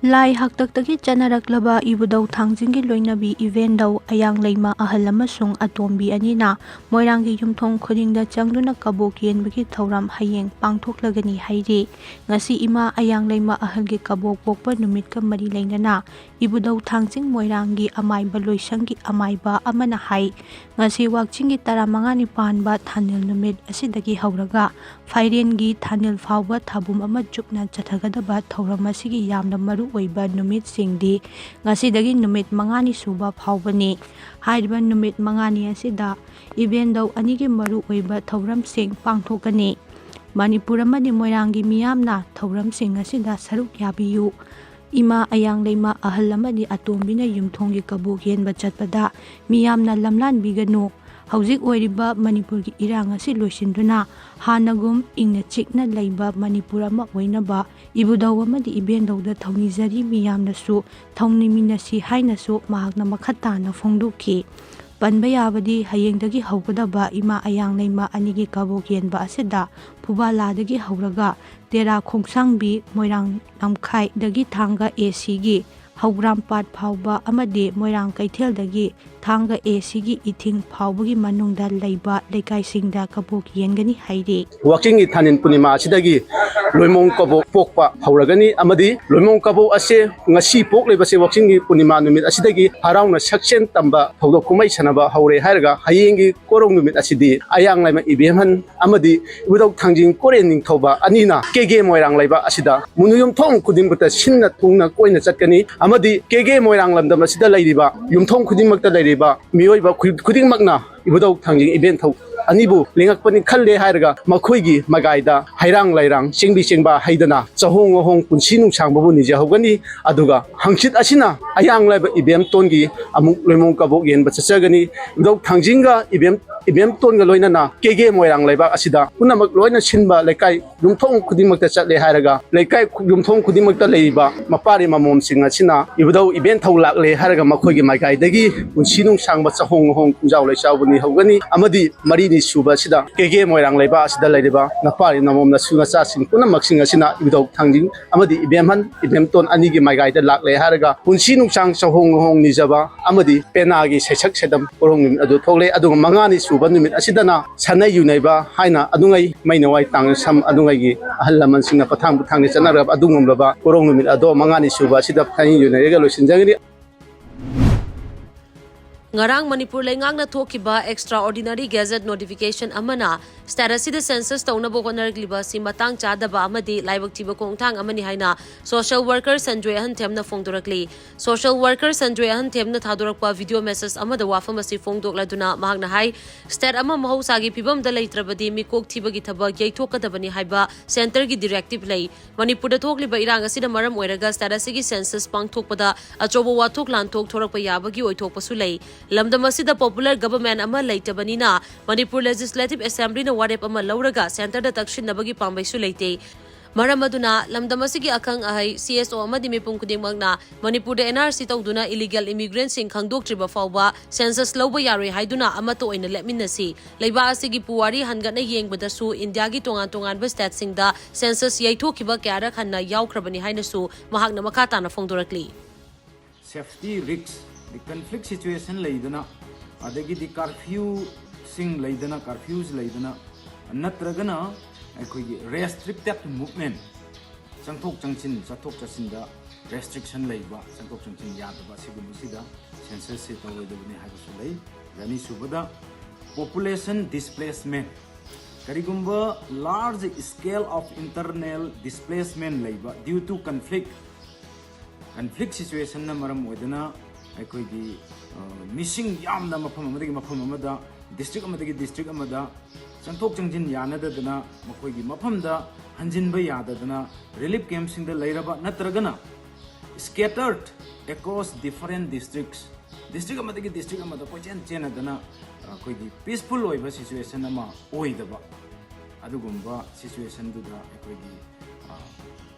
ꯂꯥꯏ ꯍꯥꯛꯇꯛꯇꯒꯤ ꯆꯠꯅꯔꯛꯂꯕ ꯏꯕꯨꯙꯧ ꯊꯥꯡꯖꯤꯡꯒꯤ ꯂꯣꯏꯅꯕꯤ ꯏꯕꯦꯟꯗꯧ ꯑꯌꯥꯡꯂꯩꯃ ꯑꯍꯜ ꯑꯃꯁꯨꯡ ꯑꯇꯣꯝꯕꯤ ꯑꯅꯤꯅ ꯃꯣꯏꯔꯥꯡꯒꯤ ꯌꯨꯝꯊꯣꯡ ꯈꯨꯗꯤꯡꯗ ꯆꯪꯗꯨꯅ ꯀꯕꯣꯛ ꯌꯦꯟꯕꯒꯤ ꯊꯧꯔꯝ ꯍꯌꯦꯡ ꯄꯥꯡꯊꯣꯛꯂꯒꯅꯤ ꯍꯥꯏꯔꯤ꯫ ꯉꯁꯤ ꯏꯃꯥ ꯑꯌꯥꯡꯂꯩꯃ ꯑꯍꯜꯒꯤ ꯀꯕꯣꯛ ꯄꯣꯛꯄ ꯅꯨꯃꯤꯠꯀ ꯃꯔꯤ ꯂꯩꯅꯅ ꯏꯕꯨꯙꯧ ꯊꯥꯡꯖꯤꯡ ꯃꯣꯏꯔꯥꯡꯒꯤ ꯑꯃꯥꯏꯕ ꯂꯣꯏꯁꯪꯒꯤ ꯑꯃꯥꯏꯕ ꯑꯃꯅ ꯍꯥꯏ, ꯉꯁꯤ ꯋꯥꯛꯆꯤꯡꯒꯤ ꯇꯔꯥꯃꯉꯥꯅꯤ ꯄꯥꯟꯕ ꯊꯥꯅꯤꯜ ꯅꯨꯃꯤꯠ ꯑꯁꯤꯗꯒꯤ ꯍꯧꯔꯒ ꯐꯥꯏꯔꯦꯟꯒꯤ ꯊꯥꯅꯤꯜ ꯐꯥꯎꯕ ꯊꯥꯕꯨꯝ ꯑꯃ ꯆꯨꯞꯅ ꯆꯠꯊꯒꯗꯕ ꯊꯧꯔꯝ ꯑꯁꯤꯒꯤ ꯌꯥꯝꯅ ꯃꯔꯨ ꯑꯣꯏꯕ ꯅꯨꯃꯤꯠꯁꯤꯡꯗꯤ ꯉꯁꯤꯗꯒꯤ ꯅꯨꯃꯤꯠ ꯃꯉꯥꯅꯤ ꯁꯨꯕ ꯐꯥꯎꯕꯅꯤ꯫ ꯍꯥꯏꯔꯤꯕ ꯅꯨꯃꯤꯠ ꯃꯉꯥꯅꯤ ꯑꯁꯤꯗ ꯏꯕꯦꯟꯗꯧ ꯑꯅꯤꯒꯤ ꯃꯔꯨ ꯑꯣꯏꯕ ꯊꯧꯔꯝꯁꯤꯡ ꯄꯥꯡꯊꯣꯛꯀꯅꯤ꯫ ꯃꯅꯤꯄꯨꯔ ꯑꯃꯗꯤ ꯃꯣꯏꯔꯥꯡꯒꯤ ꯃꯤꯌꯥꯝꯅ ꯊꯧꯔꯝꯁꯤꯡ ꯑꯁꯤꯗ ꯁꯔꯨꯛ ꯌꯥꯕꯤꯌꯨ꯫ ꯏꯃꯥ ꯑꯌꯥꯡꯂꯩꯃ ꯑꯍꯜ ꯑꯃꯗꯤ ꯑꯇꯣꯝꯕꯤꯅ ꯌꯨꯝꯊꯣꯡꯒꯤ ꯀꯕꯣꯛ ꯌꯦꯟꯕ ꯆꯠꯄꯗ ꯃꯤꯌꯥꯝꯅ ꯂꯝꯂꯥꯟꯕꯤꯒꯅꯨ꯫ ꯍꯧꯖꯤꯛ ꯑꯣꯏꯔꯤꯕ ꯃꯅꯤꯄꯨꯔꯒꯤ ꯏꯔꯥꯡ ꯑꯁꯤ ꯂꯣꯏꯁꯤꯟꯗꯨꯅ ꯍꯥꯟꯅꯒꯨꯝ ꯏꯪꯅ ꯆꯤꯛꯅ ꯂꯩꯕ ꯃꯅꯤꯄꯨꯔ ꯑꯃ ꯑꯣꯏꯅꯕ ꯏꯕꯨꯙꯧ ꯑꯃꯗꯤ ꯏꯕꯦꯟꯗꯧꯗ ꯊꯧꯅꯤꯖꯔꯤ, ꯃꯤꯌꯥꯝꯅꯁꯨ ꯊꯧꯅꯤꯃꯤꯟꯅꯁꯤ ꯍꯥꯏꯅꯁꯨ ꯃꯍꯥꯛꯅ ꯃꯈꯥ ꯇꯥꯅ ꯐꯣꯡꯗꯣꯛꯈꯤ꯫ ꯄꯟꯕ ꯌꯥꯕꯗꯤ ꯍꯌꯦꯡꯗꯒꯤ ꯍꯧꯒꯗꯕ ꯏꯃꯥ ꯑꯌꯥꯡꯂꯩꯃ ꯑꯅꯤꯒꯤ ꯀꯕꯣꯛ ꯌꯦꯟꯕ ꯑꯁꯤꯗ ꯐꯨꯕꯥꯂꯥꯗꯒꯤ ꯍꯧꯔꯒ ꯇꯦꯔꯥ ꯈꯣꯡꯁꯥꯡꯕꯤ, ꯃꯣꯏꯔꯥꯡ ꯂꯝꯈꯥꯏꯗꯒꯤ ꯊꯥꯡꯒ ꯑꯦ ꯁꯤꯒꯤ ꯍꯧꯒ꯭ꯔꯥꯝꯄꯥꯠ ꯐꯥꯎꯕ ꯑꯃꯗꯤ ꯃꯣꯏꯔꯥꯡ ꯀꯩꯊꯦꯜꯗꯒꯤ ꯊꯥꯡꯒ ꯑꯦ ꯁꯤꯒꯤ ꯏꯊꯤꯡ ꯐꯥꯎꯕꯒꯤ ꯃꯅꯨꯡꯗ ꯂꯩꯕ ꯂꯩꯀꯥꯏꯁꯤꯡꯗ ꯀꯕꯣꯛ ꯌꯦꯟꯒꯅꯤ ꯍꯥꯏꯔꯤ꯫ ꯋꯥꯛꯆꯤꯡꯒꯤ ꯊꯥꯅꯤꯜ ꯄꯨꯔꯅꯤꯃꯥ ꯑꯁꯤꯗꯒꯤ ꯂꯣꯏꯃꯣꯡ ꯀꯕꯣꯛ ꯄꯣꯛꯄ ꯍꯧꯔꯒꯅꯤ ꯑꯃꯗꯤ ꯂꯣꯏꯃꯣꯡ ꯀꯕꯣꯛ ꯑꯁꯦ ꯉꯁꯤ ꯄꯣꯛꯂꯤꯕꯁꯦ ꯋꯥꯛꯆꯤꯡꯒꯤ ꯄꯨꯔꯅꯤꯃꯥ ꯅꯨꯃꯤꯠ ꯑꯁꯤꯗꯒꯤ ꯍꯔꯥꯎꯅ ꯁꯛꯆꯦꯟ ꯇꯝꯕ ꯊꯧꯗꯣꯛ ꯀꯨꯝꯍꯩ ꯁꯥꯟꯅꯕ ꯍꯧꯔꯦ ꯍꯥꯏꯔꯒ ꯍꯌꯦꯡꯒꯤ ꯀꯣꯔꯧ ꯅꯨꯃꯤꯠ ꯑꯁꯤꯗꯤ ꯑꯌꯥꯡ ꯂꯥꯏꯃ ꯏꯕꯦꯝꯍꯟ ꯑꯃꯗꯤ ꯏꯕꯨꯙꯧ ꯊꯥꯡꯖꯤꯡ ꯀꯣꯔꯦꯟ ꯅꯤꯡꯊꯧꯕ ꯑꯅꯤꯅ ꯀꯦꯒꯦ ꯃꯣꯏꯔꯥꯡ ꯂꯩꯕꯥꯛ ꯑꯁꯤꯗ ꯃꯨꯅꯨ ꯌꯨꯝꯊꯣꯡ ꯈꯨꯗꯤꯡꯃꯛꯇ ꯁꯤꯟꯅ ꯊꯨꯡꯅ ꯀꯣꯏꯅ ꯆꯠꯀꯅꯤ ꯑꯃꯗꯤ ꯀꯦꯒꯦ ꯃꯣꯏꯔꯥꯡ ꯂꯝꯗꯝ ꯑꯁꯤꯗ ꯂꯩꯔꯤꯕ ꯌꯨꯝꯊꯣꯡ ꯈꯨꯗꯤꯡꯃꯛꯇ ꯂꯩꯔꯤꯕ ꯃꯤꯑꯣꯏꯕ ꯈꯨ- ꯈꯨꯗꯤꯡꯃꯛꯅ ꯏꯕꯨꯙꯧ ꯊꯥꯡꯖꯤꯡ ꯏꯕꯦꯟꯊꯧ ꯑꯅꯤꯕꯨ ꯂꯦꯡꯉꯛꯄꯅꯤ ꯈꯜꯂꯦ ꯍꯥꯏꯔꯒ ꯃꯈꯣꯏꯒꯤ ꯃꯒꯥꯏꯗ ꯍꯩꯔꯥꯡ ꯂꯩꯔꯥꯡ ꯆꯦꯡꯕꯤ ꯆꯦꯡꯕꯥ ꯍꯩꯗꯅ ꯆꯍꯣꯡ ꯉꯍꯣꯡ ꯄꯨꯟꯁꯤ ꯅꯨꯡꯁꯥꯡꯕꯕꯨ ꯅꯤꯖꯍꯧꯒꯅꯤ꯫ ꯑꯗꯨꯒ ꯍꯪꯆꯤꯠ ꯑꯁꯤꯅ ꯑꯌꯥꯡ ꯂꯥꯏꯕ ꯏꯕꯦꯝꯇꯣꯟꯒꯤ ꯑꯃꯨꯛ ꯂꯣꯏꯃꯣꯡ ꯀꯕꯣꯛ ꯌꯦꯟꯕ ꯆꯠꯆꯒꯅꯤ꯫ ꯏꯕꯨꯙꯧ ꯊꯥꯡꯖꯤꯡꯒ ꯏꯕꯦꯝ ꯏꯕꯦꯝꯇꯣꯟꯒ ꯂꯣꯏꯅꯅ ꯀꯦꯒꯦ ꯃꯣꯏꯔꯥꯡ ꯂꯩꯕꯥꯛ ꯑꯁꯤꯗ ꯄꯨꯝꯅꯃꯛ ꯂꯣꯏꯅ ꯁꯤꯟꯕ ꯂꯩꯀꯥꯏ ꯌꯨꯝꯊꯣꯡ ꯈꯨꯗꯤꯡꯃꯛꯇ ꯆꯠꯂꯦ ꯍꯥꯏꯔꯒ ꯂꯩꯀꯥꯏ ꯌꯨꯝꯊꯣꯡ ꯈꯨꯗꯤꯡꯃꯛꯇ ꯂꯩꯔꯤꯕ ꯃꯄꯥꯔꯤ ꯃꯃꯣꯝꯁꯤꯡ ꯑꯁꯤꯅ ꯏꯕꯨꯙꯧ ꯏꯕꯦꯟꯊꯧ ꯂꯥꯛꯂꯦ ꯍꯥꯏꯔꯒ ꯃꯈꯣꯏꯒꯤ ꯃꯥꯏꯀꯩꯗꯒꯤ ꯄꯨꯟꯁꯤ ꯅꯨꯡꯁꯥꯡꯕ ꯆꯍꯣꯡ ꯉꯍꯣꯡ ꯈꯣꯡꯖꯥꯎ ꯂꯩꯆꯥꯎꯕ ꯅꯤꯍꯧꯒꯅꯤ꯫ ꯑꯃꯗꯤ ꯃꯔꯤꯅꯤ ꯁꯨꯕ ꯑꯁꯤꯗ ꯀꯦꯒꯦ ꯃꯣꯏꯔꯥꯡ ꯂꯩꯕꯥꯛ ꯑꯁꯤꯗ ꯂꯩꯔꯤꯕ ꯅꯄꯥꯔꯤ ꯅꯃꯣꯝ ꯅꯁꯨ ꯅꯆꯥꯁꯤꯡ ꯄꯨꯝꯅꯃꯛꯁꯤꯡ ꯑꯁꯤꯅ ꯏꯕꯨꯙꯧ ꯊꯥꯡꯖꯤꯡ ꯑꯃꯗꯤ ꯏꯕꯦꯝꯍꯟ ꯏꯕꯦꯝꯇꯣꯟ ꯑꯅꯤꯒꯤ ꯃꯥꯏꯀꯩꯗ ꯂꯥꯛꯂꯦ ꯍꯥꯏꯔꯒ ꯄꯨꯟꯁꯤ ꯅꯨꯡꯁꯥꯡ ꯆꯍꯣꯡ ꯉꯍꯣꯡ ꯅꯤꯖꯕ ꯑꯃꯗꯤ ꯄꯦꯅꯥꯒꯤ ꯁꯩꯁꯛ ꯁꯩꯗꯝ ꯀꯣꯔꯧ ꯅꯨꯃꯤꯠ ꯑꯗꯨ ꯊꯣꯛꯂꯦ꯫ ꯑꯗꯨꯒ ꯃꯉꯥꯅꯤ ꯁꯨꯕ ꯅꯨꯃꯤꯠ ꯑꯁꯤꯗꯅ ꯁꯥꯟꯅꯩ ꯌꯨꯅꯩꯕ ꯍꯥꯏꯅ ꯑꯗꯨꯉꯩ ꯃꯩꯅꯋꯥꯏ ꯇꯥꯡ ꯁꯝ ꯑꯗꯨꯉꯩꯒꯤ ꯑꯍꯜ ꯂꯃꯟꯁꯤꯡꯅ ꯄꯊꯥꯡ ꯄꯊꯥꯡꯅ ꯆꯠꯅꯔꯕ ꯑꯗꯨꯒꯨꯝꯂꯕ ꯀꯣꯔꯧ ꯅꯨꯃꯤꯠ ꯑꯗꯣ ꯃꯉꯥꯅꯤ ꯁꯨꯕ ꯑꯁꯤꯗ ꯁꯥꯟꯅꯩ ꯌꯨꯅꯩꯔꯒ ꯂꯣꯏꯁꯤꯟꯖꯒꯅꯤ꯫ ꯉꯔꯥꯡ ꯃꯅꯤꯄꯨꯔ ꯂꯩꯉꯥꯛꯅ ꯊꯣꯛꯈꯤꯕ extraordinary gazette notification ꯑꯃꯅ state ꯑꯁꯤꯗ census ꯇꯧꯅꯕ ꯍꯣꯠꯅꯔꯛꯂꯤꯕ ꯑꯁꯤ ꯃꯇꯥꯡ ꯆꯥꯗꯕ ꯑꯃꯗꯤ ꯂꯥꯏꯕꯛ ꯊꯤꯕ ꯈꯣꯡꯊꯥꯡ ꯑꯃꯅꯤ ꯍꯥꯏꯅ social worker Sanjoy ꯑꯍꯟꯊꯦꯝꯅ ꯐꯣꯡꯗꯣꯔꯛꯂꯤ꯫ Social worker Sanjoy ꯑꯍꯟꯊꯦꯝꯅ ꯊꯥꯗꯣꯔꯛꯄ video message ꯑꯃꯗ ꯋꯥꯐꯝ ꯑꯁꯤ ꯐꯣꯡꯗꯣꯛꯂꯗꯨꯅ ꯃꯍꯥꯛꯅ ꯍꯥꯏ, state ꯑꯃ ꯃꯍꯧꯁꯥꯒꯤ ꯐꯤꯕꯝꯗ ꯂꯩꯇ꯭ꯔꯕꯗꯤ ꯃꯤꯀꯣꯛ ꯊꯤꯕꯒꯤ ꯊꯕꯛ ꯌꯩꯊꯣꯛꯀꯗꯕꯅꯤ ꯍꯥꯏꯕ centreꯒꯤ directive ꯂꯩ꯫ ꯃꯅꯤꯄꯨꯔꯗ ꯊꯣꯛꯂꯤꯕ ꯏꯔꯥꯡ ꯑꯁꯤꯅ ꯃꯔꯝ ꯑꯣꯏꯔꯒ state ꯑꯁꯤꯒꯤ census ꯄꯥꯡꯊꯣꯛꯄꯗ ꯑꯆꯧꯕ ꯋꯥꯊꯣꯛ ꯂꯥꯟꯊꯣꯛ ꯊꯣꯔꯛꯄ ꯌꯥꯕꯒꯤ ꯑꯣꯏꯊꯣꯛꯄꯁꯨ ꯂꯩ꯫ ꯂꯝꯗꯝ ꯑꯁꯤꯗ popular government ꯑꯃ ꯂꯩꯇꯕꯅꯤꯅ ꯃꯅꯤꯄꯨꯔ Legislative Assemblyꯅ ꯋꯥꯔꯦꯞ ꯑꯃ ꯂꯧꯔꯒ centreꯗ ꯇꯛꯁꯤꯟꯅꯕꯒꯤ ꯄꯥꯝꯕꯩꯁꯨ ꯂꯩꯇꯦ꯫ ꯃꯔꯝ ꯑꯗꯨꯅ ꯂꯝꯗꯝ ꯑꯁꯤꯒꯤ ꯑꯈꯪ ꯑꯍꯩ CSO ꯑꯃꯗꯤ ꯃꯤꯄꯨꯝ ꯈꯨꯗꯤꯡꯃꯛꯅ ꯃꯅꯤꯄꯨꯔꯗ NRC ꯇꯧꯗꯨꯅ illegal immigrantꯁꯤꯡ ꯈꯪꯗꯣꯛꯇ꯭ꯔꯤꯕ ꯐꯥꯎꯕ census ꯂꯧꯕ ꯌꯥꯔꯣꯏ ꯍꯥꯏꯗꯨꯅ ꯑꯃꯠꯇ ꯑꯣꯏꯅ ꯂꯦꯞꯃꯤꯟꯅꯁꯤ꯫ ꯂꯩꯕꯥꯛ ꯑꯁꯤꯒꯤ ꯄꯨꯋꯥꯔꯤ ꯍꯟꯒꯠꯅ ꯌꯦꯡꯕꯗꯁꯨ ꯏꯟꯗꯤꯌꯥꯒꯤ ꯇꯣꯉꯥꯟ ꯇꯣꯉꯥꯟꯕ stateꯁꯤꯡꯗ census ꯌꯩꯊꯣꯛꯈꯤꯕ ꯀꯌꯥꯔꯛ ꯍꯟꯅ ꯌꯥꯎꯈ꯭ꯔꯕꯅꯤ ꯍꯥꯏꯅꯁꯨ ꯃꯍꯥꯛꯅ ꯃꯈꯥ ꯇꯥꯅ ꯐꯣꯡꯗꯣꯔꯛꯂꯤ꯫ Safety risk ꯀꯟꯐ꯭ꯂꯤꯛ ꯁꯤꯆꯨꯋꯦꯁꯟ ꯂꯩꯗꯅ, ꯑꯗꯒꯤꯗꯤ ꯀꯥꯔꯐ꯭ꯌꯨꯁꯤꯡ ꯂꯩꯗꯅ, ꯀꯥꯔꯐ꯭ꯌꯨꯁ ꯂꯩꯗꯅ, ꯅꯠꯇ꯭ꯔꯒꯅ ꯑꯩꯈꯣꯏꯒꯤ ꯔꯦꯁꯇ꯭ꯔꯤꯛꯇꯦꯠ ꯃꯨꯞꯃꯦꯟ, ꯆꯪꯊꯣꯛ ꯆꯪꯁꯤꯟ, ꯆꯠꯊꯣꯛ ꯆꯠꯁꯤꯟꯗ ꯔꯦꯁꯇ꯭ꯔꯤꯛꯁꯟ ꯂꯩꯕ, ꯆꯪꯊꯣꯛ ꯆꯪꯁꯤꯟ ꯌꯥꯗꯕ, ꯑꯁꯤꯒꯨꯝꯕꯁꯤꯗ ꯁꯦꯟꯁꯁꯁꯤ ꯇꯧꯔꯣꯏꯗꯕꯅꯤ ꯍꯥꯏꯕꯁꯨ ꯂꯩ꯫ ꯑꯅꯤꯁꯨꯕꯗ, ꯄꯣꯄꯨꯂꯦꯁꯟ ꯗꯤꯁꯄ꯭ꯂꯦꯁꯃꯦꯟ, ꯀꯔꯤꯒꯨꯝꯕ large scale of internal displacement ꯂꯩꯕ due to conflict, ꯀꯟꯐ꯭ꯂꯤꯛ ꯁꯤꯆꯨꯋꯦꯁꯟꯅ ꯃꯔꯝ ꯑꯣꯏꯗꯨꯅ ꯑꯩꯈꯣꯏꯒꯤ, ꯑ, ꯃꯤꯁꯤꯡ ꯌꯥꯝꯅ ꯃꯐꯝ ꯑꯃꯗꯒꯤ ꯃꯐꯝ ꯑꯃꯗ, ꯗꯤꯁꯇ꯭ꯔꯤꯛ ꯑꯃꯗꯒꯤ ꯗꯤꯁꯇ꯭ꯔꯤꯛ ꯑꯃꯗ ꯆꯪꯊꯣꯛ ꯆꯪꯁꯤꯟ ꯌꯥꯅꯗꯗꯅ, ꯃꯈꯣꯏꯒꯤ ꯃꯐꯝꯗ ꯍꯟꯖꯤꯟꯕ ꯌꯥꯗꯗꯅ, ꯔꯤꯂꯤꯐ ꯀꯦꯝꯞꯁꯤꯡꯗ ꯂꯩꯔꯕ, ꯅꯠꯇ꯭ꯔꯒꯅ scattered across different districts, district ꯑꯃꯗꯒꯤ ꯗꯤꯁꯇ꯭ꯔꯤꯛ ꯑꯃꯗ ꯀꯣꯏꯆꯦꯟ ꯆꯦꯟꯅꯗꯅ ꯑꯩꯈꯣꯏꯒꯤ ꯄꯤꯁꯐꯨꯜ ꯑꯣꯏꯕ ꯁꯤꯆꯨꯋꯦꯁꯟ ꯑꯃ ꯑꯣꯏꯗꯕ, ꯑꯗꯨꯒꯨꯝꯕ ꯁꯤꯆꯨꯋꯦꯁꯟꯗꯨꯗ ꯑꯩꯈꯣꯏꯒꯤ, ꯑ,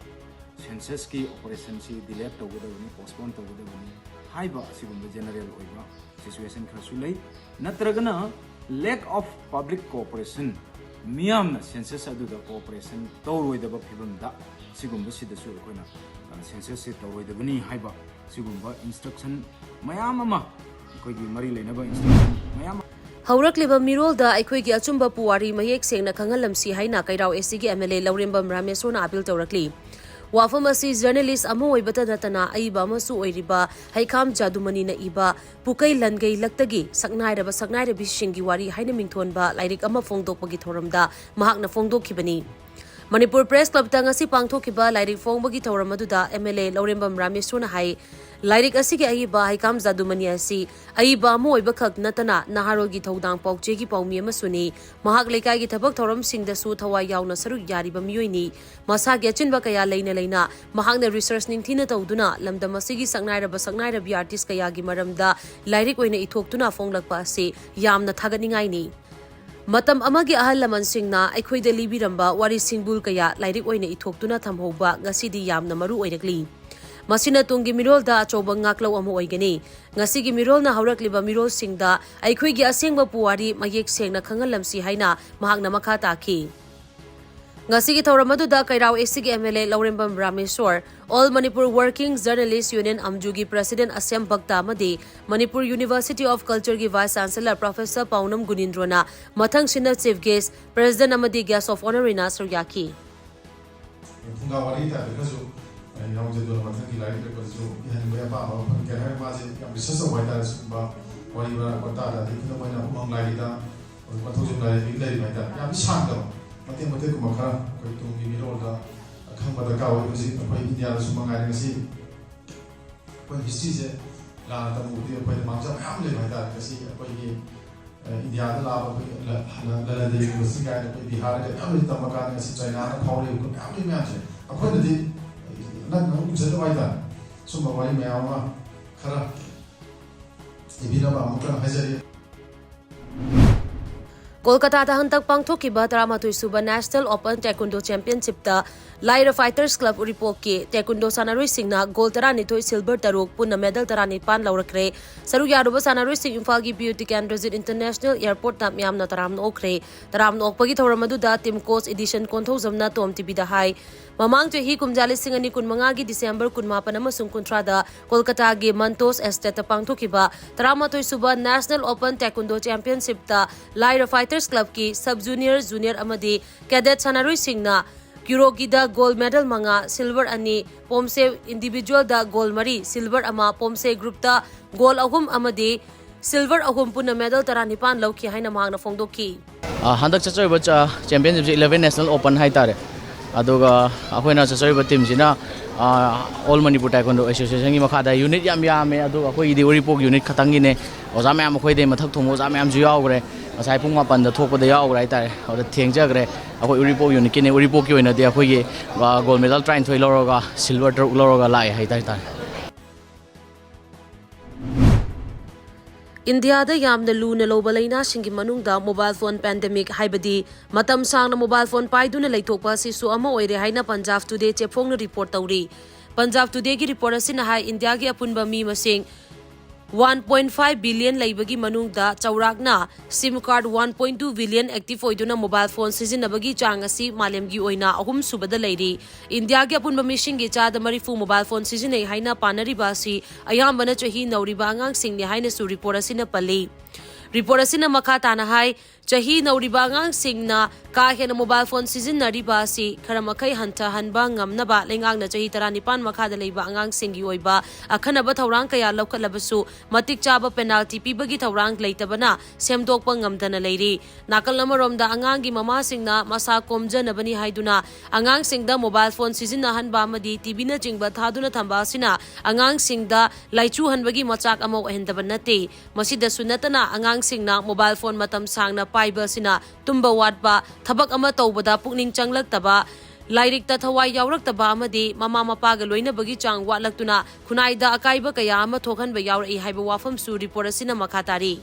ꯁꯦꯟꯁꯁꯀꯤ ꯑꯣꯄꯔꯦꯁꯟꯁꯤ ꯗꯤꯂꯦꯠ ꯇꯧꯒꯗꯕꯅꯤ, ꯄꯣꯁꯄꯣꯟ ꯇꯧꯒꯗꯕꯅꯤ ꯍꯥꯏꯕ ꯑꯁꯤꯒꯨꯝꯕ ꯖꯦꯅꯔꯦꯜ ꯑꯣꯏꯕ ꯁꯤꯆꯨꯋꯦꯁꯟ ꯈꯔꯁꯨ ꯂꯩ꯫ ꯅꯠꯇ꯭ꯔꯒꯅ lack of public cooperation, ꯃꯤꯌꯥꯝꯅ ꯁꯦꯟꯁꯁ ꯑꯗꯨꯗ ꯀꯣꯑꯣꯄꯔꯦꯁꯟ ꯇꯧꯔꯣꯏꯗꯕ ꯐꯤꯕꯝꯗ ꯁꯤꯒꯨꯝꯕꯁꯤꯗꯁꯨ ꯑꯩꯈꯣꯏꯅ, ꯑ, ꯁꯦꯟꯁꯁꯁꯦ ꯇꯧꯔꯣꯏꯗꯕꯅꯤ ꯍꯥꯏꯕ ꯁꯤꯒꯨꯝꯕ ꯏꯟꯁꯇ꯭ꯔꯛꯁꯟ ꯃꯌꯥꯝ ꯑꯃ, ꯑꯩꯈꯣꯏꯒꯤ ꯃꯔꯤ ꯂꯩꯅꯕ ꯏꯟꯁꯇ꯭ꯔꯛꯁꯟ ꯃꯌꯥꯝ ꯑꯃ ꯍꯧꯔꯛꯂꯤꯕ ꯃꯤꯔꯣꯜꯗ ꯑꯩꯈꯣꯏꯒꯤ ꯑꯆꯨꯝꯕ ꯄꯨꯋꯥꯔꯤ ꯃꯌꯦꯛ ꯁꯦꯡꯅ ꯈꯪꯍꯜꯂꯝꯁꯤ ꯍꯥꯏꯅ ꯀꯩꯔꯥꯎ ꯑꯦꯁ ꯁꯤꯒꯤ M L A Laurembam ꯔꯥꯃꯦꯁꯣꯔꯅ appeal ꯇꯧꯔꯛꯂꯤ꯫ ꯋꯥꯐꯝ ꯑꯁꯤ ꯖꯔꯅꯦꯂꯤꯁ ꯑꯃ ꯑꯣꯏꯕꯇ ꯅꯠꯇꯅ ꯑꯏꯕ ꯑꯃꯁꯨ ꯑꯣꯏꯔꯤꯕ ꯍꯩꯈꯥꯝ ꯖꯥꯗꯨꯃꯅꯤꯅ ꯏꯕ ꯄꯨꯀꯩ ꯂꯟꯒꯩ ꯂꯛꯇꯒꯤ ꯁꯛꯅꯥꯏꯔꯕ ꯁꯛꯅꯥꯏꯔꯕꯤꯁꯤꯡꯒꯤ ꯋꯥꯔꯤ ꯍꯥꯏꯅ ꯃꯤꯡꯊꯣꯟꯕ ꯂꯥꯏꯔꯤꯛ ꯑꯃ ꯐꯣꯡꯗꯣꯛꯄꯒꯤ ꯊꯧꯔꯝꯗ ꯃꯍꯥꯛꯅ ꯐꯣꯡꯗꯣꯛꯈꯤꯕꯅꯤ꯫ ꯃꯅꯤꯄꯨꯔ ꯄ꯭ꯔꯦꯁ ꯀ꯭ꯂꯕꯇ ꯉꯁꯤ ꯄꯥꯡꯊꯣꯛꯈꯤꯕ ꯂꯥꯏꯔꯤꯛ ꯐꯣꯡꯕꯒꯤ ꯊꯧꯔꯝ ꯑꯗꯨꯗ ꯑꯦꯝ ꯑꯦꯜ ꯑꯦ ꯂꯧꯔꯦꯝꯕꯝ ꯔꯥꯃꯦꯁꯣꯔꯅ ꯍꯥꯏ, ꯂꯥꯏꯔꯤꯛ ꯑꯁꯤꯒꯤ ꯑꯏꯕ ꯍꯩꯈꯥꯝ ꯖꯥꯗꯨꯃꯅꯤ ꯑꯁꯤ ꯑꯏꯕ ꯑꯃ ꯑꯣꯏꯕꯈꯛ ꯅꯠꯇꯅ ꯅꯍꯥꯔꯣꯜꯒꯤ ꯊꯧꯗꯥꯡ ꯄꯥꯎꯆꯦꯒꯤ ꯄꯥꯎꯃꯤ ꯑꯃꯁꯨꯅꯤ꯫ ꯃꯍꯥꯛ ꯂꯩꯀꯥꯏꯒꯤ ꯊꯕꯛ ꯊꯧꯔꯝꯁꯤꯡꯗꯁꯨ ꯊꯋꯥꯏ ꯌꯥꯎꯅ ꯁꯔꯨꯛ ꯌꯥꯔꯤꯕ ꯃꯤꯑꯣꯏꯅꯤ꯫ ꯃꯁꯥꯒꯤ ꯑꯆꯤꯟꯕ ꯀꯌꯥ ꯂꯩꯅ ꯂꯩꯅ ꯃꯍꯥꯛꯅ ꯔꯤꯁꯔꯁ ꯅꯤꯡꯊꯤꯅ ꯇꯧꯗꯨꯅ ꯂꯝꯗꯝ ꯑꯁꯤꯒꯤ ꯁꯛꯅꯥꯏꯔꯕ ꯁꯛꯅꯥꯏꯔꯕꯤ ꯑꯥꯔꯇꯤꯁ ꯀꯌꯥꯒꯤ ꯃꯔꯝꯗ ꯂꯥꯏꯔꯤꯛ ꯑꯣꯏꯅ ꯏꯊꯣꯛꯇꯨꯅ ꯐꯣꯡꯂꯛꯄ ꯑꯁꯤ ꯌꯥꯝꯅ ꯊꯥꯒꯠꯅꯤꯡꯉꯥꯏꯅꯤ꯫ ꯃꯇꯝ ꯑꯃꯒꯤ ꯑꯍꯜ ꯂꯃꯟꯁꯤꯡꯅ ꯑꯩꯈꯣꯏꯗ ꯂꯤꯕꯤꯔꯝꯕ ꯋꯥꯔꯤ ꯁꯤꯡꯕꯨꯜ ꯀꯌꯥ ꯂꯥꯏꯔꯤꯛ ꯑꯣꯏꯅ ꯏꯊꯣꯛꯇꯨꯅ ꯊꯝꯍꯧꯕ ꯉꯁꯤꯗꯤ ꯌꯥꯝꯅ ꯃꯔꯨ ꯑꯣꯏꯔꯛꯂꯤ꯫ ꯃꯁꯤꯅ ꯇꯨꯡꯒꯤ ꯃꯤꯔꯣꯜꯗ ꯑꯆꯧꯕ ꯉꯥꯛꯂꯧ ꯑꯃ ꯑꯣꯏꯒꯅꯤ꯫ ꯉꯁꯤꯒꯤ ꯃꯤꯔꯣꯜꯅ ꯍꯧꯔꯛꯂꯤꯕ ꯃꯤꯔꯣꯜꯁꯤꯡꯗ ꯑꯩꯈꯣꯏꯒꯤ ꯑꯁꯦꯡꯕ ꯄꯨꯋꯥꯔꯤ ꯃꯌꯦꯛ ꯁꯦꯡꯅ ꯈꯪꯍꯜꯂꯝꯁꯤ ꯍꯥꯏꯅ ꯃꯍꯥꯛꯅ ꯃꯈꯥ ꯇꯥꯈꯤ꯫ ꯉꯁꯤꯒꯤ ꯊꯧꯔꯝ ꯑꯗꯨꯗ ꯀꯩꯔꯥꯎ ꯑꯦꯁꯤꯒꯤ M L A Lourembam Rameshwor, All Manipur Working Journalist Union ꯑꯝꯖꯨꯒꯤ ꯄ꯭ꯔꯁꯤꯗꯦꯟꯠ ꯑꯁ꯭ꯌꯝ ꯚꯛꯇ ꯑꯃꯗꯤ ꯃꯅꯤꯄꯨꯔ ꯌꯨꯅꯤꯚꯔꯁꯤꯇꯤ ꯑꯣꯐ ꯀꯜꯆꯔꯒꯤ ꯚꯥꯏꯁ ꯆꯥꯟꯁꯦꯂꯔ ꯄ꯭ꯔꯣꯐꯦꯁꯔ ꯄꯥꯎꯅꯝ ꯒꯨꯅꯤꯟꯗ꯭ꯔꯣꯅ ꯃꯊꯪꯁꯤꯠꯅ ꯆꯤꯐ ꯒꯦꯁ꯭ꯠ, ꯄ꯭ꯔꯁꯤꯗꯦꯟꯠ ꯑꯃꯗꯤ ꯒꯦꯁ꯭ꯠ ꯑꯣꯐ ꯑꯣꯅꯔ ꯑꯣꯏꯅ ꯁꯔꯨꯛ ꯌꯥꯈꯤ꯫ ꯐꯨꯡꯒꯥ ꯋꯥꯔꯤ ꯇꯥꯏꯞꯇ ꯈꯔꯁꯨ ꯑꯩ ꯌꯥꯎꯖꯗꯨꯅ ꯃꯊꯪꯒꯤ ꯂꯥꯏꯔꯤꯛ ꯂꯦꯞꯄꯗꯁꯨ ꯏꯍꯟꯕꯒꯤ ꯑꯄꯥꯝꯕ ꯑꯃ ꯐꯪꯈꯤ꯫ ꯍꯥꯏꯔꯒ ꯃꯥꯁꯦ ꯌꯥꯝ ꯔꯤꯁꯔꯁ ꯇꯧꯕ ꯍꯥꯏꯇꯥꯔꯦ꯫ ꯁꯤꯒꯨꯝꯕ ꯋꯥꯔꯤ ꯋꯥꯇꯥ ꯇꯥꯗꯤ ꯈꯨꯗꯝ ꯑꯣꯏꯅ ꯎꯃꯪ ꯂꯥꯏꯒꯤꯗ ꯑꯩꯈꯣꯏ ꯄꯟꯊꯧꯖꯝ ꯂꯥꯏꯔꯦꯝꯕꯤꯒꯤ ꯂꯩꯔꯤꯕ ꯍꯥꯏꯇꯥꯔꯦ꯫ ꯌꯥꯝ ꯁꯥꯡꯗꯕ ꯃꯇꯦꯛ ꯃꯇꯦꯛꯀꯨꯝꯕ ꯈꯔ ꯑꯩꯈꯣꯏ ꯇꯨꯡꯒꯤ ꯃꯤꯔꯣꯜꯗ ꯑꯈꯪꯕ ꯗꯔꯀꯥꯔ ꯑꯣꯏ꯫ ꯍꯧꯖꯤꯛ ꯑꯩꯈꯣꯏ ꯏꯟꯗꯤꯌꯥꯗꯁꯨ ꯃꯉꯥꯏꯔꯦ ꯉꯁꯤ ꯑꯩꯈꯣꯏ ꯍꯤꯁꯇ꯭ꯔꯤꯁꯦ ꯂꯥꯟꯅ ꯇꯝꯃꯨꯕꯗꯤ ꯑꯩꯈꯣꯏꯗ ꯃꯥꯡꯖꯕ ꯃꯌꯥꯝ ꯂꯩꯕ ꯍꯥꯏꯇꯥꯔꯦ꯫ ꯉꯁꯤ ꯑꯩꯈꯣꯏꯒꯤ ꯑ, ꯏꯟꯗꯤꯌꯥꯗ ꯂꯥꯛꯑꯕ ꯑꯩꯈꯣꯏ ꯂ-, ꯂ-, ꯂꯂꯟꯗ ꯌꯨꯅꯤꯚꯔꯁꯤꯇꯤ ꯀꯥꯏꯅ ꯑꯩꯈꯣꯏ ꯕꯤꯍꯥꯔꯗ ꯃꯌꯥꯝ ꯂꯩ ꯇꯝꯕ ꯀꯥꯟꯗ ꯉꯁꯤ ꯆꯥꯏꯅꯥꯗ ꯐꯥꯎꯔꯛꯏꯕ ꯃꯌꯥꯝ ꯂꯩ ꯃꯌꯥꯝꯁꯦ ꯑꯩꯈꯣꯏꯅꯗꯤ ꯅꯛꯅ ꯎꯖꯗꯕ ꯍꯥꯏꯇꯥꯔꯦ꯫ ꯁꯨꯝꯕ ꯋꯥꯔꯤ ꯃꯌꯥꯝ ꯑꯃ ꯈꯔ ꯏꯕꯤꯅꯕ ꯑꯃꯨꯛꯇꯪ ꯍꯥꯏꯖꯔꯤ꯫ ꯀꯣꯜꯀꯇꯥꯗ ꯍꯟꯗꯛ ꯄꯥꯡꯊꯣꯛꯈꯤꯕ ꯇꯔꯥꯃꯥꯊꯣꯏ ꯁꯨꯕ National Open Taekwondo Championshipꯇ ꯂꯥꯏꯔ Fighters Club ꯎꯔꯤꯄꯣꯛꯀꯤ Taekwondo ꯁꯥꯟꯅꯔꯣꯏꯁꯤꯡꯅ ꯒꯣꯜ ꯇꯔꯥꯅꯤꯊꯣꯏ, ꯁꯤꯜꯚꯔ ꯇꯔꯨꯛ, ꯄꯨꯟꯅ ꯃꯦꯗꯜ ꯇꯔꯥꯅꯤꯄꯥꯟ ꯂꯧꯔꯛꯈ꯭ꯔꯦ꯫ ꯁꯔꯨꯛ ꯌꯥꯔꯨꯕ ꯁꯥꯟꯅꯔꯣꯏꯁꯤꯡ ꯏꯝꯐꯥꯜꯒꯤ ꯕꯤꯌꯨꯇꯤ ꯀꯦꯟꯗ꯭ꯔꯖꯤꯠ ꯏꯟꯇꯔꯅꯦꯁꯅꯦꯜ ꯑꯦꯌꯔꯄꯣꯔꯠꯇ ꯃꯤꯌꯥꯝꯅ ꯇꯔꯥꯝꯅ ꯑꯣꯛꯈ꯭ꯔꯦ꯫ ꯇꯔꯥꯝꯅ ꯑꯣꯛꯄꯒꯤ ꯊꯧꯔꯝ ꯑꯗꯨꯗ ꯇꯤꯝ ꯀꯣꯆ ꯏꯗꯤꯁꯟ ꯀꯣꯟꯊꯧꯖꯝꯅ ꯇꯣꯝ ꯇꯤꯚꯤꯗ ꯍꯥꯏ, ꯃꯃꯥꯡ ꯆꯍꯤ ꯀꯨꯝꯖꯥ ꯂꯤꯁꯤꯡ ꯑꯅꯤ ꯀꯨꯟꯃꯉꯥꯒꯤ ꯗꯤꯁꯦꯝꯕꯔ ꯀꯨꯟꯃꯥꯄꯟ ꯑꯃꯁꯨꯡ ꯀꯨꯟꯊ꯭ꯔꯥꯗ ꯀꯣꯜꯀꯇꯥꯒꯤ ꯃꯟꯇꯣꯁ ꯑꯦꯁꯇꯦꯠꯇ ꯄꯥꯡꯊꯣꯛꯈꯤꯕ ꯇꯔꯥꯃꯥꯊꯣꯏ ꯁꯨꯕ National Open Taekwondo Championshipꯇ ꯂꯥꯏꯔ Fighters Clubꯀꯤ Sub Junior, Junior ꯑꯃꯗꯤ Cadet ꯁꯥꯟꯅꯔꯣꯏꯁꯤꯡꯅ ꯀ꯭ꯌꯨꯔꯣꯒꯤꯗ ꯒꯣꯜ ꯃꯦꯗꯜ ꯃꯉꯥ, ꯁꯤꯜꯚꯔ ꯑꯅꯤ, ꯄꯣꯝꯁꯦ ꯏꯟꯗꯤꯚꯤꯖꯨꯋꯦꯜꯗ ꯒꯣꯜ ꯃꯔꯤ, ꯁꯤꯜꯚꯔ ꯑꯃ, ꯄꯣꯝꯁꯦ ꯒ꯭ꯔꯨꯞꯇ ꯒꯣꯜ ꯑꯍꯨꯝ ꯑꯃꯗꯤ ꯁꯤꯜꯚꯔ ꯑꯍꯨꯝ, ꯄꯨꯟꯅ ꯃꯦꯗꯜ ꯇꯔꯥꯅꯤꯄꯥꯟ ꯂꯧꯈꯤ ꯍꯥꯏꯅ ꯃꯍꯥꯛꯅ ꯐꯣꯡꯗꯣꯛꯈꯤ꯫ ꯑ, ꯍꯟꯗꯛ ꯆꯠꯆꯔꯤꯕ ꯆ-, ꯆꯦꯝꯄꯤꯌꯟꯁꯤꯞꯁꯤ eleven National Open ꯍꯥꯏꯇꯥꯔꯦ꯫ ꯑꯗꯨꯒ ꯑꯩꯈꯣꯏꯅ ꯆꯠꯆꯔꯤꯕ ꯇꯤꯝꯁꯤꯅ, ꯑ, All Manipur Taekwondo Associationꯒꯤ ꯃꯈꯥꯗ ꯌꯨꯅꯤꯠ ꯌꯥꯝ ꯌꯥꯝꯃꯦ꯫ ꯑꯗꯨꯒ ꯑꯩꯈꯣꯏꯒꯤꯗꯤ ꯎꯔꯤꯄꯣꯛ ꯌꯨꯅꯤꯠ ꯈꯛꯇꯪꯒꯤꯅꯦ꯫ ꯑꯣꯖꯥ ꯃꯌꯥꯝ, ꯑꯩꯈꯣꯏꯗꯩ ꯃꯊꯛ ꯊꯣꯡꯕ ꯑꯣꯖꯥ ꯃꯌꯥꯝꯁꯨ ꯌꯥꯎꯈ꯭ꯔꯦ꯫ ꯉꯁꯥꯏ ꯄꯨꯡ ꯃꯥꯄꯟꯗ ꯊꯣꯛꯄꯗ ꯌꯥꯎꯈ꯭ꯔꯦ ꯍꯥꯏꯇꯥꯔꯦ꯫ ꯑꯗꯨꯗ ꯊꯦꯡꯖꯈ꯭ꯔꯦ꯫ ꯑꯩꯈꯣꯏ ꯎꯔꯤꯄꯣꯛ ꯌꯨꯅꯤꯠꯀꯤꯅꯦ꯫ ꯎꯔꯤꯄꯣꯛꯀꯤ ꯑꯣꯏꯅꯗꯤ ꯑꯩꯈꯣꯏꯒꯤ, ꯑ, ꯒꯣꯜ ꯃꯦꯗꯜ ꯇꯔꯥꯅꯤꯊꯣꯏ ꯂꯧꯔꯒ ꯁꯤꯜꯚꯔ ꯇꯔꯨꯛ ꯂꯧꯔꯒ ꯂꯥꯛꯑꯦ ꯍꯥꯏꯇꯥꯔꯦ꯫ ꯏꯟꯗꯤꯌꯥꯗ ꯌꯥꯝꯅ ꯂꯨꯅ ꯂꯧꯕ ꯂꯩꯅꯥꯁꯤꯡꯒꯤ ꯃꯅꯨꯡꯗ ꯃꯣꯕꯥꯏꯜ ꯐꯣꯟ ꯄꯦꯟꯗꯦꯃꯤꯛ, ꯍꯥꯏꯕꯗꯤ ꯃꯇꯝ ꯁꯥꯡꯅ ꯃꯣꯕꯥꯏꯜ ꯐꯣꯟ ꯄꯥꯏꯗꯨꯅ ꯂꯩꯊꯣꯛꯄ ꯑꯁꯤꯁꯨ ꯑꯃ ꯑꯣꯏꯔꯦ ꯍꯥꯏꯅ ꯄꯟꯖꯥꯕ ꯇꯨꯗꯦ ꯆꯦꯐꯣꯡꯅ ꯔꯤꯄꯣꯔꯠ ꯇꯧꯔꯤ꯫ ꯄꯟꯖꯥꯕ ꯇꯨꯗꯦꯒꯤ ꯔꯤꯄꯣꯔꯠ ꯑꯁꯤꯅ ꯍꯥꯏ, ꯏꯟꯗꯤꯌꯥꯒꯤ ꯑꯄꯨꯟꯕ ꯃꯤ ꯃꯁꯤꯡ One point five billion ꯂꯩꯕꯒꯤ ꯃꯅꯨꯡꯗ ꯆꯥꯎꯔꯥꯛꯅ SIM card one point two billion active ꯑꯣꯏꯗꯨꯅ mobile phone ꯁꯤꯖꯤꯟꯅꯕꯒꯤ ꯆꯥꯡ ꯑꯁꯤ ꯃꯥꯂꯦꯝꯒꯤ ꯑꯣꯏꯅ ꯑꯍꯨꯝꯁꯨꯕꯗ ꯂꯩꯔꯤ꯫ ꯏꯟꯗꯤꯌꯥꯒꯤ ꯑꯄꯨꯟꯕ ꯃꯤꯁꯤꯡꯒꯤ ꯆꯥꯗ ꯃꯔꯤꯐꯨ mobile phone ꯁꯤꯖꯤꯟꯅꯩ ꯍꯥꯏꯅ ꯄꯥꯅꯔꯤꯕ ꯑꯁꯤ ꯑꯌꯥꯝꯕꯅ ꯆꯍꯤ ꯅꯧꯔꯤꯕ ꯑꯉꯥꯡꯁꯤꯡꯅꯤ ꯍꯥꯏꯅꯁꯨ report ꯑꯁꯤꯅ ꯄꯜꯂꯤ꯫ Report ꯑꯁꯤꯅ ꯃꯈꯥ ꯇꯥꯅ ꯍꯥꯏ, ꯆꯍꯤ ꯅꯧꯔꯤꯕ ꯑꯉꯥꯡꯁꯤꯡꯅ ꯀꯥ ꯍꯦꯟꯅ mobile phone ꯁꯤꯖꯤꯟꯅꯔꯤꯕ ꯑꯁꯤ ꯈꯔ ꯃꯈꯩ ꯍꯟꯊꯍꯟꯕ ꯉꯝꯅꯕ ꯂꯩꯉꯥꯛꯅ ꯆꯍꯤ ꯇꯔꯥꯅꯤꯄꯥꯟ ꯃꯈꯥꯗ ꯂꯩꯕ ꯑꯉꯥꯡꯁꯤꯡꯒꯤ ꯑꯣꯏꯕ ꯑꯈꯟꯅꯕ ꯊꯧꯔꯥꯡ ꯀꯌꯥ ꯂꯧꯈꯠꯂꯕꯁꯨ, ꯃꯇꯤꯛ ꯆꯥꯕ penalty ꯄꯤꯕꯒꯤ ꯊꯧꯔꯥꯡ ꯂꯩꯇꯕꯅ ꯁꯦꯝꯗꯣꯛꯄ ꯉꯝꯗꯅ ꯂꯩꯔꯤ꯫ ꯅꯥꯀꯜ ꯑꯃꯔꯣꯝꯗ, ꯑꯉꯥꯡꯒꯤ ꯃꯃꯥꯁꯤꯡꯅ ꯃꯁꯥ ꯀꯣꯝꯖꯅꯕꯅꯤ ꯍꯥꯏꯗꯨꯅ ꯑꯉꯥꯡꯁꯤꯡꯗ mobile phone ꯁꯤꯖꯤꯟꯅꯍꯟꯕ ꯑꯃꯗꯤ TVꯅꯆꯤꯡꯕ ꯊꯥꯗꯨꯅ ꯊꯝꯕ ꯑꯁꯤꯅ ꯑꯉꯥꯡꯁꯤꯡꯗ ꯂꯥꯏꯆꯨꯍꯟꯕꯒꯤ ꯃꯆꯥꯛ ꯑꯃ ꯑꯣꯏꯍꯟꯗꯕ ꯅꯠꯇꯦ꯫ ꯃꯁꯤꯗꯁꯨ ꯅꯠꯇꯅ, ꯑꯉꯥꯡꯁꯤꯡꯅ mobile phone ꯃꯇꯝ ꯁꯥꯡꯅ ꯄꯥꯏꯕ ꯑꯁꯤꯅ ꯇꯨꯝꯕ ꯋꯥꯠꯄ, ꯊꯕꯛ ꯑꯃ ꯇꯧꯕꯗ ꯄꯨꯛꯅꯤꯡ ꯆꯪꯂꯛꯇꯕ, ꯂꯥꯏꯔꯤꯛꯇ ꯊꯋꯥꯏ ꯌꯥꯎꯔꯛꯇꯕ ꯑꯃꯗꯤ ꯃꯃꯥ ꯃꯄꯥꯒ ꯂꯣꯏꯅꯕꯒꯤ ꯆꯥꯡ ꯋꯥꯠꯂꯛꯇꯨꯅ ꯈꯨꯟꯅꯥꯏꯗ ꯑꯀꯥꯏꯕ ꯀꯌꯥ ꯑꯃ ꯊꯣꯛꯍꯟꯕ ꯌꯥꯎꯔꯛꯏ ꯍꯥꯏꯕ ꯋꯥꯐꯝꯁꯨ report ꯑꯁꯤꯅ ꯃꯈꯥ ꯇꯥꯔꯤ꯫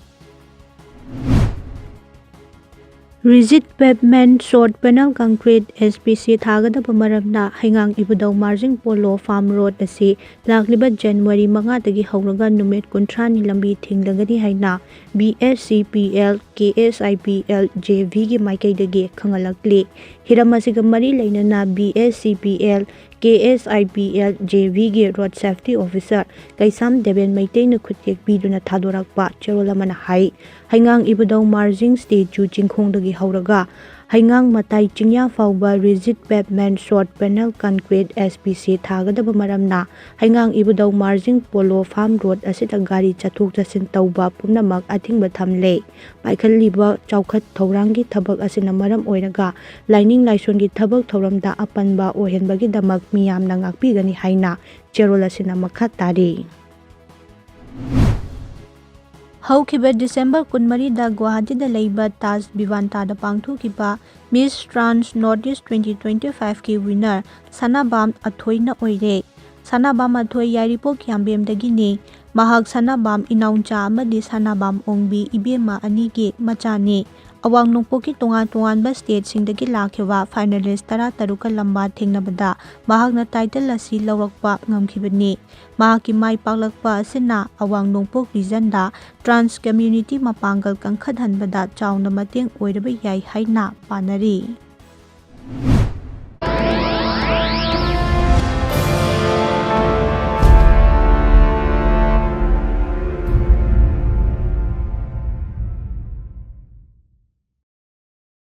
Rigid Pavement Short Panel Concrete, SPC, ꯊꯥꯒꯗꯕ ꯃꯔꯝꯅ ꯍꯩꯉꯥꯡ ꯏꯕꯨꯙꯧ ꯃꯥꯔꯖꯤꯡ ꯄꯣꯂꯣ farm road ꯑꯁꯤ ꯂꯥꯛꯂꯤꯕ January ꯃꯉꯥꯗꯒꯤ ꯍꯧꯔꯒ ꯅꯨꯃꯤꯠ ꯀꯨꯟꯊ꯭ꯔꯥꯅꯤ ꯂꯝꯕꯤ ꯊꯤꯡꯂꯒꯅꯤ ꯍꯥꯏꯅ BSCPL, KSIPL, JVꯒꯤ ꯃꯥꯏꯀꯩꯗꯒꯤ ꯈꯪꯍꯜꯂꯛꯂꯤ꯫ ꯍꯤꯔꯝ ꯑꯁꯤꯒ ꯃꯔꯤ ꯂꯩꯅꯅ BSCPL, KSIPL, JVꯒꯤ road safety officer ꯀꯩꯁꯥꯝ ꯗꯦꯕꯦꯟ ꯃꯩꯇꯩꯅ ꯈꯨꯠꯌꯦꯛ ꯄꯤꯗꯨꯅ ꯊꯥꯗꯣꯔꯛꯄ ꯆꯦꯔꯣꯜ ꯑꯃꯅ ꯍꯥꯏ, ꯍꯩꯉꯥꯡ ꯏꯕꯨꯙꯧ ꯃꯥꯔꯖꯤꯡ statue ꯆꯤꯡꯈꯣꯡꯗꯒꯤ ꯍꯧꯔꯒ ꯍꯩꯉꯥꯡ ꯃꯇꯥꯏ ꯆꯤꯡꯌꯥ ꯐꯥꯎꯕ rigid pavement short panel concrete, SPC, ꯊꯥꯒꯗꯕ ꯃꯔꯝꯅ ꯍꯩꯉꯥꯡ ꯏꯕꯨꯙꯧ ꯃꯥꯔꯖꯤꯡ ꯄꯣꯂꯣ farm road ꯑꯁꯤꯗ ꯒꯥꯔꯤ ꯆꯠꯊꯣꯛ ꯆꯠꯁꯤꯟ ꯇꯧꯕ ꯄꯨꯝꯅꯃꯛ ꯑꯊꯤꯡꯕ ꯊꯝꯂꯦ꯫ ꯄꯥꯏꯈꯠꯂꯤꯕ ꯆꯥꯎꯈꯠ ꯊꯧꯔꯥꯡꯒꯤ ꯊꯕꯛ ꯑꯁꯤꯅ ꯃꯔꯝ ꯑꯣꯏꯔꯒ ꯂꯥꯏꯅꯤꯡ ꯂꯥꯏꯁꯣꯟꯒꯤ ꯊꯕꯛ ꯊꯧꯔꯝꯗ ꯑꯄꯟꯕ ꯑꯣꯏꯍꯟꯕꯒꯤꯗꯃꯛ ꯃꯤꯌꯥꯝꯅ ꯉꯥꯛꯄꯤꯒꯅꯤ ꯍꯥꯏꯅ ꯆꯦꯔꯣꯜ ꯑꯁꯤꯅ ꯃꯈꯥ ꯇꯥꯔꯤ꯫ ꯍꯧꯈꯤꯕ December ꯀꯨꯟꯃꯔꯤꯗ ꯒꯨꯋꯥꯍꯥꯇꯤꯗ ꯂꯩꯕ ꯇꯥꯖ ꯚꯤꯚꯥꯟꯇꯥꯗ ꯄꯥꯡꯊꯣꯛꯈꯤꯕ Miss Trans North East twenty twenty-fiveꯀꯤ winner ꯁꯅꯥꯕꯥꯝ ꯑꯊꯣꯏꯅ ꯑꯣꯏꯔꯦ꯫ ꯁꯅꯥꯕꯥꯝ ꯑꯊꯣꯏ ꯌꯥꯏꯔꯤꯄꯣꯛ ꯌꯥꯝꯕꯦꯝꯗꯒꯤꯅꯤ꯫ ꯃꯍꯥꯛ ꯁꯅꯥꯕꯥꯝ ꯏꯅꯥꯎꯆꯥ ꯑꯃꯗꯤ ꯁꯅꯥꯕꯥꯝ ꯑꯣꯡꯕꯤ ꯏꯕꯦꯝꯃ ꯑꯅꯤꯒꯤ ꯃꯆꯥꯅꯤ꯫ ꯑꯋꯥꯡ ꯅꯣꯡꯄꯣꯛꯀꯤ ꯇꯣꯉꯥꯟ ꯇꯣꯉꯥꯟꯕ ꯁ꯭ꯇꯦꯠꯁꯤꯡꯗꯒꯤ ꯂꯥꯛꯈꯤꯕ ꯐꯥꯏꯅꯦꯂꯤꯁ ꯇꯔꯥ ꯇꯔꯨꯛꯀ ꯂꯝꯕꯥ ꯊꯦꯡꯅꯕꯗ ꯃꯍꯥꯛꯅ ꯇꯥꯏꯇꯜ ꯑꯁꯤ ꯂꯧꯔꯛꯄ ꯉꯝꯈꯤꯕꯅꯤ꯫ ꯃꯍꯥꯛꯀꯤ ꯃꯥꯏ ꯄꯥꯛꯂꯛꯄ ꯑꯁꯤꯅ ꯑꯋꯥꯡ ꯅꯣꯡꯄꯣꯛ ꯔꯤꯖꯟꯗ ꯇ꯭ꯔꯥꯟꯁ ꯀꯝꯃ꯭ꯌꯨꯅꯤꯇꯤ ꯃꯄꯥꯡꯒꯜ ꯀꯟꯈꯠꯍꯟꯕꯗ ꯆꯥꯎꯅ ꯃꯇꯦꯡ ꯑꯣꯏꯔꯕ ꯌꯥꯏ ꯍꯥꯏꯅ ꯄꯥꯅꯔꯤ꯫